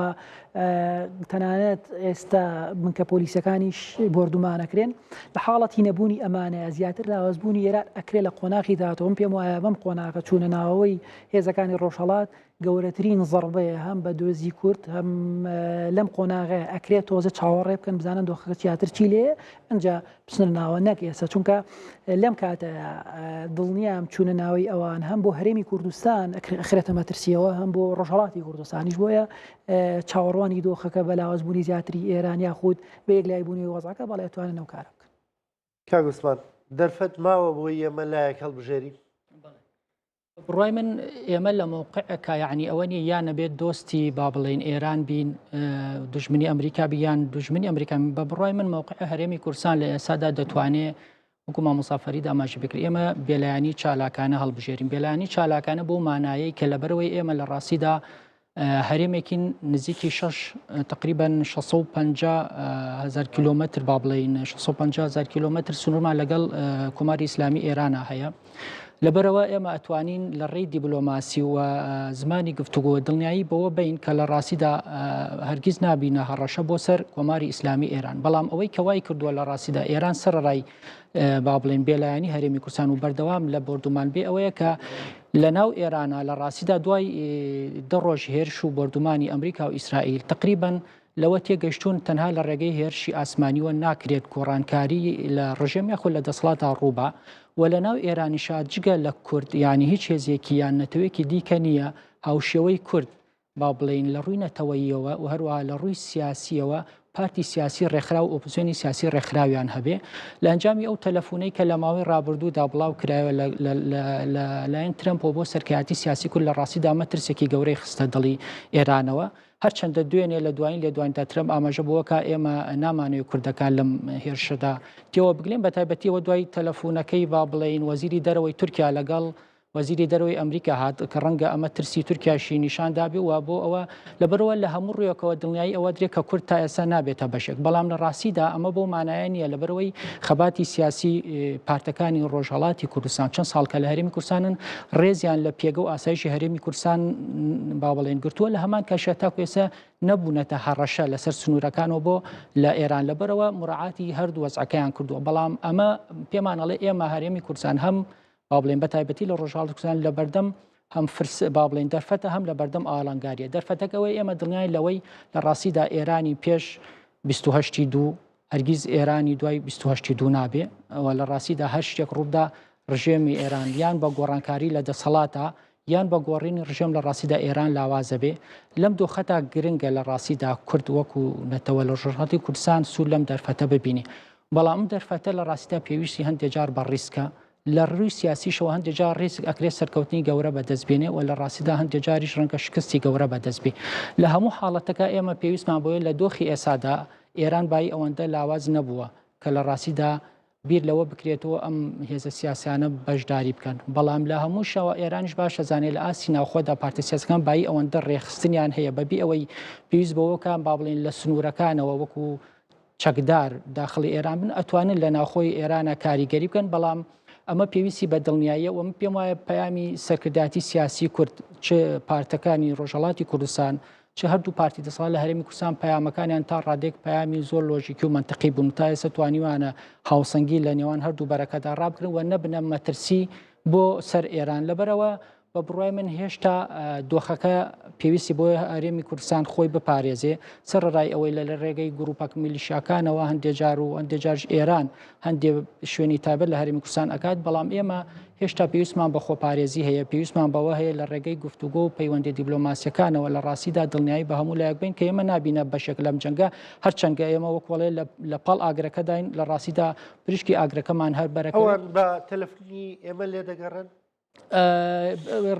تەنانەت ئێستا بنکە پۆلیسەکانیش بۆردومانەکرێن لە حاڵەتی نەبوونی ئەمانە زیاتر لاوازبوونی ئێران ئەکرێ لە قۆناخی داهاتوو من پێم وایە بەم قۆناغە چوونە ناوەوەی هێزەکانی ڕۆژهەڵات گەورەترین زەڕبەیە هەم بە دۆزی کورد هەم لەم قۆناغەیە ئەکرێت تۆزە چاوەڕێ بکەن بزانن دۆخەکە زیاتر چی لێ ئەجا بچنە ناوە نەک ئێستا چونکە لەم کاتە دڵنیام چوونە ناوەی ئەوان هەم بۆ هەرێمی کوردستان ئەخرێتە مەترسیەوە هەم بۆ ڕۆژهەڵاتی کوردستانیش بۆیە چاوەڕوانی دۆخەکە بە لاوازبوونی زیاتری ئێران یاخود بە یەکلایبوونی وەزعەکە بەڵێ ئەتوانن ئەو کارە بکەن. کاک عوسمان دەرفەت ماوە بۆی ئێمە لایەک هەڵبژێرین؟ بڕای من ئێمە لە مەوقعێکا یعنی ئەوە نیە یان نەبێت دۆستی با بڵێین ئێران بین دژمنی ئەمریکا بیان دژمنی ئەمریکا بە بڕای من مەوقع هەرێمی کوردستان لە ئێسادا دەتوانێ وەکو مامۆستا فەرید ئاماژە پێکرد ئێمە بێلایەنی چالاکانە هەڵبژێرین بێلایەنی چالاکانە بۆ مانایەی کە لەبەرەوەی ئێمە لە ڕاستیدا هەرێمێکی نزیکی 6 تقریبا 650 هزار کیلومتر با بڵێین 650 هزار کیلومتر سنوورمان لەگەڵ کۆماری ئیسلامی ئێرانە هەیە. لەبەرەوە ئێمە ئەتوانین لە ڕێی دیبلۆماسی و زمانی گفتوگۆ دڵنیایی بەوە بین کە لە ڕاستیدا هەرگیز نابینە هەڕەشە بۆ سەر کۆماری ئیسلامی ئێران بەڵام ئەوەی کە وای کردووە لە ڕاستیدا ئێران سەرڕای با بڵێن بێلایەنی هەرێمی کوردستان و بەردەوام لە بۆردومان بێ ئەوەیە کە لە ناو ئێرانە لە ڕاستیدا دوای دە ڕۆژ هێرش و بۆردومانی ئەمریکا و ئیسرائیل تقریبن لەوە تێگەشتوون تەنها لە ڕێگەی هێرشی ئاسمانیوە ناکرێت گۆڕانکاری لە ڕژێم یاخود لە دەسەڵاتدا ڕووبا و لە ناو ئێرانیشا جگە لە کورد یانی هیچ هێزێکی یان نەتەوەیەکی دیکە نییە هاوشێوەی کورد با بڵێین لە ڕووی نەتەوەییەوە و هەروەها لە ڕووی سیاسییەوە پارتی سیاسی ڕێکخراو و ئۆپۆزسیۆنی سیاسی ڕێکخراویان هەبێ لە ئەنجامی ئەو تەلەفونەی کە لە ماوەی ڕابردوودا بڵاو کرایەوە لە لایەن ترەمپەوە بۆ سەرکایەتی سیاسی کورد لە ڕاستیدا مەترسێکی گەورەی خستە دڵی ئێرانەوە هەرچەندە دوێنێ لە دوایین لێدوانیدا ترەمپ ئاماژە بەوەکا ئێمە نامانەوێت کوردەکان لەم هێرشەدا تێوە بگلێن بە تایبەتیەوە دوای تەلەفونەکەی با بڵێین وەزیری دەرەوەی تورکیا لەگەڵ وەزیری دەرەوەی ئەمریکا هات کە ڕەنگە ئەمە ترسی تورکیاشی نیشان دابێ و بۆ ئەوە لەبەرەوە لە هەموو ڕوویەکەوە دڵنیایی ئەوە درێ کە کورد تا ئێستا نابێتە بەشێک بەڵام لە ڕاستیدا ئەمە بۆ مانایە نییە لەبەرەوەی خەباتی سیاسی پارتەکانی ڕۆژهەڵاتی کوردستان چەند ساڵ کە لە هەرێمی کوردستانن ڕێزیان لە پێگە و ئاسایشی هەرێمی کوردستان با بڵێن گرتووە لە هەمان کەشە تاکو ئێستا نەبوونەتە هەڕەشە لەسەر سنوورەکانەوە بۆ لە ئێران لەبەرەوە مراعاتی هەردوو وەزعەکەیان کردووە بەڵام ئەمە پێمانەڵێ ئێمە هەرێمی کوردستان هەم با بڵێن بە تایبەتی لە ڕۆژهەڵاتی کوردستان لە بەردەم هەم فرس با بڵێن دەرفەتە هەم لە بەردەم ئاڵنگاریە دەرفەتەکەەوەی ئێمە دڵنیای لەوەی لە ڕاستیدا ئێرانی پێش 28 دوو. هەرگیز ئێرانی دوای 28 دوو نابێ و لە ڕاستیدا هەر شتێک ڕووبدا ڕژێمی ئێران یان بە گۆڕانکاری لە دەسەڵاتە یان بە گۆڕینی ڕژێم لە ڕاستیدا ئێران لاوازە بێ لەم دۆخەتا گرنگە لە ڕاستیدا کورد وەکو نەتەوە لە ڕۆژهەڵاتی کوردستان سوود لەم دەرفەتە ببینی بەڵام ئەم دەرفەتە لە ڕاستیدا پێویستی هەندێک جار بە ڕیسکە لە ڕووی سیاسیشەوە هەندێک جار ڕیسک ئەکرێ سەرکەوتنی گەورە بەدەست بێنێ و لە ڕاستیدا هەندێک جاریش ڕەنگە شکستی گەورە بەدەست بێ. لە هەموو حاڵەتەکە ئێمە پێویستمان بۆیە لە دۆخی ئێسادا ئێران بایی ئەوەندە لاواز نەبووە کە لە ڕاستیدا بیر لەوە بکرێتەوە ئەم هێزە سیاسیانە بەشداری بکەن بەڵام لە هەموو شەوە ئێرانیش باش ئەزانێ لە ئاستی ناوخۆدا پارتە سیاسەکان بایی ئەوەندە ڕێکخستنیان هەیە بەبێ ئەوەی پێویست بەوەکان با بڵێن لە سنوورەکانەوە وەکو چەکدار داخڵی ئێران بن ئەتوانن لە ناوخۆی ئێرانە کاریگەری بکەن بەڵام ئەمە پێویستی بە دڵنیاییە و من پێم وایە پەیامی سەرکردایەتی سیاسی کورد چ پارتەکانی ڕۆژهەڵاتی کوردستان چ هەردوو پارتی دەسەڵات لە هەرێمی کوردستان پەیامەکانیان تا ڕادێک پەیامی زۆر لۆژیکی و مەنتقی بوون تا ئێستا توانیوانە هاوسەنگی لە نێوان هەردوو بەرەکەدا ڕابگرن و نەبنە مەترسی بۆ سەر ئێران لەبەرەوە بە بڕوای من هێشتا دۆخەکە پێویستی بۆ هەرێمی کوردستان خۆی بپارێزێ سەرەڕای ئەوەی لە لە ڕێگەی گروپەک میلیشیاکانەوە هەندێک جار و هەندێک جارش ئێران هەندێک شوێنی تایبەت لە هەرێمی کوردستان ئەکات بەڵام ئێمە هێشتا پێویستمان بە خۆپارێزی هەیە پێویستمان بەوە هەیە لە ڕێگەی گفتوگۆ و پەیوەندی دیبلۆماسیەکانەوە لە ڕاستیدا دڵنیایی بە هەموو لایەک بین کە ئێمە نابینە بەشێک لەم جەنگە هەرچەندگە ئێمە وەکوڵێ لە پاڵ ئاگرەکەداین لە ڕاستیدا پریشکی ئاگرەکەمان هەر بەرەکە ئەوان بە تەلەفۆنی ئێمە لێدەگەڕن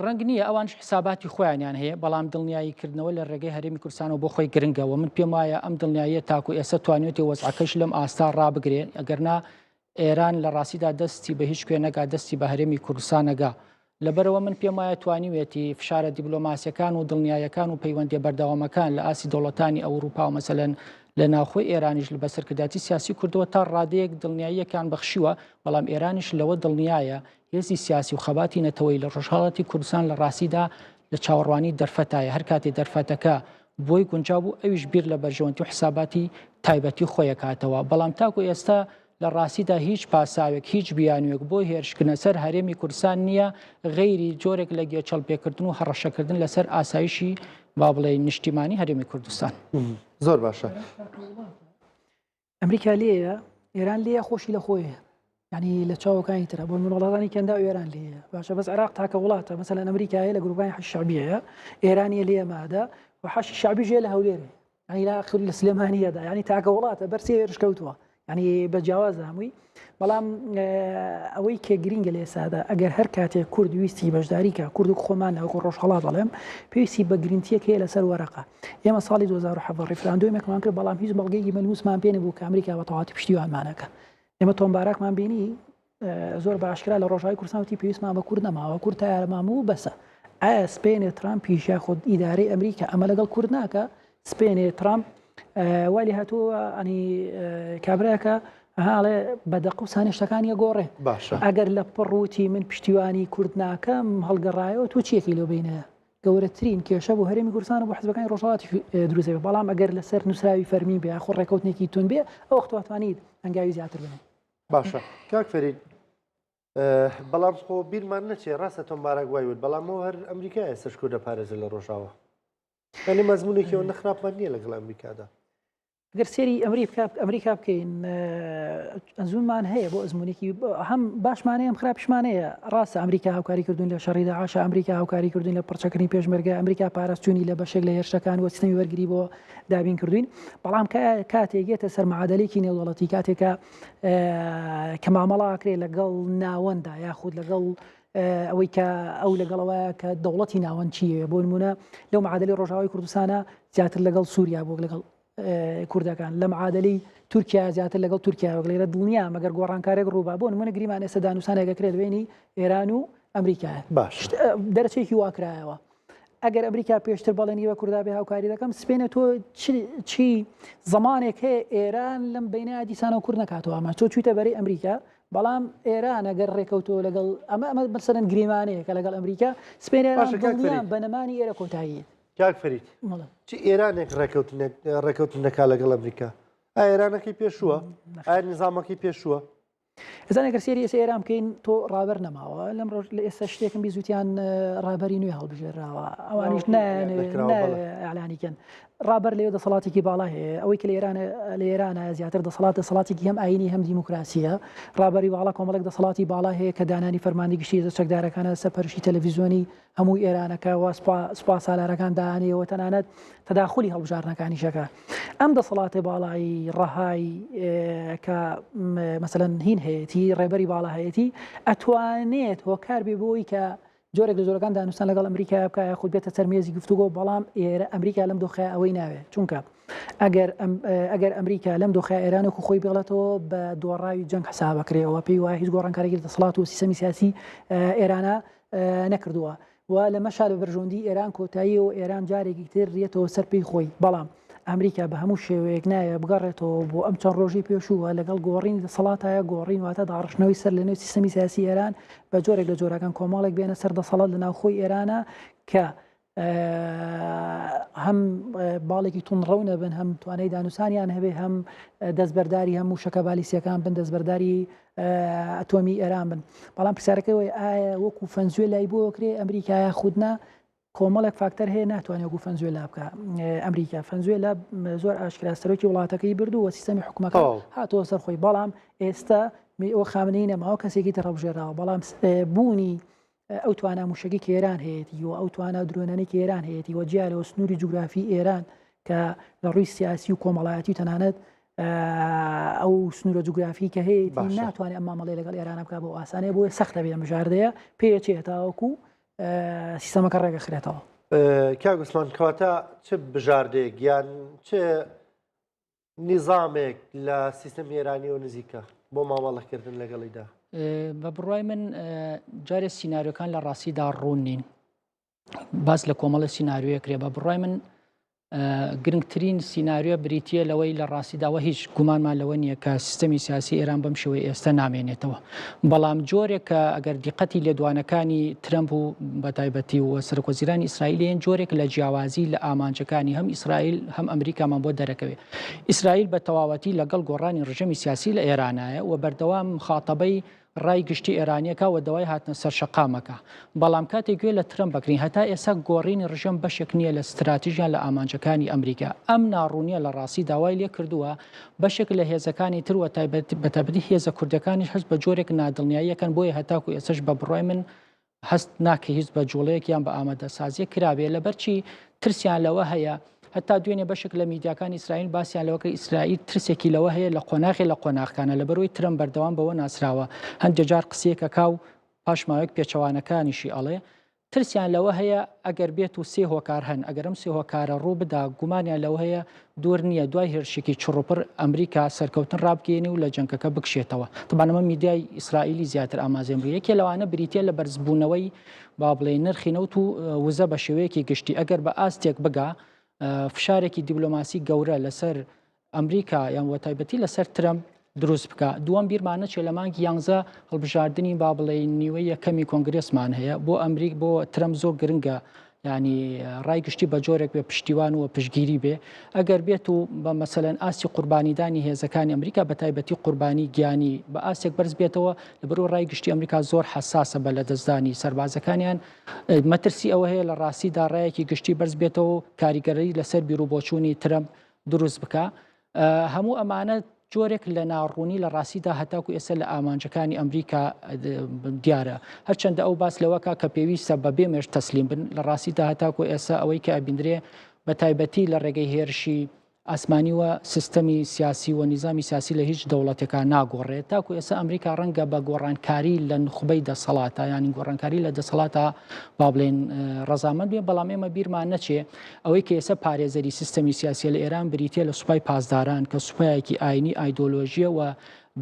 ڕەنگ نییە ئەوانش حساباتی خۆیانیان هەیە بەڵام دڵنیایی کردنەوە لە ڕێگەی هەرێمی کوردستانەوە بۆ خۆی گرنگەوە من پێم وایە ئەم دڵنیاییە تاکو ئێستا توانیوێتی وەزعەکەش لەم ئاستا ڕابگرێ ئەگەرنا ئێران لە ڕاستیدا دەستی بە هیچ کوێ نەگا دەستی بە هەرێمی کوردستان نەگا لەبەرەوە من پێم وایە توانیوێتی فشارە دیبلۆماسیەکان و دڵنیایەکان و پەیوەندیە بەردەوامەکان لە ئاستی دەوڵەتانی ئەوروپا و مەسەلەن لە ناوخۆی ئێرانیش بە سەرکردایەتی سیاسی کوردەوە تا ڕادەیەک دڵنیاییەکان بەخشیوە بەڵام ئێرانیش لەوە دڵنیایە هێزی سیاسی و خەباتی نەتەوەیی لە ڕۆژهەڵاتی کوردستان لە ڕاستیدا لە چاوەڕوانی دەرفەتایە، هەر کاتێ دەرفەتەکە بۆی گونجاو بوو ئەویش بیر لە بەرژەوەندی و حساباتی تایبەتی خۆی ئەکاتەوە، بەڵام تاکو ئێستا لە ڕاستیدا هیچ پاساوێک، هیچ بیانووێک بۆ هێرشکردنە سەر هەرێمی کوردستان نییە غەیری جۆرێک لە گێچەڵ پێکردن و هەڕەشەکردن لەسەر ئاسایشی با بڵێین نیشتیمانی هەرێمی کوردستان. زۆر باشە. ئەمریکا لێیە ئێران لێیە خۆشی لە خۆیە ینی لە چاوەکانی ترە بۆ من وڵاتانی کەندا ئێران لێیە باشە بەس عراق تاکە وڵاتە مەسەلەن ئەمریکایە لە گروپانی حەش شعبیەیە ئێرانیە لێ مادە و حەش شعبی ژێ لە هەولێرێ ینی لە آخر لە سلێمانیەدا ینی تاکە وڵاتە بەرسێ هێرش کەوتووە ینی بە جیاواز هەمووی بەڵام ئەوەی کە گرینگە لە ئێستادا ئەگەر هەر کاتێک کورد ویستی بەشداری کە کورد و خۆمان وەکو ڕۆژهەڵات دەڵێم پێویستی بە گرنتیەک هەیە لەسەر وەرەقە ئێمە ساڵی 2017 ڕیفراندۆمێکمان کرد بەڵام هیچ بەڵگەیەکی مەلموسمان پێ نەبوو کە ئەمریکا بە تەواوەتی پشتیوانمانەکە ئێمە تۆم باراکمان بینی زۆر بە ئاشکرا لە ڕۆژای کوردستان وتی پێویستمان بە کورد نەماوە کورد تایارەمان بوو بەسە ئایا سپێنێ ترامپیش یاخود ئیدارەی ئەمریکا ئەمە لەگەڵ کورد ناکە سپێنێ ترامپ وای لێ هاتووە ئەنی کابراکە هاڵێ بە دەق و سانێ شتەکانی گۆڕێ باشە ئەگەر لە پڕوتی من پشتیوانی کورد ناکەم هەڵگەڕایەوە تۆ چیەکەی لەو بینە گەورەترین کێشە بۆ هەرێمی کوردستان و بۆ حزبەکانی ڕۆژهەڵاتی دروست دەبێت بەڵام ئەگەر لەسەر نووسراوی فەرمی بێ یاخود ڕێکەوتنێکی توند بێ ئەو وەخت توانیت هەنگاوی زیاتر بنێ باشە کاک فەرید بەڵام خۆ بیرمان نەچێ ڕاستە تۆم باراک وای وت بەڵام ئەو هەر ئەمریکا ئێستش کوردە پارێزە لە ڕۆژاوا یعنی مەزمونێکی ئەوەندە خراپمان نییە لەگەڵ ئەمریکادا. گەر سێری ئەمریکا ئەمریکا بکەین ئەزمونمان هەیە بۆ ئەزمونێکی هەم باشمان هەیە هەم خراپیشمان هەیە ڕاستە ئەمریکا هاوکاری کردوون لە شەڕی داعش ئەمریکا هاوکاری کردوون لە پڕچەکردنی پێشمەرگە ئەمریکا پاراستونی لە بەشێک لە هێرشەکان و سیستەمی بەرگری بۆ دابین کردوین بەڵام کاتێک یەتە سەر معادلێکی نێودەوڵەتی کاتێکە کە مامەڵە ئەکرێ لەگەڵ ناوەندا یاخود لەگەڵ ئەوەی کە ئەو لەگەڵەوە کە دەوڵەتی ناوەند چیە بۆ نمونە لەو معادلی ڕۆژاوای کوردستانە زیاتر لەگەڵ سووریا بۆ لەگەڵ کوردەکان لە معادلی تورکیا زیاتر لەگەڵ تورکیا وەک لێرە دڵنیا مەگەر گۆڕانکارێک ڕووبا بۆ نمونە گریمان ئێستا دانوسانێک کرێت بینی ئێران و ئەمریکا باش دەرەچێکی واکرایەوە ئەگەر ئەمریکا پێشتر بەڵێنی بە کوردابێ هاوکاری دەکەم سپێنە تۆ چی زمانێک هەیە ئێران لەم بینە دیسانەوە کورد نکاتەوە ئەمە تۆ چویتە بەری ئەمریکا بەڵام ئێران ئەگەر ڕێکەوتەوە لەگەڵ ئەمە ئەمە مەسەرەن گریمانەیە کە لەگەڵ ئەمریکا سپێنە بە نەمانی ئێرە کۆتایی کاک فەرید چی ئێرانێک ڕێکەوتن ڕێکەوتن دەکا لەگەڵ ئەمریکا ئێرانەکەی پێشووە ئایا نظامەکەی پێشووە؟ ئەزانێ گەر سێری ئێستا ئێران بکەین تۆ ڕابەر نەماوە لەم ڕۆژ لە ئێستا شتێکم بیزوتیان ڕابەری نوێ هەڵبژێراوە ئەوانیش نایانێت ڕابەر لێ دەسەڵاتێکی باڵا هەیە ئەوەی کە لە ئێران لە ئێرانە زیاتر دەسەڵات دەسەڵاتێکی هەم ئاینی هەم دیموکراسیە ڕابەری باڵا کۆمەڵێک دەسەڵاتی باڵا هەیە کە دانانی فەرماندی گشتی هێزە چەکدارەکانە سەرپەرشتی تەلەڤیزیۆنی هەموو ئێرانەکە و سوپا سالارەکان دانێەوە تەنانەت تەداخلی هەڵبژاردنەکانیشەکە ئەم دەسەڵاتی باڵایی ڕەهای کە مەسەلەن هین هەیەتی ڕێبەری باڵا هەیەتی ئەتوانێت هۆکار بێ بۆی کە جۆرێک لە جۆرەکان دانوستان لەگەڵ ئەمریکا بکە یاخود بێتە سەر مێزی گفتوگۆ بەڵام ئێرە ئەمریکا لەم دۆخە ئەوەی ناوێت چونکە ئەگەر ئەگەر ئەمریکا لەم دۆخە ئێرانێک و خۆی بێڵێتەوە بە دۆڕاوی جەنگ حسابەکرێەوە پێی وایە هیچ گۆڕانکارێکی دەسەڵات و سیستەمی سیاسی ئێرانە نەکردووە و لەمەشا لە بەرژەوەندی ئێران کۆتایی و ئێران جارێکی تر یەتەوە سەر پێی خۆی بەڵام ئەمریکا بە هەموو شێوەیەک نایە بگەڕێتەوە بۆ ئەم چەند ڕۆژی پێشووە لەگەڵ گۆڕینی دەسەڵاتایە گۆڕین واتە داڕشتنەوەی سەر لە نێو سیستەمی سیاسی ئێران بە جۆرێک لە جۆرەکان کۆمەڵێک بێنە سەر دەسەڵات لە ناوخۆی ئێرانە کە هەم باڵێکی توندڕەو نەبن هەم توانای دانوسانیان هەبێ هەم دەستبەرداری هەم موشەکە بالیسیەکان بن دەستبەرداری ئەتۆمی ئێران بن بەڵام پرسیارەکەی وەی ئایا وەکو فەنزوێلای بۆ کرێ ئەمریکایە خودنا کۆمەڵێک فاکتەر هەیە ناتوانێت وەکو فەنزوێلا بکە ئەمریکا فەنزوێلا زۆر ئاشکرا سەرۆکی وڵاتەکەی بردو و سیستەمی حکومەکە هاتەوە سەر خۆی بەڵام ئێستا ئەو خامنەی نەماوە کەسێکی تر هەڵبژێراوە بەڵام بوونی ئەو توانا موشەکی کە ئێران هەیەتی و ئەو توانا درۆنانەی کە ئێران هەیەتی و جیا لەوە سنووری جوگرافی ئێران کە لە ڕووی سیاسی و کۆمەڵایەتی و تەنانەت ئەو سنوورە جوگرافی کە هەیەتی ناتوانێت ئەم مامەڵەی لەگەڵ ئێران بکات بۆ ئاسانەیە بۆیە سەختە بێ بژاردەیە پێچێت تاوەکو سیستەمەکە ڕێگەخرێتەوە. کاک عوسمان کەواتە چ بژاردەیەک یان چ نیزامێک لە سیستەمی ئێرانیەوە نزیکە بۆ مامەڵەکردن لەگەڵیدا؟ بە بڕوای من جارێ سیناریۆکان لە ڕاستیدا ڕوون نین باس لە کۆمەڵە سیناریۆیە کرێ بە بڕای من گرنگترین سیناریۆ بریتە لەوەی لە ڕاستیداوە هیچ گومانمان لەوە نییە کە سیستەمی سیاسی ئێران بەم شێوەی ئێستا نامێنێتەوە بەڵام جۆرێک کە ئەگەر دیقەتی لێدوانەکانی ترەمپ و بەتایبەتی و سەرۆکوەزیرانی ئیسرائیل جۆرێک لە جیاوازی لە ئامانجەکانی هەم ئیسرائیل هەم ئەمریکامان بۆ دەرەکەوێت. ئیسرائیل بە تەواوەتی لەگەڵ گۆڕانی ڕژێمی سیاسی لە ئێرانایە و بەردەوام مخاتەبەی ڕای گشتی ئێرانیەکە و داوای هاتنە سەر شەقامەکە. بەڵام کاتێک گوێ لە ترەمپ بگرین هەتا ئێستا گۆڕینی ڕژێم بەشێک نییە لە ستراتیژیان لە ئامانجەکانی ئەمریکا. ئەم ناڕوونیە لە ڕاستی داوای لێ کردووە بەشێک لە هێزەکانی تر و بەتایبەتی هێزە کوردەکانیش هەست بە جۆرێک نادڵنیاییەکەن بۆیە هەتاکو ئێستەش بە بڕوای من هەست ناکەی هیچ بە جوڵەیەک یان بە ئامادەسازیەک کرابێ لەبەرچی ترسیان لەوە هەیە هەتا دوێنێ بەشێک لە میدیاکانی ئیسرائیل باسیان لەوە کرد ئیسرائیل ترسێکی لەوە هەیە لە قۆناغێ لە قۆناغکانە لەبەرەوەی ترەم بەردەوام بەوە ناسراوە هەندێک جار قسەیەکەکا و پاش ماوەیەک پێچەوانەکانیشی ئەڵێ ترسیان لەوە هەیە ئەگەر بێت و سێ هۆکار هەن ئەگەر ئەم سێ هۆکارە ڕوو بدا گومانیان لەوە هەیە دوور نییە دوای هێرشێکی چڕوپڕ ئەمریکا سەرکەوتن ڕابگەیەنێ و لە جەنگەکە بکشێتەوە. تەبعەن ئەمە میدیای ئیسرائیلی زیاتر ئاماژەی بۆ یەکێ لەوانە بریتییە لە بەرزبوونەوەی با بڵێین نرخی نەوت و وزە بە شێوەیەکی گشتی ئەگەر بە ئاستێک بگا فشارێکی دیبلۆماسی گەورە لەسەر ئەمریکا یان وەتایبەتی لەسەر ترەمپ دروست بکا. دووەم بیرمان نەچێت لە مانگی یانزە هەڵبژاردنی با بڵێین نیوەی یەکەمی کۆنگرێسمان هەیە بۆ ئەمریک بۆ ترەمپ زۆر گرنگە ینی ڕای گشتی بە جۆرێک بێ پشتیوان و پشگیری بێ ئەگەر بێت و بە مەسەلەن ئاستی قوربانیدانی هێزەکانی ئەمریکا بە تایبەتی قوربانی گیانی بە ئاستێک بەرز بێتەوە لەبەرو ڕای گشتی ئەمریکا زۆر حساسە بە لەدەستدانی سەربازەکانیان مەترسی ئەوە هەیە لە ڕاستیدا ڕایەکی گشتی بەرز بێتەوە و کاریگەری لەسەر بیروبۆچوونی ترەمپ دروست بکە هەموو ئەمانە جۆرێک لە ناڕوونی لە ڕاستیدا هەتاکو ئێستا لە ئامانجەکانی ئەمریکا دیارە هەرچەندە ئەو باس لەوەکە کە پێویستە بە بێ مێش تەسلیم بن لە ڕاستیدا هەتاکو ئێستا ئەوەی کە ئەبیندرێ بە تایبەتی لە ڕێگەی هێرشی ئاسمانیوە سیستەمی سیاسی و نیزامی سیاسی لە هیچ دەوڵەتێکا ناگۆڕێت تاکو ئێستا ئەمریکا ڕەنگە بە گۆڕانکاری لە نوخبەی دەسەڵاتە یانی گۆڕانکاری لە دەسەڵاتە با بڵێن ڕەزامەند بێ بەڵام ئێمە بیرمان نەچێ ئەوەی کە ئێستا پارێزەری سیستەمی سیاسیە لە ئێران بریتیە لە سوپای پاسداران کە سوپایەکی ئاینی ئایدۆلۆژیە و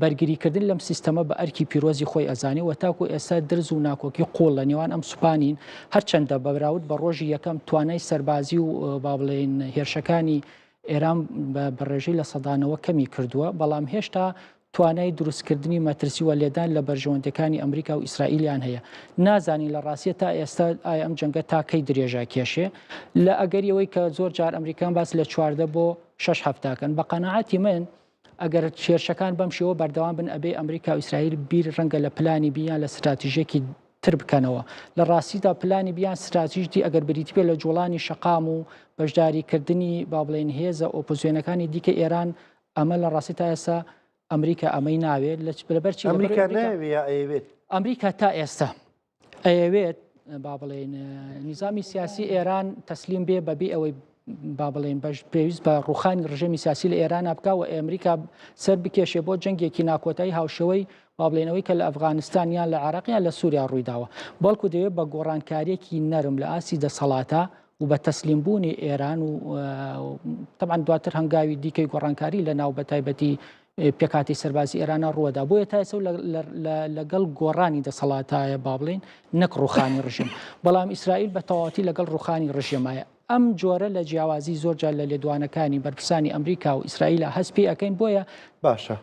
بەرگریکردن لەم سیستەمە بە ئەرکی پیرۆزی خۆی ئەزانێ و تاکو ئێستا درز و ناکۆکی قوڵ لە نێوان ئەم سوپا نین هەرچەندە بە بەراورد بە ڕۆژی یەکەم توانای سەربازی و با بڵێین هێرشەکانی ئێران بە ڕێژەی 90% کەمی کردووە بەڵام هێشتا توانای دروستکردنی مەترسی و لێدان لە بەرژەوەندیەکانی ئەمریکا و ئیسرائیلیان هەیە. نازانین لە ڕاستیە تا ئێستا ئایا ئەم جەنگە تا کەی درێژە کێشێ؟ لە ئەگەری ئەوەی کە زۆر جار ئەمریکان باس لە 14 بۆ 6 هەفتاکەن بە قەناعەتی من. ئەگەر هێرشەکان بەم شێوە بەردەوام بن ئەبێ ئەمریکا و ئیسرائیل بیر ڕەنگە لە پلانی بی یان لە ستراتیژێکی تر بکەنەوە. لە ڕاستیدا پلانی بی یان ستراتیژ دی ئەگەر بریتی بێت لە جوڵانی شەقام و بەشداریکردنی با بڵێین هێزە ئۆپۆزیۆنەکانی دیکە ئێران ئەمە لە ڕاستی تا ئێستا ئەمریکا ئەمەی ناوێت لە لەبەر چی؟ ئەمریکا ناوێت یا ئەیەوێت؟ ئەمریکا تا ئێستا ئەیەوێت با بڵێین نیزامی سیاسی ئێران تەسلیم بێ بەبێ ئەوەی با بڵێین بەش پێویست بە ڕوخانی ڕژێمی سیاسی لە ئێران بکا و ئەمریکا سەر بکێشێ بۆ جەنگێکی ناکۆتایی هاوشێوەی با بڵێنەوەی کە لە ئەفغانستان یان لە عراق یان لە سووریا ڕوویداوە بەڵکو دەوێت بە گۆڕانکاریەکی نەرم لە ئاستی دەسەڵاتە و بە تەسلیم بوونی ئێران و طبعا دواتر هەنگاوی دیکەی گۆڕانکاری لە ناو بە تایبەتی پێکهاتەی سەربازی ئێرانە ڕووەدا بۆیە تا ئێستا لەگەڵ گۆڕانی دەسەڵاتایە با بڵێین نەک ڕوخانی ڕژێم بەڵام ئیسرائیل بە تەواوەتی لەگەڵ ڕوخانی ڕژێمایە ئەم جۆرە لە جیاوازی زۆر جار لە لێدوانەکانی بەرپرسانی ئەمریکا و ئیسرائیل هەست پێ ئەەکەین بۆیە باشە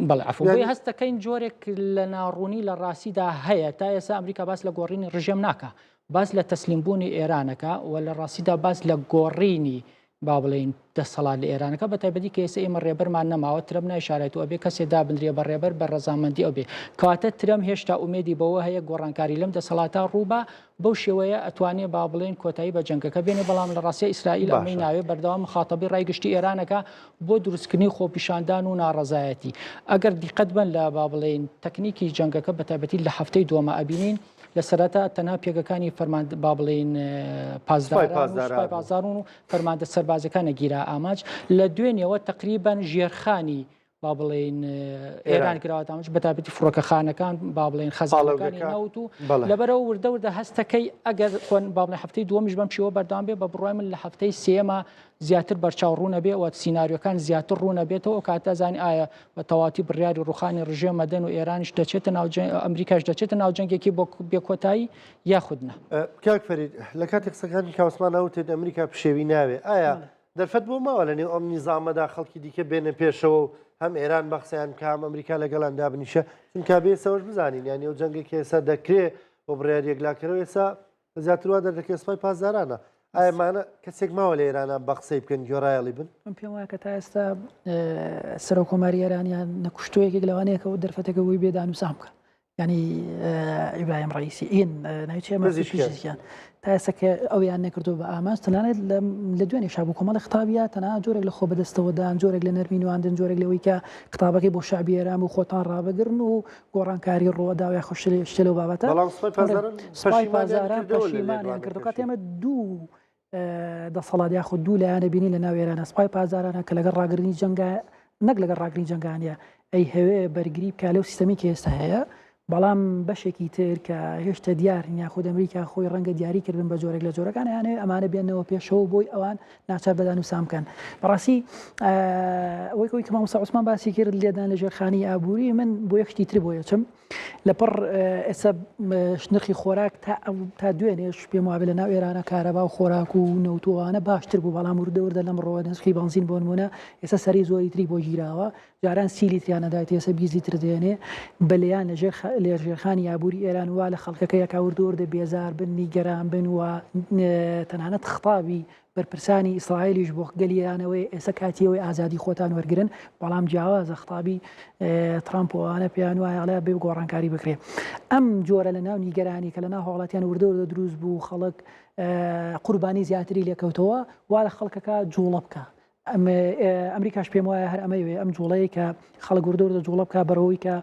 بەڵێ عفو بۆیە هەست دەکەین جۆرێک لە ناڕوونی لە ڕاستیدا هەیە تا ئێستا ئەمریکا باس لە گۆڕینی ڕژێم ناکە باس لە تەسلیمبوونی ئێرانەکە و لە ڕاستیدا باس لە گۆڕینی با بڵێین دەسەڵات لە ئێرانەکە بە تایبەتی کە ئێستا ئێمە ڕێبەرمان نەماوە ترەم نایشارێت و ئەبێ کەسێ دابنرێ بە ڕێبەر بە ڕەزامەندی ئەو بێ کەواتە ترەم هێشتا ئومێدی بەوە هەیە گۆڕانکاری لەم دەسەڵاتە ڕووبا بەو شێوەیە ئەتوانێ با بڵێن کۆتایی بە جەنگەکە بێنێ بەڵام لە ڕاستیا ئیسرائیل ئەمەی باشە. ناوێ بەردەوام مخاتەبی ڕای گشتی ئێرانەکە بۆ دروستکردنی خۆپیشاندان و ناڕەزایەتی ئەگەر دیقەت بەن لە با بڵێین تەکنیکی جەنگەکە بە تایبەتی لە هەفتەی دووەمە ئەبینین لە سەرەتا تەنها پێگەکانی فەرمان با بڵێین سوپای پاسداران و پاسداران سوپای بوو. پاسداران و فەرماندە سەربازەکانە گیرا ئامانج لە دوێنێوە تقریبان ژێرخانی با بڵێین ئێران کراوەتە ئامانج بە تایبەتی فڕۆکەخانەکان با بڵێین خەزانەکانی نەوت و لەبەرەوە وردە وردە هەستەکەی ئەگەر خۆن با بڵێن هەفتەی دووەمیش بەم شێوە بەردەوام بێ بە بڕوای من لە هەفتەی سێیەما زیاتر بەرچاو ڕوونە بێ و سیناریۆکان زیاتر ڕوونە بێتەوە ئەو کاتە زانی ئایا بە تەواتی بڕیاری ڕوخانی ڕژێم مەدەن و ئێرانیش دەچێتە ناو ئەمریکاش دەچێتە ناو جەنگێکی بۆ بێکۆتایی یاخود نا. کاک فەرید لە کاتی قسەکانی کاوسمان ئەوتێت ئەمریکا پشێوی ناوێ ئایا دەرفەت بۆ ماوە لە نێو ئەم نیزامەدا خەڵکی دیکە بێنە پێشەوە و هەم ئێران بە قسەیان بکا هەم ئەمریکا لەگەڵیان دابنیشە چونکە بێ ئێستا بزانین یانی ئەو جەنگێک کە ئێستا دەکرێ بۆ بڕیار یەکلاکەرەوە ئێستا زیاتر وا دەردەکەوێت سوپای پاسدارانە ئایا مانە کەسێک ماوە لە ئێرانە بە قسەی بکەن گوێڕایەڵی بن؟ من پێم وایە کە تا ئێستا سەرۆک کۆماری ئێرانیان نەکوشتووە یەکێک لەوانەیە کە دەرفەتەکە بۆی بێ دانوسان بکە ینی ئیبراهیم ڕئیسی ئین ناوی چیە پزیشکیان تا ئێستا کە ئەویان نەکردو بە ئامانج تەنانەت لە دوێنێ شابوو کۆمەڵی خطابە تەنها جۆرێک لە خۆ بەدەستەوەدان جۆرێک لە نەرمی نواندن جۆرێک لەوەی کە خطابەکەی بۆ شعبی ئێران و خۆتان ڕابگرن و گۆڕانکاری ڕووەدا و یاخود شتێ لەو بابەتە بەڵام سوپای پاسداران سوپای پەشیمانیان پاسداران کردەوە لە پەشیمانیان کردو کاتێ لێدوانەکەشی. ئێمە دوو دەسەڵات یاخود دوو لایەنە بینی لە ناو ئێرانە سوپای پاسدارانە کە لەگەڵ ڕاگرنی جەنگە نەک لەگەڵ ڕاگرنی جەنگانە ئەی هەوێ بەرگری بکە لەو سیستەمی کە ئێستا هەیە بەڵام بەشێکی تر کە هێشتا دیار نیە یاخود ئەمریکا خۆی ڕەنگە دیاری کردن بە جۆرێک لە جۆرەکان یانەوێ ئەمانە بێنەوە پێشەوە بۆی ئەوان ناچار بە دانوسان بکەن بەڕاستی ئەوەی کەوەی کە مامۆستا عوسمان باسی کرد لێدان لە ژێرخانی ئابووری من بۆ یەک شتی تر بۆ یەچم لەپڕ ئێستا نرخی خۆراک تا تا دوێنێش پێم وابێ لە ناو ئێرانە کارەبا و خۆراک و نەوتوانە باشتر بوو بەڵام وردە وردە لەمڕۆوە نرخی بەنزین بۆ نمونە ئێستا سەری زۆری تری بۆ گیراوە جاران 30 لیتریان ئەدایت ئێستا 20 لیتر دێنێ بەلیان لە ژێر لە ژێرخانی ئابووری ئێران وا لە خەڵکەکە یەکا وردە وردە بێزار بن نیگەران بن و تەنانەت خطابی بەرپرسانی ئیسرائیلیش بۆ گەلی ئێرانەوەی ئێستا کاتی ئەوەی ئازادی خۆتان وەرگرن بەڵام جیاوازە خطابی ترامپ و ئەوانە پێیان وایە ئەڵێ بێ گۆڕانکاری بکرێ ئەم جۆرە لە ناو نیگەرانی کە لە ناو هاوڵاتیان وردە وردە دروست بوو خەڵک قوربانی زیاتری لێکەوتەوە وا لە خەڵکەکە جوڵە بکە ئەمریکاش پێم وایە هەر ئەمەیەوێ ئەم جوڵەیە کە خەڵک وردە وردە جوڵە بکە بەرەوەی کە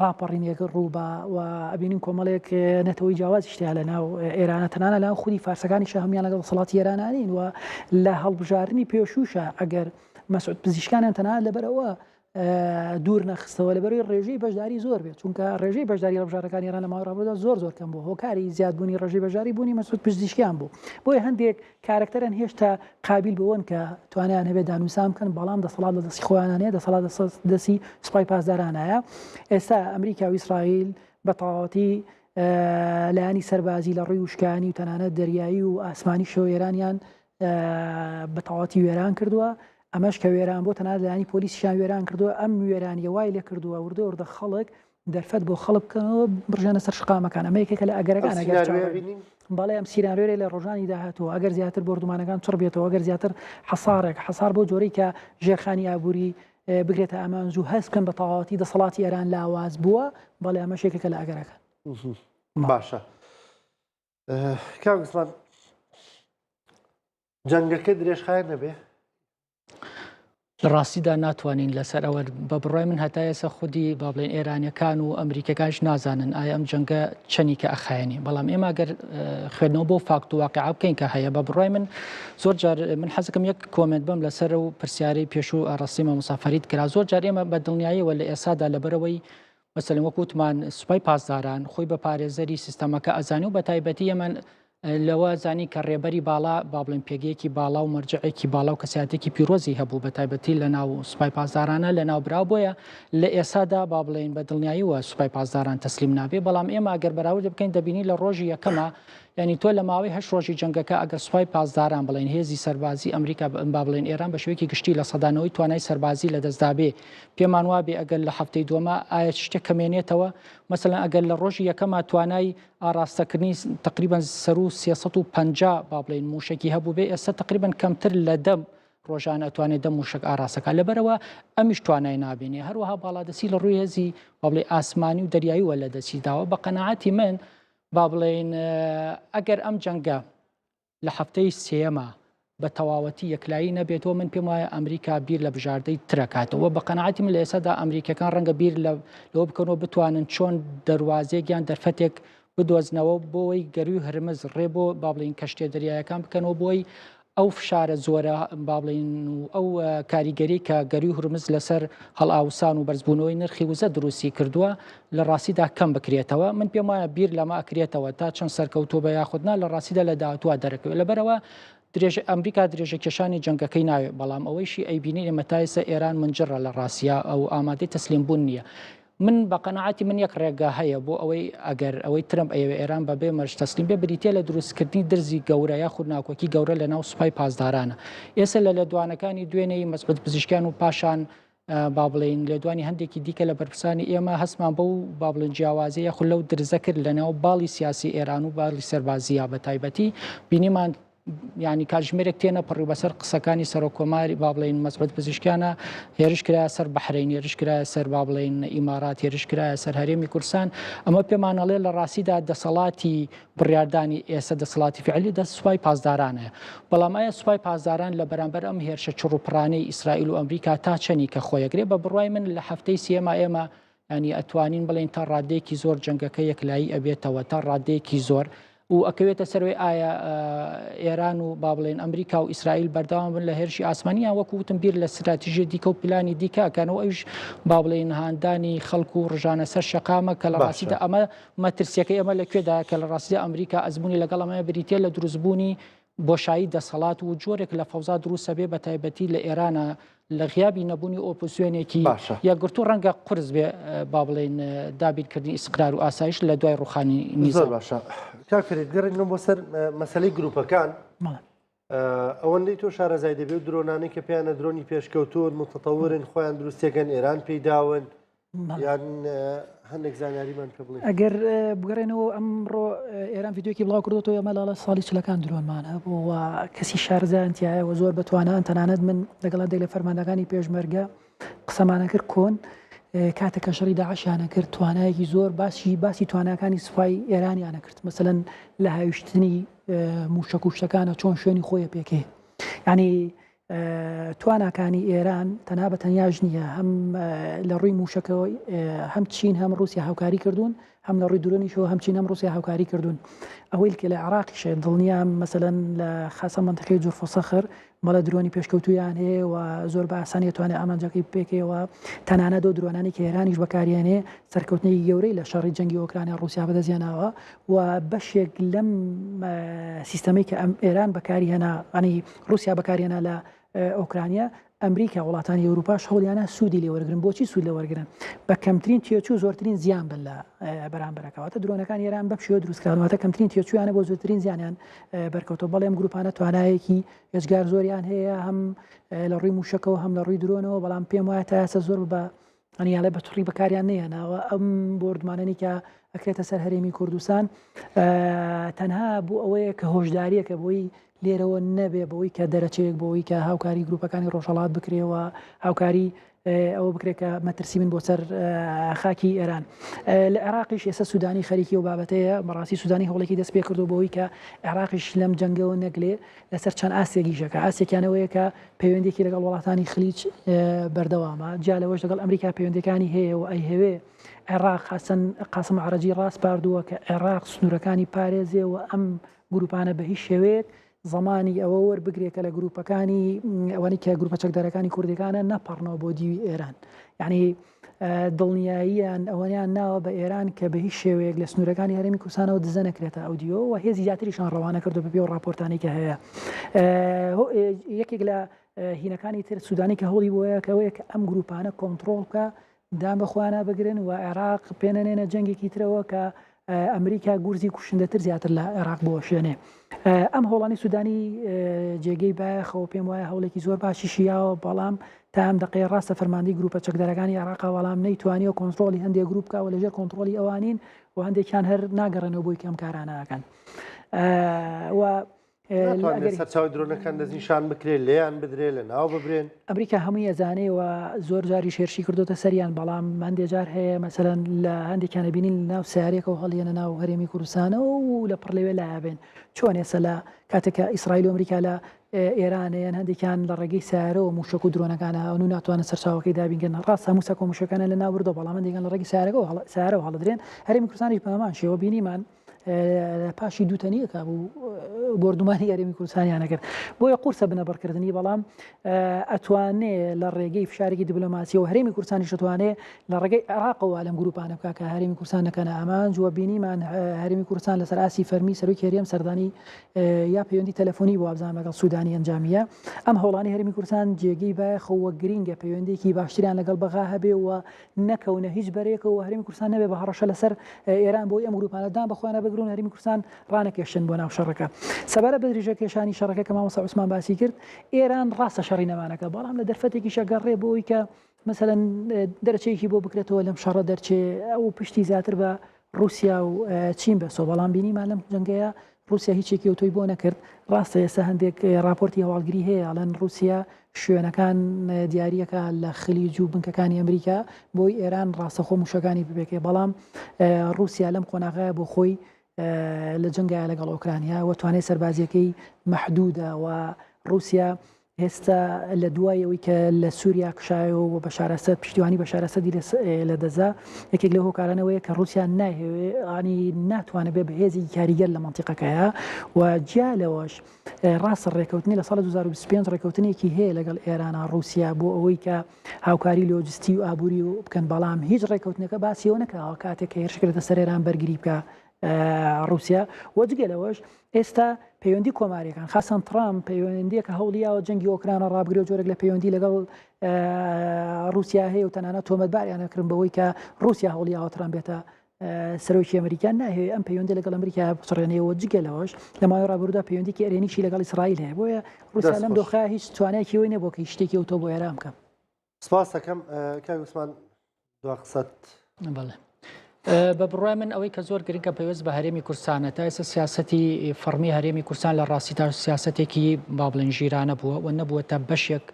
ڕاپەڕینێک ڕووبا و ئەبینین کۆمەڵێک نەتەوەی جیاوازیش تیا لە ناو ئێرانە تەنانە لەناو خودی فارسەکانیشە هەموویان لەگەڵ دەسەڵاتی ئێرانە نین و لە هەڵبژاردنی پێشووشە ئەگەر مەسعود پزیشکانیان تەنها لەبەر ئەوە دوور نەخستەوە لەبەرەوەی ڕێژەی بەشداری زۆر بێت چونکە ڕێژەی بەشداری هەڵبژاردنەکانی ئێران لە ماوەی ڕابردوودا زۆر زۆر کەم بوو هۆکاری زیادبوونی ڕێژەی بەشداری بوونی مەسعود پزیشکیان بوو بۆیە هەندێک کارەکتەرن هێشتا قابیل بەوەن کە توانایان هەبێت دانوسان بکەن، بەڵام دەسەڵات لە دەستی خۆیانا نیە، دەسەڵات لە دەستی سوپای پاسدارانایە. ئێستا ئەمریکا و ئیسرائیل بە تەواوەتی لایەنی سەربازی لە ڕووی وشکانی و تەنانەت دەریایی و ئاسمانیشەوە ئێرانیان بە تەواوەتی وێران کردووە. ئەمەش کە وێران بۆ تەنانەت لایەنی پۆلیسیشیان وێران کردووە. ئەم وێرانیە وای لێ کردووە وردە وردە خەڵک دەرفەت بۆ خەڵک بکەنەوە بڕژێنە سەر شقامەکان ئەمە یەکێکە لە ئەگەرەکان ئەگەر بەڵێ ئەم سیناریۆیە لە ڕۆژانی داهاتوو ئەگەر زیاتر بۆردومانەکان چڕ بێتەوە ئەگەر زیاتر حەسارێک حەسار بۆ جۆرەی کە ژێرخانی ئابووری. بگرێتە ئامانج و هەست بکەن بە تەواوەتی دەسەڵاتی ئێران لاواز بووە، بەڵێ ئەمەش یەکێکە لە ئەگەرەکان. باشە کاک عوسمان جەنگەکە درێژخایەن نەبێ؟ لە ڕاستیدا ناتوانین لەسەر ئەوە بە بڕای من هەتا ئێستا خودی با بڵێن ئێرانیەکان و ئەمریکەکانش نازانن ئایا ئەم جەنگە چەنی کە ئەخایەنی بەڵام ئێمە گەر خوێندنەوە بۆ فاکت و واقع بکەین کە هەیە بە بڕای من زۆر جار من حەزەکەم یەک comment بم لەسەر و پرسیارەی پێشوو ئاڕاستەی مامۆستا فەرید کرا زۆر جار ئێمە بە دڵنیاییەوە لە ئێسادا لەبەرەوەی مەسەلەن وەک وتمان سوپای پاسداران خۆی بە پارێزەری سیستەمەکە ئەزانی و بە تایبەتی ئێمە لەوە زانی کە ڕێبەری باڵا با بڵێن پێگەیەکی باڵا و مەرجعێکی باڵا و کەساتێکی پیرۆزی هەبوو بە تایبەتی لە ناو سوپای پاسدارانە لە ناو برا بۆیە لە ئێسادا با بڵێن بە دڵنیاییەوە سوپای پاسداران تەسلیم نابێ بەڵام ئێمە ئەگەر بەراورد بکەین دەبینی لە ڕۆژی یەکەمە یعنی تۆ لە ماوەی هەشت ڕۆژی جەنگەکە ئەگەر سوپای پاسداران بڵێن هێزی سەربازی ئەمریکا با بڵێن ئێران بە شێوەیەکی گشتی 90% توانای سەربازی لەدەستدابێ پێمان وابێ ئەگەر لە هەفتەی دووەما ئایا شتێک کەمێنێتەوە مەسەلەن ئەگەر لە ڕۆژی یەکەما توانای ئاراستەکردنی تقریبا سەرو 350 با بڵێین موشکی هەبوو بێ ئێستا تقریبا کەمتر لە دە ڕۆژانە ئەتوانێت دە موشک ئاراستەکە لەبەرەوە ئەمیش توانای نابینێ هەروەها باڵادەسی لە ڕووی هێزی با بڵێ ئاسمانی و دەریایی وە لە دەستی داوە بە قەناعەتی من با بڵێین ئەگەر ئەم جەنگە لە هەفتەی سێیەما بە تەواوەتی یەکلایی نەبێتەوە من پێم وایە ئەمریکا بیر لە بژاردەی ترەکاتەوە بە قەناعەتی من لە ئێستادا ئەمریکەکان ڕەنگە بیر لە لەوە بکەنەوە بتوانن چۆن دەروازێک یان دەرفەتێک بدۆزنەوە بۆی گەروی هرمز ڕێ بۆ با بڵین کەشتێ دەریایەکان بکەنەوە بۆی ئەو فشارە زۆرە با بڵێین و ئەو کاریگەری کە گەروی هورمز لەسەر هەڵئاوسان و بەرزبوونەوەی نرخی وزە دروستی کردووە لە ڕاستیدا کەم بکرێتەوە من پێم وایە بیر لەمە ئەکرێتەوە تا چەند سەرکەوتوو بە یاخود نا لە ڕاستیدا لە داهاتووە دەرەکەوێت لەبەرەوە درێژ ئەمریکا درێژە کێشانی جەنگەکەی ناوێت بەڵام ئەوەیشی ئەیبینین ئێمە تا ئێستا ئێران منجڕە لە ڕاستیا ئەو ئامادەی تەسلیم بوون نییە من بە قەناعەتی من یەک ڕێگا هەیە بۆ ئەوەی ئەگەر ئەوەی ترەمپ ئەیەوێ ئێران بە بێ مەرج تەسلیم بێ بریتیە لە دروستکردنی درزی گەورە یاخود ناکۆکی گەورە لە ناو سوپای پاسدارانە ئێستا لە لێدوانەکانی دوێنێی مەسعود پزیشکیان و پاشان با بڵێین لێدوانی هەندێکی دیکە لە بەرپرسانی ئێمە هەستمان بەو با بڵێن جیاوازی یاخود لەو درزە کرد لە ناو باڵی سیاسی ئێران و باڵی سەربازیە بە تایبەتی بینیمان یانی کاتژمێرێک تێنەپەڕی بەسەر قسەکانی سەرۆک کۆماری با بڵێین مەسعود پزیشکیانە هێرش کرایە سەر بەحرەین هێرش کرایە سەر با بڵێین ئیمارات هێرش کرایە سەر هەرێمی کوردستان ئەمە پێمان ئەڵێ لە ڕاستیدا دەسەڵاتی بڕیاردانی ئێستا دەسەڵاتی فعلی دەست سوپای پاسدارانە بەڵام ئایا سوپای پاسداران لە بەرامبەر ئەم هێرشە چڕ و پڕانەی ئیسرائیل و ئەمریکا تا چەنی کە خۆیەگرێ بە بڕوای من لە هەفتەی سێما ئێمە یانی ئەتوانین بڵێین تا ڕادەیەکی زۆر جەنگەکە یەکلایی ئەبێتەوە تا ڕادەیەکی زۆر و ئەکەوێتە سەروی ئایا ئێران و با بڵێن ئەمریکا و ئیسرائیل بەردەوام بن لە هێرشی ئاسمانیان وەکو وتم بیر لە ستراتیژی دیکە و پلانی دیکە کەنەوە ئەوش با بڵێن هاندانی خەڵک و ڕژانە سەر شەقامە کە لە ڕاستیدا ئەمە مەترسیەکە ئێمە لە کوێدا کە لە ڕاستیدا ئەمریکا ئەزمموی لەگەڵ ئەمە بریتە لە دروستبوونی بۆشایی دەسەڵات و جۆرێک لە فەوزا دروستە بێ بە تایبەتی لە ئێرانە لە غیابی نەبوونی ئۆپۆزسیۆنێکی باشە. یەکگرتوو ڕەنگە قورس بێ با بڵێین دابینکردنی ئیسقرار و ئاسایش لە دوای ڕوخانی زۆر نیزام. باشە کاک فەرید گەڕێنەوە بۆ سەر مەسەلەی گروپەکان بەڵێ. ئەوەندەی تۆ شارەزای دەبێ و درۆنانەی کە پێیانە درۆنی پێشکەوتوون متطورن خۆیان دروستەکەن ئێران پێی داون یان هەندێک زانیاریمان پێ بڵێ ئەگەر بگەڕێنەوە ئەمڕۆ ئێران ڤیدیۆکی بڵاو کردوەوە ئێمە لاڵە ساڵی چلەکان درۆنمان هەبوو و کەسی شارزان تایە و زۆر بەتوانان تەنانەت من لەگەڵ هەندێک لە فەرماندەکانی پێشمەرگە قسەمانە کرد کۆن کاتێک کە شەڕی داعشیانە کرد توانایەکی زۆر باسی باسی تواناکانی سوپای ئێرانیانە کرد مەسەلەن لە هاویشتنی موشەک و شتەکانە چۆن شوێنی خۆیە پێکێ ینی تواناکانی ئێران تەنها بە تەنیاش نییە، هەم لە ڕووی مووشەکەوە هەم چین هەم ڕووسیا هاوکاری کردوون، هەم لە ڕووی درۆنیشەوە هەم چین هەم ڕووسیا هاوکاری کردوون. ئەوەی کە لە عێراقیشە دڵنیام مەسەلەن لە خاسە مەنتیقەی جورف و سەخر بەڵێ درۆنی پێشکەوتوویان هەیە و زۆر بە ئاسانی ئەتوانێ ئامانجەکەی بپێکێ و تەنانەت ئەو درۆنانەی کە ئێرانیش بەکاریێنێ سەرکەوتنێکی گەورەی لە شەڕی جەنگی ئۆکرانیا ڕووسیا بەدەستهێناوە و بەشێک لەم سیستەمەی کە ئەم ئێران بەکاری هێنا ینی ڕووسیا بەکارهێنا لە ئۆکرانیا، ئەمریکا وڵاتانی ئەوروپاش هەوڵیانە سوودی لێ وەرگرن، بۆچی سوود لێ وەرگرن؟ بە کەمترین تێچوو زۆرترین زیان بن لە بەرامبەرەکە، واتە درۆنەکانی ئێران بەم شێوە دروستکراون، واتە کەمترین تێچوویانە بۆ زۆرترین زیانیان بەرکەوتووە. بەڵێ ئەم گروپانە توانایەکی ئێجگار زۆریان هەیە هەم لە ڕووی مووشەکەوە هەم لە ڕووی درۆنەوە، بەڵام پێم وایە تا ئێستا زۆر بە ئەنی ئەڵێ بە توڕی بەکاریان نەهێناوە ئەم بۆردمانەنی کە ئەکرێتە سەر هەرێمی کوردستان تەنها بۆ ئەوەیە کە هۆشداریەکە بۆی لێرەوە نەبێ بەوەی کە دەرەچەیەک بۆی کە هاوکاری گروپەکانی ڕۆژهڵات بکرێەوە هاوکاری. ئەوە بکرێت کە مەترسی بن بۆ سەر خاکی ئێران. لە عێراقیش ئێستا سوودانی خەریکی ئەو بابەتەیە، بەڕاستی سوودانی هەوڵێکی دەست پێ کردو بۆی کە عێراقیش لەم جەنگەوە نەگلێ لەسەر چەند ئاستێک ئیشەکە، ئاستێکیان ئەوەیە کە پەیوەندێکی لەگەڵ وڵاتانی خلیج بەردەوامە، جیا لەوەش لەگەڵ ئەمریکا پەیوەندەکانی هەیە و ئەیهەوێ عێراق حەسەن قاسم عەرەجی ڕاسپاردووە کە عێراق سنوورەکانی پارێزێ و ئەم گروپانە بە هیچ شێوەیەک زەمانی ئەوە وەربگرێ کە لە گروپەکانی ئەوانەی کە گروپە چەکدارەکانی کوردەکانە نەپەڕنەوە بۆ دیوی ئێران یعنی دڵنیاییان ئەوەیان ناوە بە ئێران کە بە هیچ شێوەیەک لە سنوورەکانی هەرێمی کوردستانەوە دزە نەکرێتە ئەو دیوە و هێزی زیاتریشان ڕەوانە کردو بە پێ و ڕاپۆرتانی کە هەیە یەکێک لە هینەکانی تر سوودانی کە هەوڵی بۆیە کەەوەیە کە ئەم گروپانە کۆنتترۆڵ بکە دان بە خۆیانا بگرن و عێراق پێنەنێنە جەنگێکی ترەوە کە ئەمریکا گورزی کوشندەتر زیاتر لە عێراق بوەشێنێ. ئەم هەوڵانی سودانی جێگەی بایەخەوە پێم وایە هەوڵێکی زۆر باشیشی یاوە بەڵام تا ئەم دەقەیە ڕاستە فەرماندەی گروپە چەکدارەکانی عێراقا بەڵام نەیتوانیوە کۆنترۆڵی هەندێک گروپ بکا و لەژێر کۆنترۆڵی ئەوانین و هەندێکیان هەر ناگەڕێنەوە بۆی کە ئەم کارانە ئەکەن و ناتوانرێت سەرچاوەی درۆنەکان دەستنیشان بکرێت، لێیان بدرێت، لەناو ببرێن. ئەمریکا هەمووی ئەزانێ و زۆر جاریش هێرشی کردۆتە سەریان، بەڵام هەندێ جار هەیە مەسەلەن لە هەندێکیان ئەبینین لە ناو سەیارەیەکەوە هەڵیەنە ناو هەرێمی کوردستانەوە و لە پڕ لەوێ لایەبێن. چۆن ئێستا لە کاتێک کە ئیسرائیل و ئەمریکا لە ئێرانەیەن هەندێکیان لە ڕێگەی سەیارەوە مووشەک و درۆنەکان هاون و ناتوانن سەرچاوەکەی دابین کەن. ڕاستە هەموو سەکۆ مووشەکانیان لەناو بردووە، بەڵام هەندێکیان لە ڕێگەی سەیارەکەوە سەیارەوە هەڵدرێن. هەرێمی کوردستانیش بە هەمان شێوە بینیمان پاشی دوو تەنیەکە بوو بۆردومانی هەرێمی کوردستانیان نەکرد بۆیە قورسە بنەبڕکردنی بەڵام ئەتوانێ لە ڕێگەی فشارێکی دیبلۆماسیەوە هەرێمی کوردستانیش دەتوانێ لە ڕێگەی عێراقەوە لەم گروپانە بکا کە هەرێمی کوردستان نەکەنە ئامانج و بینیمان هەرێمی کوردستان لەسەر ئاستی فەرمی سەرۆکی هەرێم سەردانی یا پەیوەندی تەلەفۆنی بۆ وابزانم لەگەڵ سودانی ئەنجامیە ئەم هەوڵانی هەرێمی کوردستان جێگەی بایەخەوە گرینگە پەیوەندێکی باشتریان لەگەڵ بەغا هەبێ و نەکەونە هیچ بەرەیەکەوە و هەرێمی کوردستان نەبێ بە هەڕەشە لەسەر ئێران بۆی ئەم گروپانە دان بە خۆیانە بگرن و هەرێمی کوردستان ڕانەکێشن بۆ ناو شەڕەکە. سەبارەت بە درێژەکێشانی شەڕەکە کە مامۆستا عوسمان باسی کرد، ئێران ڕاستە شەڕی نەمانەکە، بەڵام لە دەرفەتێکیش ئەگەڕێ بۆ ئەوی کە مەسەلەن دەرچەیەکی بۆ بکرێتەوە لەم شەڕە دەرچێ ئەو پشتی زیاتر بە ڕووسیا و چین بەسۆ، بەڵام بینیمان لەم جەنگەیە ڕووسیا هیچێکی ئەوتۆی بۆ نەکرد، ڕاستە ئێستا هەندێک ڕاپۆرتی هەواڵگری هەیە ئەڵێن ڕووسیا شوێنەکان دیاریەکە لە خلیج و بنکەکانی ئەمریکا بۆی ئێران ڕاستەخۆ موشەکانی ببێکێ، بەڵام ڕووسیا لەم قۆناغەیە بۆ خۆی لە جەنگایە لەگەڵ ئۆکرانیا و توانای سەربازیەکەی مەحدودە و ڕووسیا ئێستا لە دوای ئەوەی کە لە سووریا کشایەوە و بەشار ئەسەد پشتیوانی بەشار ئەسەدی لە دەزا یەکێک لەو هۆکارانەوەیە کە ڕووسیا نایهەوێ ئانی ناتوانێت بێ بەهێزێکی کاریگەر لە مەنتیقەکەیە و جیا لەوەش ڕاستە ڕێکەوتنی لە ساڵی 2025 ڕێکەوتنێکی هەیە لەگەڵ ئێرانە ڕووسیا بۆ ئەوەی کە هاوکاری لۆجستی و ئابووری و بکەن بەڵام هیچ ڕێکەوتنەکە باسی ئەوە نەکراوە کاتێک کە هێرش کرێتە سەر ئێران بەرگری بکە ڕووسیا و جگە لەوەش ئێستا پەیوەندی کۆماریەکان خاصەن ترامپ پەیوەندیەکە هەوڵیاوە جەنگی ئۆکرانە ڕابگرێ و جۆرێک لە پەیوەندی لەگەڵ ڕووسیا هەیە و تەنانەت تۆمەتباریان نەکردن بەوەی کە ڕووسیا هەوڵیاوە ترامپ بێتە سەرۆکی ئەمریکا ناهەوێ ئەم پەیوەندی لەگەڵ ئەمریکا بچڕێنەوە جگە لەوەش لە ماوەی ڕابردوودا پەیوەندیکی ئەرێنیشی لەگەڵ ئیسرائیل هەیە بۆیە ڕووسیا لەم دۆخە هیچ توانایەکی ئەوەی نەبووە کە هیچ شتێکی ئەوتۆ بۆ ئێران بکە. سپاس دەکەم کاک عوسمان دوا قسەت. بەڵێ. بە بڕای من ئەوەی کە زۆر گرنگە پەیوەست بە هەرێمی کوردستانە تا ئێستا سیاسەتی فەڕمی هەرێمی کوردستان لە ڕاستیدا سیاسەتێکی با بڵێن ژیرانە بووە و نەبووە تا بەشێک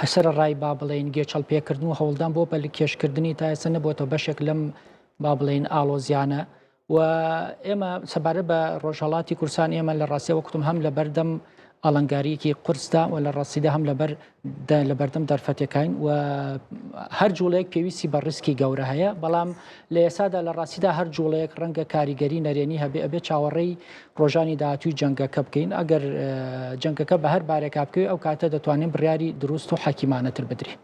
هەسەر ڕای با بڵێن گێچەڵ پێکردن و هەوڵدان بۆ پەلکێشکردنی تا ئێستا نەبووەتە بەشێک لەم با بڵێن ئاڵۆزیانە و ئێمە سەبارەت بە ڕۆژهەڵاتی کوردستان ئێمە لە ڕاستیەوە کوتم هەم لە بەردەم ئاڵنگاریەکی قورسدا و لە ڕاستیدا هەم لەبەر لە بەردەم دەرفەتەکان و هەر جوڵەیەک پێویستی بە ڕیسکی گەورە هەیە بەڵام لە ئێسادا لە ڕاستیدا هەر جوڵەیەک ڕەنگە کاریگەری نەرێنی هەبێ ئەبێ چاوەڕێی ڕۆژانی داهاتووی جەنگەکە بکەین ئەگەر جەنگەکە بە هەر بارێکا بکەوێ ئەو کاتە دەتوانین بڕیاری دروست و حەکیمانەتر بدرێ.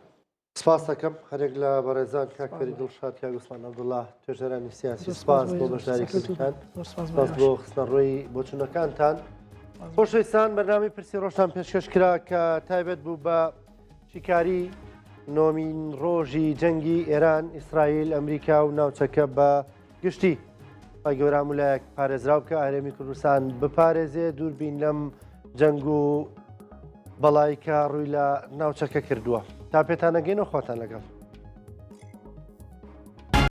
سپاس دەکەم هەرێک لە بەڕێزان کاک فەرید دڵشاد کاک عوسمان عەبدوڵڵا توێژەرانی سیاسی سپاس بۆ بەشداریکردنتان سپاس بۆ خستنەڕووی بۆچوونەکانتان خۆشەویستان بەرنامەی پرسی ڕۆژتان پێشکەش کرا کە تایبەت بوو بە شیکاری نۆمین ڕۆژی جەنگی ئێران ئیسرائیل ئەمریکا و ناوچەکە بە گشتی خوای گەورە هەموو لایەک پارێزراو بکە هەرێمی کوردستان بپارێزێ دووربین لەم جەنگ و بەڵای کە ڕووی لە ناوچەکە کردووە تا پێتانەگەین و خواتان لەگەڵ.